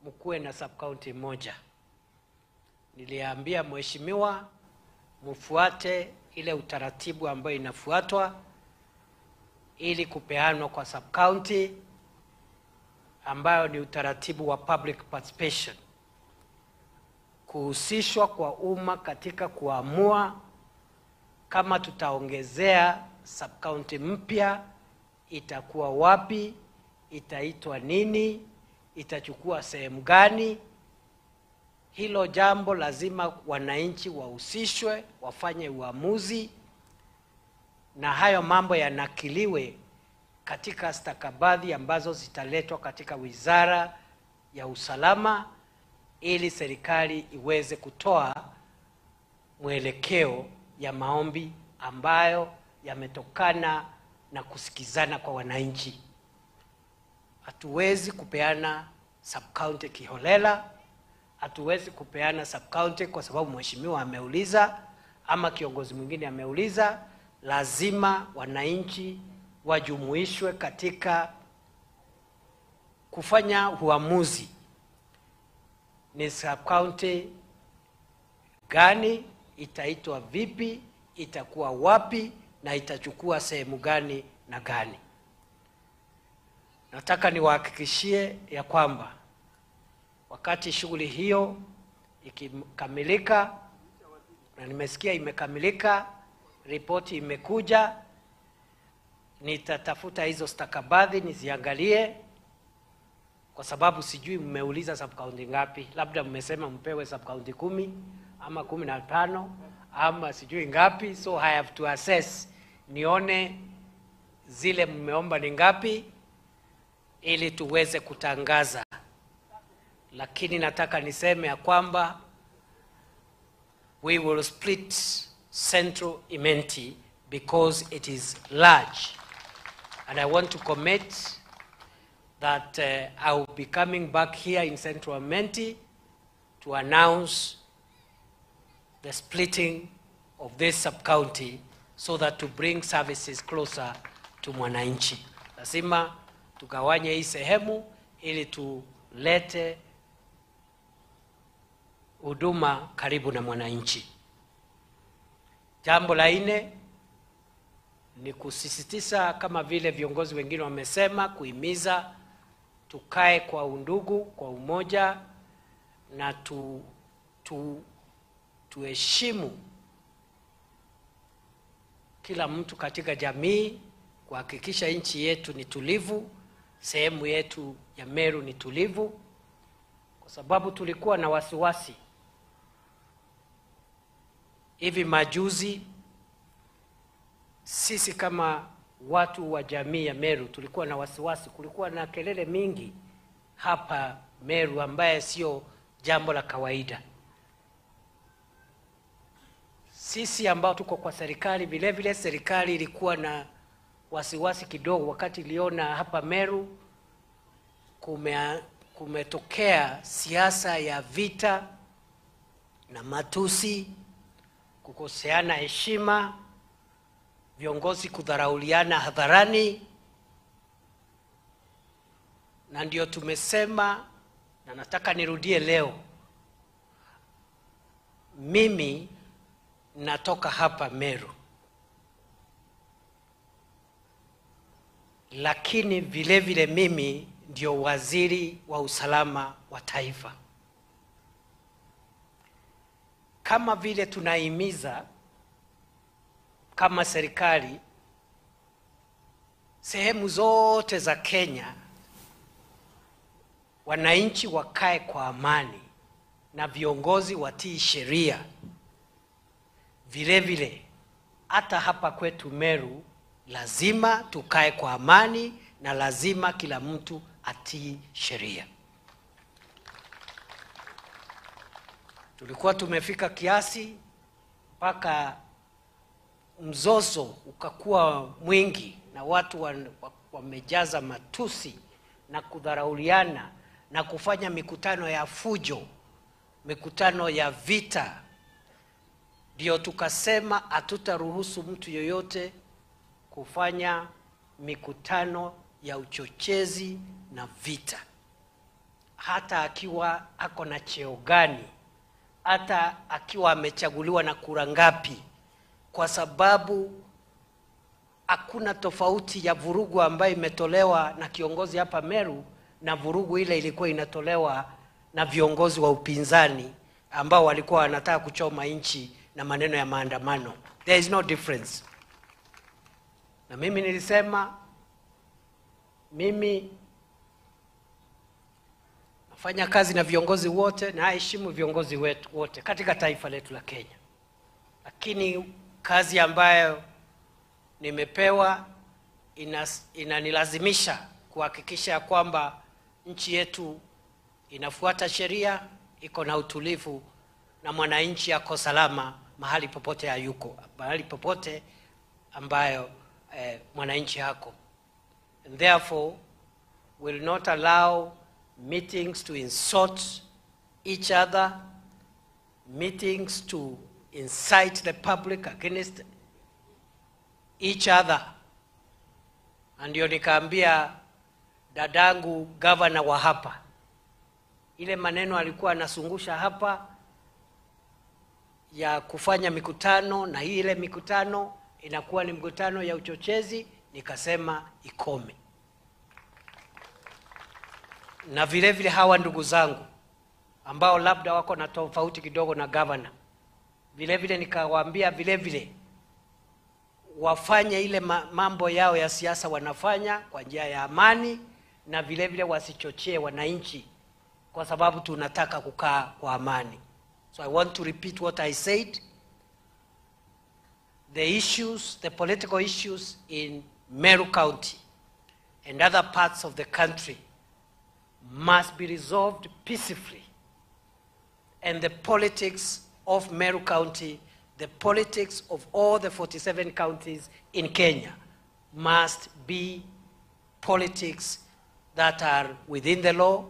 mkuwe na sub-county moja. Niliambia mheshimiwa mfuate ile utaratibu ambayo inafuatwa ili kupeanwa kwa sub-county, ambayo ni utaratibu wa public participation, kuhusishwa kwa umma katika kuamua kama tutaongezea sub-county mpya, itakuwa wapi, itaitwa nini, itachukua sehemu gani. Hilo jambo lazima wananchi wahusishwe, wafanye uamuzi, na hayo mambo yanakiliwe katika stakabadhi ambazo zitaletwa katika Wizara ya Usalama ili serikali iweze kutoa mwelekeo ya maombi ambayo yametokana na kusikizana kwa wananchi. Hatuwezi kupeana sub-county kiholela, hatuwezi kupeana sub-county kwa sababu mheshimiwa ameuliza ama kiongozi mwingine ameuliza. Lazima wananchi wajumuishwe katika kufanya uamuzi ni sub-county gani, itaitwa vipi, itakuwa wapi na itachukua sehemu gani na gani. Nataka niwahakikishie ya kwamba wakati shughuli hiyo ikikamilika, na nimesikia imekamilika, ripoti imekuja, nitatafuta hizo stakabadhi niziangalie, kwa sababu sijui mmeuliza sub-county ngapi. Labda mmesema mpewe sub-county 10 ama 15 ama sijui ngapi. So I have to assess nione zile mmeomba ni ngapi ili tuweze kutangaza. Lakini nataka niseme ya kwamba we will split Central Imenti because it is large. And I want to commit that I will be coming back here in Central Imenti to announce the splitting of this sub-county so that to bring services closer to mwananchi. Lazima tugawanye hii sehemu ili tulete huduma karibu na mwananchi. Jambo la nne ni kusisitiza, kama vile viongozi wengine wamesema, kuhimiza tukae kwa undugu, kwa umoja, na tuheshimu kila mtu katika jamii, kuhakikisha nchi yetu ni tulivu, sehemu yetu ya Meru ni tulivu, kwa sababu tulikuwa na wasiwasi hivi majuzi. Sisi kama watu wa jamii ya Meru tulikuwa na wasiwasi, kulikuwa na kelele mingi hapa Meru ambaye sio jambo la kawaida. Sisi ambao tuko kwa serikali, vile vile serikali ilikuwa na wasiwasi kidogo wakati iliona hapa Meru kumetokea siasa ya vita na matusi, kukoseana heshima, viongozi kudharauliana hadharani. Na ndio tumesema, na nataka nirudie leo, mimi natoka hapa Meru, lakini vile vile mimi ndio waziri wa usalama wa taifa. Kama vile tunahimiza kama serikali sehemu zote za Kenya wananchi wakae kwa amani na viongozi watii sheria, vile vile hata hapa kwetu Meru lazima tukae kwa amani na lazima kila mtu atii sheria. Tulikuwa tumefika kiasi mpaka mzozo ukakuwa mwingi na watu wamejaza matusi na kudharauliana na kufanya mikutano ya fujo, mikutano ya vita. Ndio tukasema hatutaruhusu mtu yoyote kufanya mikutano ya uchochezi na vita, hata akiwa ako na cheo gani, hata akiwa amechaguliwa na kura ngapi, kwa sababu hakuna tofauti ya vurugu ambayo imetolewa na kiongozi hapa Meru na vurugu ile ilikuwa inatolewa na viongozi wa upinzani ambao walikuwa wanataka kuchoma nchi na maneno ya maandamano. There is no difference. Na mimi nilisema, mimi nafanya kazi na viongozi wote na heshimu viongozi wetu wote katika taifa letu la Kenya. Lakini kazi ambayo nimepewa inanilazimisha kuhakikisha kwamba nchi yetu inafuata sheria, iko na utulivu na mwananchi ako salama mahali popote hayuko, mahali popote ambayo mwananchi hako. And therefore will not allow meetings to insult each other, meetings to incite the public against each other. Na ndio nikaambia dadangu governor wa hapa, ile maneno alikuwa anasungusha hapa ya kufanya mikutano, na hii ile mikutano inakuwa ni mikutano ya uchochezi, nikasema ikome. Na vile vile hawa ndugu zangu ambao labda wako na tofauti kidogo na governor, vile vile nikawaambia vile vile wafanye ile mambo yao ya siasa wanafanya kwa njia ya amani, na vile vile wasichochee wananchi, kwa sababu tunataka kukaa kwa amani. So I want to repeat what I said. The issues, the political issues in Meru County and other parts of the country must be resolved peacefully. And the politics of Meru County, the politics of all the 47 counties in Kenya must be politics that are within the law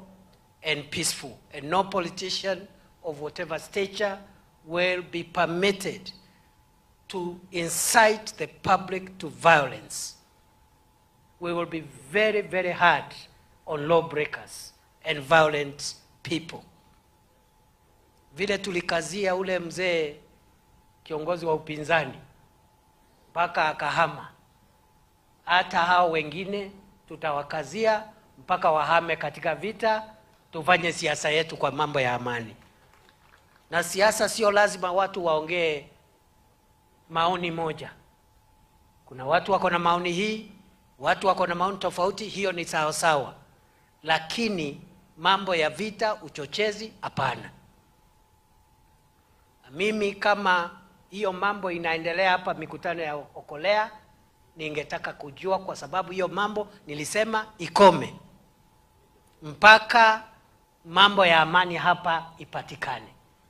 and peaceful. And no politician of whatever stature will be permitted to incite the public to violence. We will be very, very hard on lawbreakers and violent people. Vile tulikazia ule mzee kiongozi wa upinzani mpaka akahama, hata hao wengine tutawakazia mpaka wahame katika vita, tufanye siasa yetu kwa mambo ya amani. Na siasa sio lazima watu waongee maoni moja. Kuna watu wako na maoni hii, watu wako na maoni tofauti, hiyo ni sawa sawa. Lakini mambo ya vita, uchochezi, hapana. Mimi kama hiyo mambo inaendelea hapa mikutano ya Okolea, ningetaka kujua, kwa sababu hiyo mambo nilisema ikome mpaka mambo ya amani hapa ipatikane.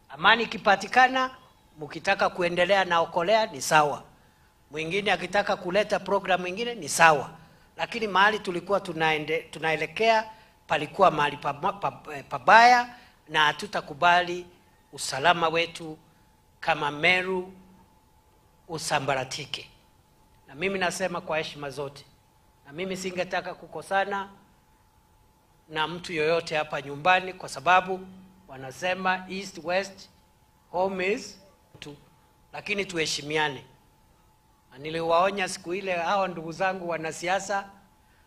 Amani ikipatikana, mkitaka kuendelea na Okolea ni sawa, mwingine akitaka kuleta program mwingine ni sawa, lakini mahali tulikuwa tunaelekea palikuwa mahali pabaya, na hatutakubali usalama wetu kama Meru usambaratike. Na mimi nasema kwa heshima zote, na mimi singetaka kukosana na mtu yoyote hapa nyumbani, kwa sababu wanasema east west home is tu, lakini tuheshimiane. Na niliwaonya siku ile hao ndugu zangu wanasiasa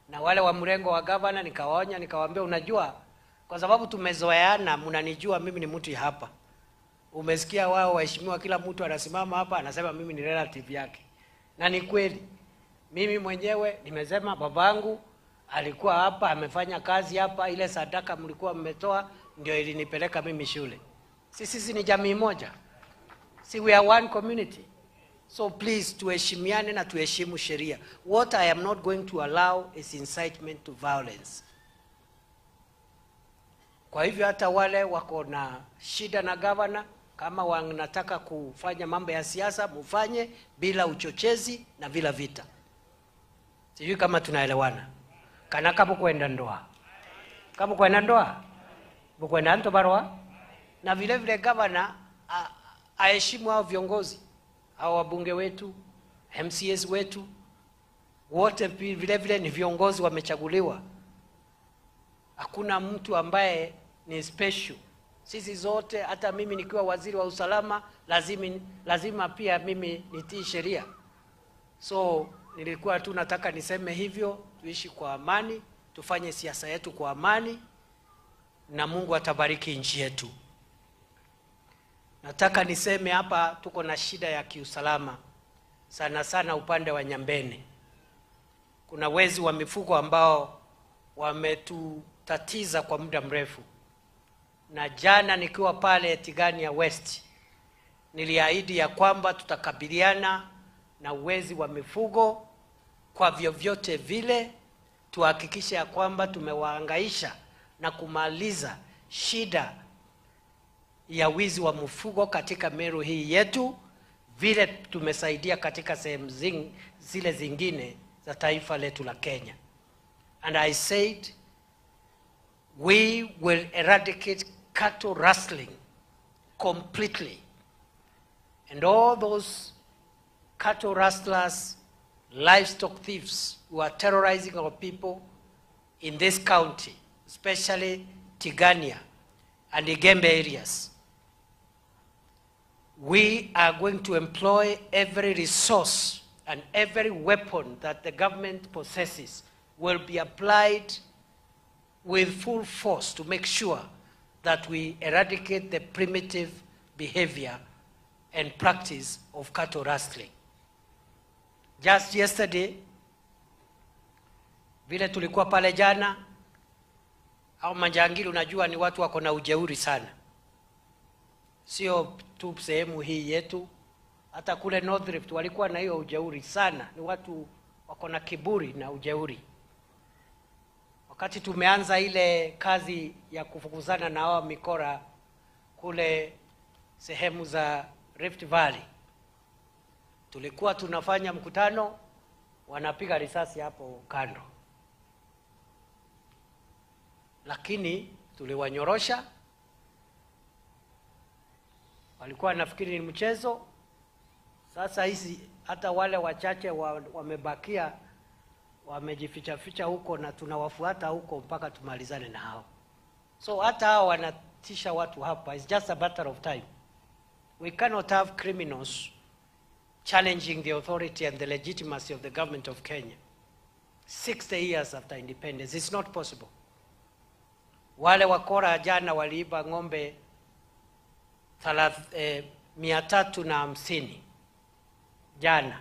na wale wa mrengo wa governor, nikawaonya nikawaambia, unajua kwa sababu tumezoeana, mnanijua mimi ni mtu hapa. Umesikia wao waheshimiwa, kila mtu anasimama hapa anasema mimi ni relative yake. Na ni kweli. Mimi mwenyewe nimesema babangu alikuwa hapa, amefanya kazi hapa, ile sadaka mlikuwa mmetoa ndio ilinipeleka mimi shule. Sisi ni jamii moja. Si we are one community. So please tuheshimiane na tuheshimu sheria. What I am not going to allow is incitement to violence. Kwa hivyo hata wale wako na shida na governor, kama wanataka kufanya mambo ya siasa, mufanye bila uchochezi na bila vita. Sijui kama tunaelewana. Kana kapo kwenda ndoa. Kapo kwenda ndoa? Bukwenda nto barua? Na vile vile governor aheshimu hao viongozi, hao wabunge wetu, MCS wetu, wote vile vile ni viongozi wamechaguliwa. Hakuna mtu ambaye ni special. Sisi zote, hata mimi nikiwa waziri wa usalama, lazima pia mimi nitii sheria. So nilikuwa tu nataka niseme hivyo, tuishi kwa amani, tufanye siasa yetu kwa amani, na Mungu atabariki nchi yetu. Nataka niseme hapa tuko na shida ya kiusalama, sana sana upande wa Nyambene. Kuna wezi wa mifugo ambao wametutatiza kwa muda mrefu. Na jana nikiwa pale Tigania West, niliahidi ya kwamba tutakabiliana na wezi wa mifugo kwa vyovyote vile, tuhakikishe ya kwamba tumewahangaisha na kumaliza shida ya wizi wa mifugo katika Meru hii yetu, vile tumesaidia katika sehemu zile zingine za taifa letu la Kenya. And I said, we will eradicate cattle rustling completely. And all those cattle rustlers, livestock thieves who are terrorizing our people in this county, especially Tigania and Igembe areas, we are going to employ every resource and every weapon that the government possesses will be applied with full force to make sure that we eradicate the primitive behavior and practice of cattle rustling. Just yesterday, vile tulikuwa pale jana, au manjangili unajua ni watu wako na ujeuri sana. Sio tu sehemu hii yetu, hata kule North Rift walikuwa na hiyo ujeuri sana. Ni watu wako na kiburi na ujeuri. Wakati tumeanza ile kazi ya kufukuzana na hao mikora kule sehemu za Rift Valley, tulikuwa tunafanya mkutano, wanapiga risasi hapo kando. Lakini tuliwanyorosha. Walikuwa nafikiri ni mchezo. Sasa hizi hata wale wachache wamebakia wamejificha ficha huko, na tunawafuata huko mpaka tumalizane na hao. So hata hao wanatisha watu hapa. It's just a matter of time. We cannot have criminals challenging the authority and the legitimacy of the government of Kenya 60 years after independence. It's not possible. Wale wakora jana waliiba ng'ombe 350 jana.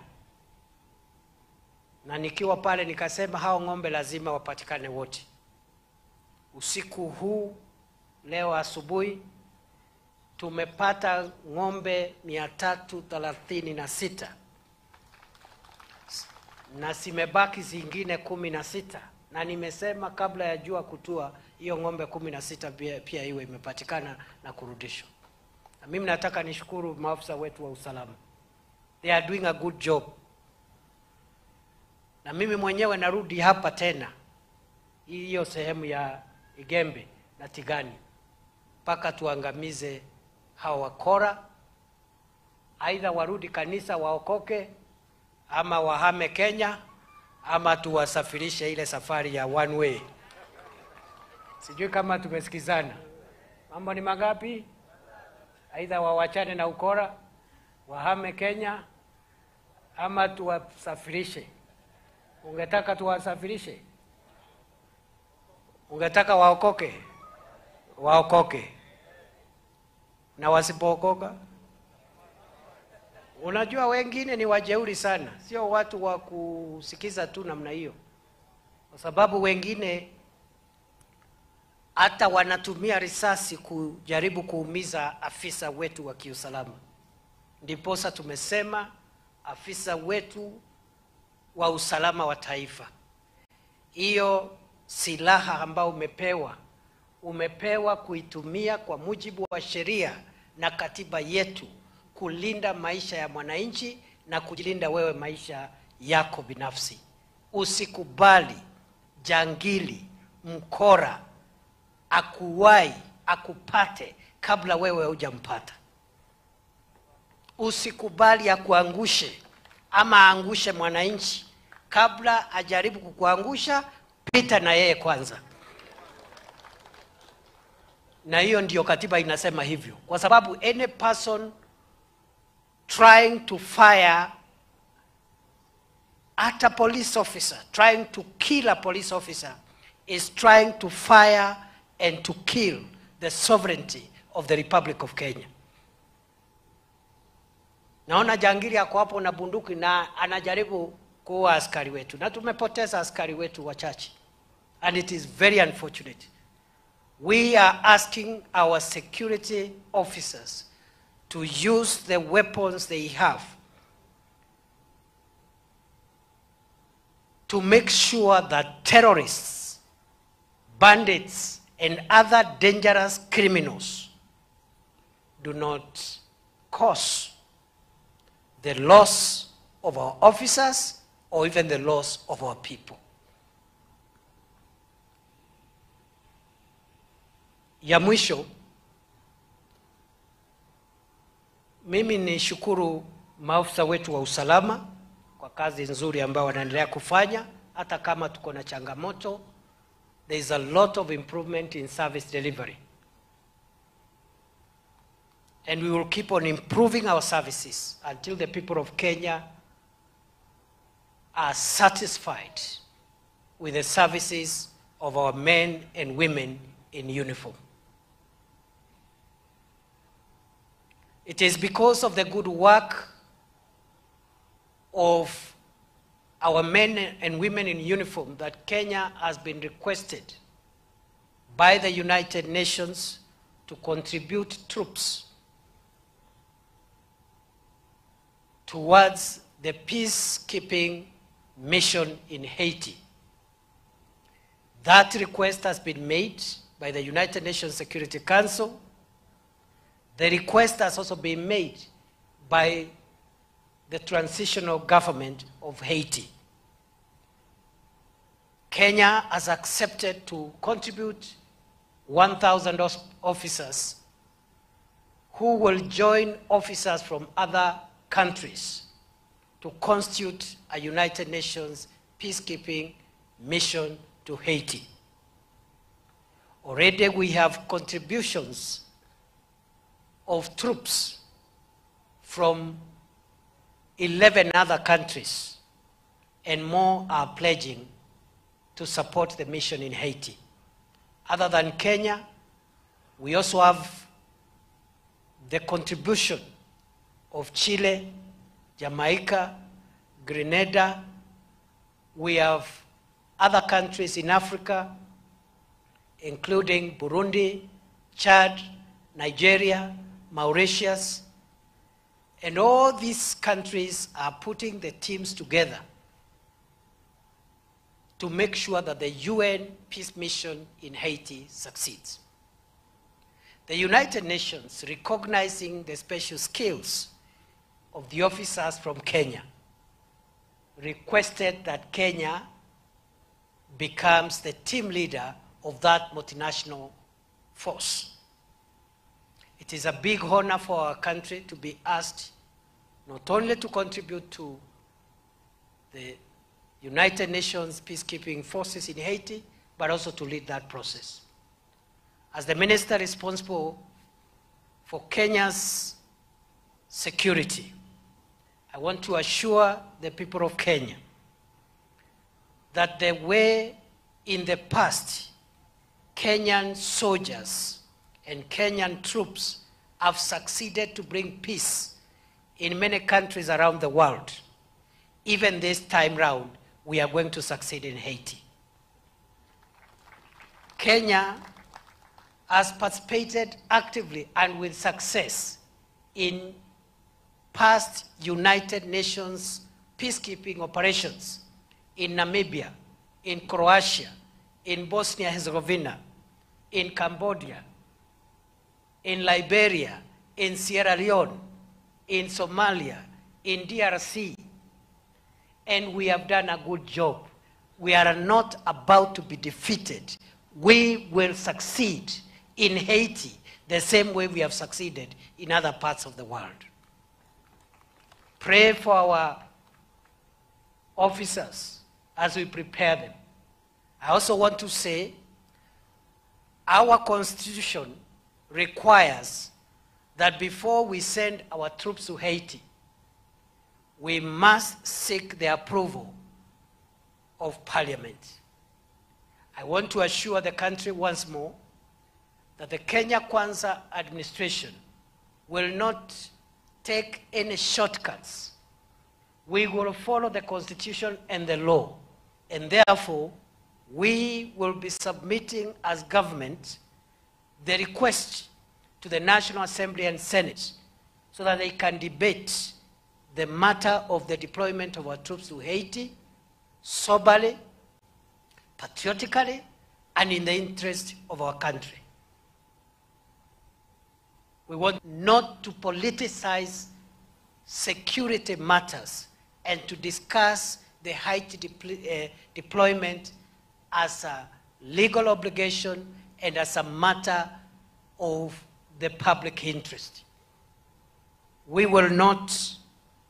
Na nikiwa pale nikasema hao ng'ombe lazima wapatikane wote. Usiku huu leo asubuhi tumepata ng'ombe 336 na simebaki zingine 16. Na nimesema kabla ya jua kutua hiyo ng'ombe 16 pia iwe imepatikana na kurudishwa. Na mimi nataka nishukuru maafisa wetu wa usalama. They are doing a good job. Na mimi mwenyewe narudi hapa tena hiyo sehemu ya Igembe na Tigani mpaka tuangamize hawa wakora, aidha warudi kanisa waokoke, ama wahame Kenya, ama tuwasafirishe ile safari ya one way. Sijui kama tumesikizana. Mambo ni mangapi? Aidha wawachane na ukora, wahame Kenya, ama tuwasafirishe. Ungetaka tuwasafirishe? Ungetaka waokoke? Waokoke. Na wasipookoka? Unajua wengine ni wajeuri sana, sio watu wa kusikiza tu namna hiyo. Kwa sababu wengine hata wanatumia risasi kujaribu kuumiza afisa wetu wa kiusalama. Ndiposa tumesema afisa wetu wa usalama wa taifa, hiyo silaha ambayo umepewa kuitumia kwa mujibu wa sheria na katiba yetu kulinda maisha ya mwananchi na kujilinda wewe maisha yako binafsi. Usikubali jangili, mkora akuwai, akupate kabla wewe hujampata. Usikubali akuangushe ama aangushe mwananchi. Kabla ajaribu kukuangusha, pita na yeye kwanza. Na hiyo ndiyo katiba inasema hivyo. Kwa sababu any person trying to fire at a police officer, trying to kill a police officer, is trying to fire and to kill the sovereignty of the Republic of Kenya. Naona jangili ako hapo na bunduki na anajaribu kuua askari wetu. Na tumepoteza askari wetu wachache. And it is very unfortunate. We are asking our security officers to use the weapons they have to make sure that terrorists, bandits, and other dangerous criminals do not cause the loss of our officers or even the loss of our people. Ya mwisho, mimi ni shukuru maafisa wetu wa usalama kwa kazi nzuri ambayo wanaendelea kufanya, hata kama tuko na changamoto. There is a lot of improvement in service delivery. And we will keep on improving our services until the people of Kenya are satisfied with the services of our men and women in uniform. It is because of the good work of our men and women in uniform that Kenya has been requested by the United Nations to contribute troops towards the peacekeeping mission in Haiti. That request has been made by the United Nations Security Council. The request has also been made by the transitional government of Haiti. Kenya has accepted to contribute 1,000 officers who will join officers from other countries to constitute a United Nations peacekeeping mission to Haiti. Already we have contributions of troops from 11 other countries, and more are pledging to support the mission in Haiti. Other than Kenya, we also have the contribution of Chile, Jamaica, Grenada. We have other countries in Africa, including Burundi, Chad, Nigeria, Mauritius, and all these countries are putting the teams together to make sure that the UN peace mission in Haiti succeeds. The United Nations, recognizing the special skills of the officers from Kenya, requested that Kenya becomes the team leader of that multinational force. It is a big honor for our country to be asked not only to contribute to the United Nations peacekeeping forces in Haiti, but also to lead that process. As the minister responsible for Kenya's security, I want to assure the people of Kenya that the way in the past Kenyan soldiers and Kenyan troops have succeeded to bring peace in many countries around the world, even this time round, we are going to succeed in Haiti. Kenya has participated actively and with success in past United Nations peacekeeping operations in Namibia, in Croatia, in Bosnia and Herzegovina, in Cambodia, in Liberia, in Sierra Leone, in Somalia, in DRC, and we have done a good job. We are not about to be defeated. We will succeed in Haiti the same way we have succeeded in other parts of the world. Pray for our officers as we prepare them. I also want to say our constitution requires that before we send our troops to Haiti, we must seek the approval of Parliament. I want to assure the country once more that the Kenya Kwanza administration will not take any shortcuts. We will follow the constitution and the law, and therefore we will be submitting as government the request to the National Assembly and Senate so that they can debate the matter of the deployment of our troops to Haiti soberly, patriotically, and in the interest of our country. We want not to politicize security matters and to discuss the Haiti deployment as a legal obligation and as a matter of the public interest. We will not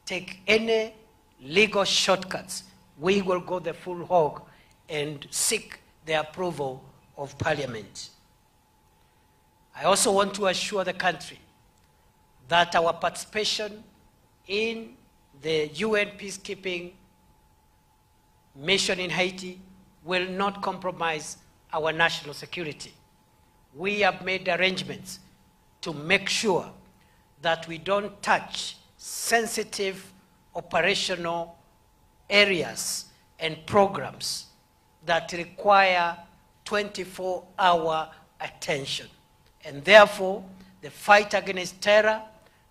take any legal shortcuts. We will go the full hog and seek the approval of Parliament. I also want to assure the country that our participation in the UN peacekeeping mission in Haiti will not compromise our national security. We have made arrangements to make sure that we don't touch sensitive operational areas and programs that require 24-hour attention. And therefore, the fight against terror,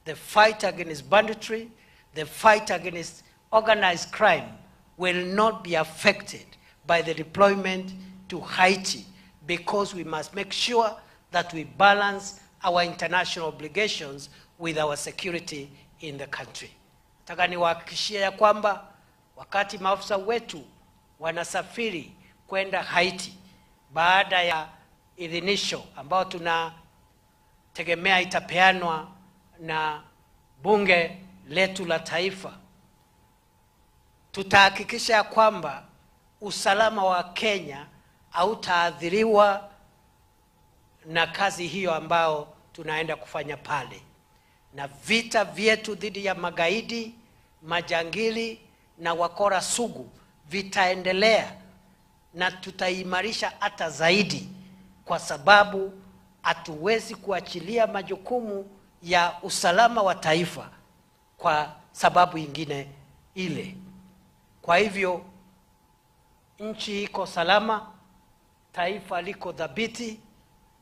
the fight against banditry, the fight against organized crime will not be affected by the deployment to Haiti, because we must make sure that we balance our international obligations with our security in the country. Nataka niwahakikishie ya kwamba wakati maafisa wetu wanasafiri kwenda Haiti baada ya idhinisho ambao tunategemea itapeanwa na bunge letu la taifa, tutahakikisha ya kwamba usalama wa Kenya hautaathiriwa na kazi hiyo ambao tunaenda kufanya pale. Na vita vyetu dhidi ya magaidi, majangili na wakora sugu vitaendelea na tutaimarisha hata zaidi, kwa sababu hatuwezi kuachilia majukumu ya usalama wa taifa kwa sababu ingine ile. Kwa hivyo nchi iko salama, taifa liko dhabiti,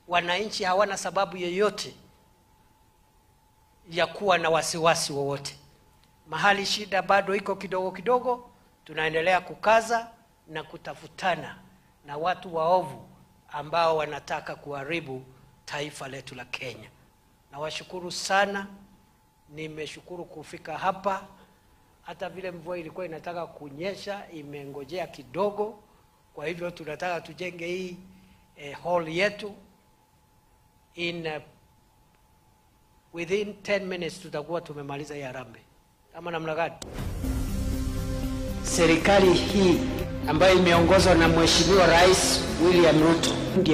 wananchi hawana sababu yoyote ya kuwa na wasiwasi wowote. Mahali shida bado iko kidogo kidogo, tunaendelea kukaza na kutafutana na watu waovu ambao wanataka kuharibu taifa letu la Kenya. Nawashukuru sana, nimeshukuru kufika hapa. Hata vile mvua ilikuwa inataka kunyesha, imengojea kidogo. Kwa hivyo tunataka tujenge hii hall yetu in within 10 minutes tutakuwa tumemaliza hii harambee. Ama namna gani? Serikali hii ambayo imeongozwa na Mheshimiwa Rais William Ruto ndiye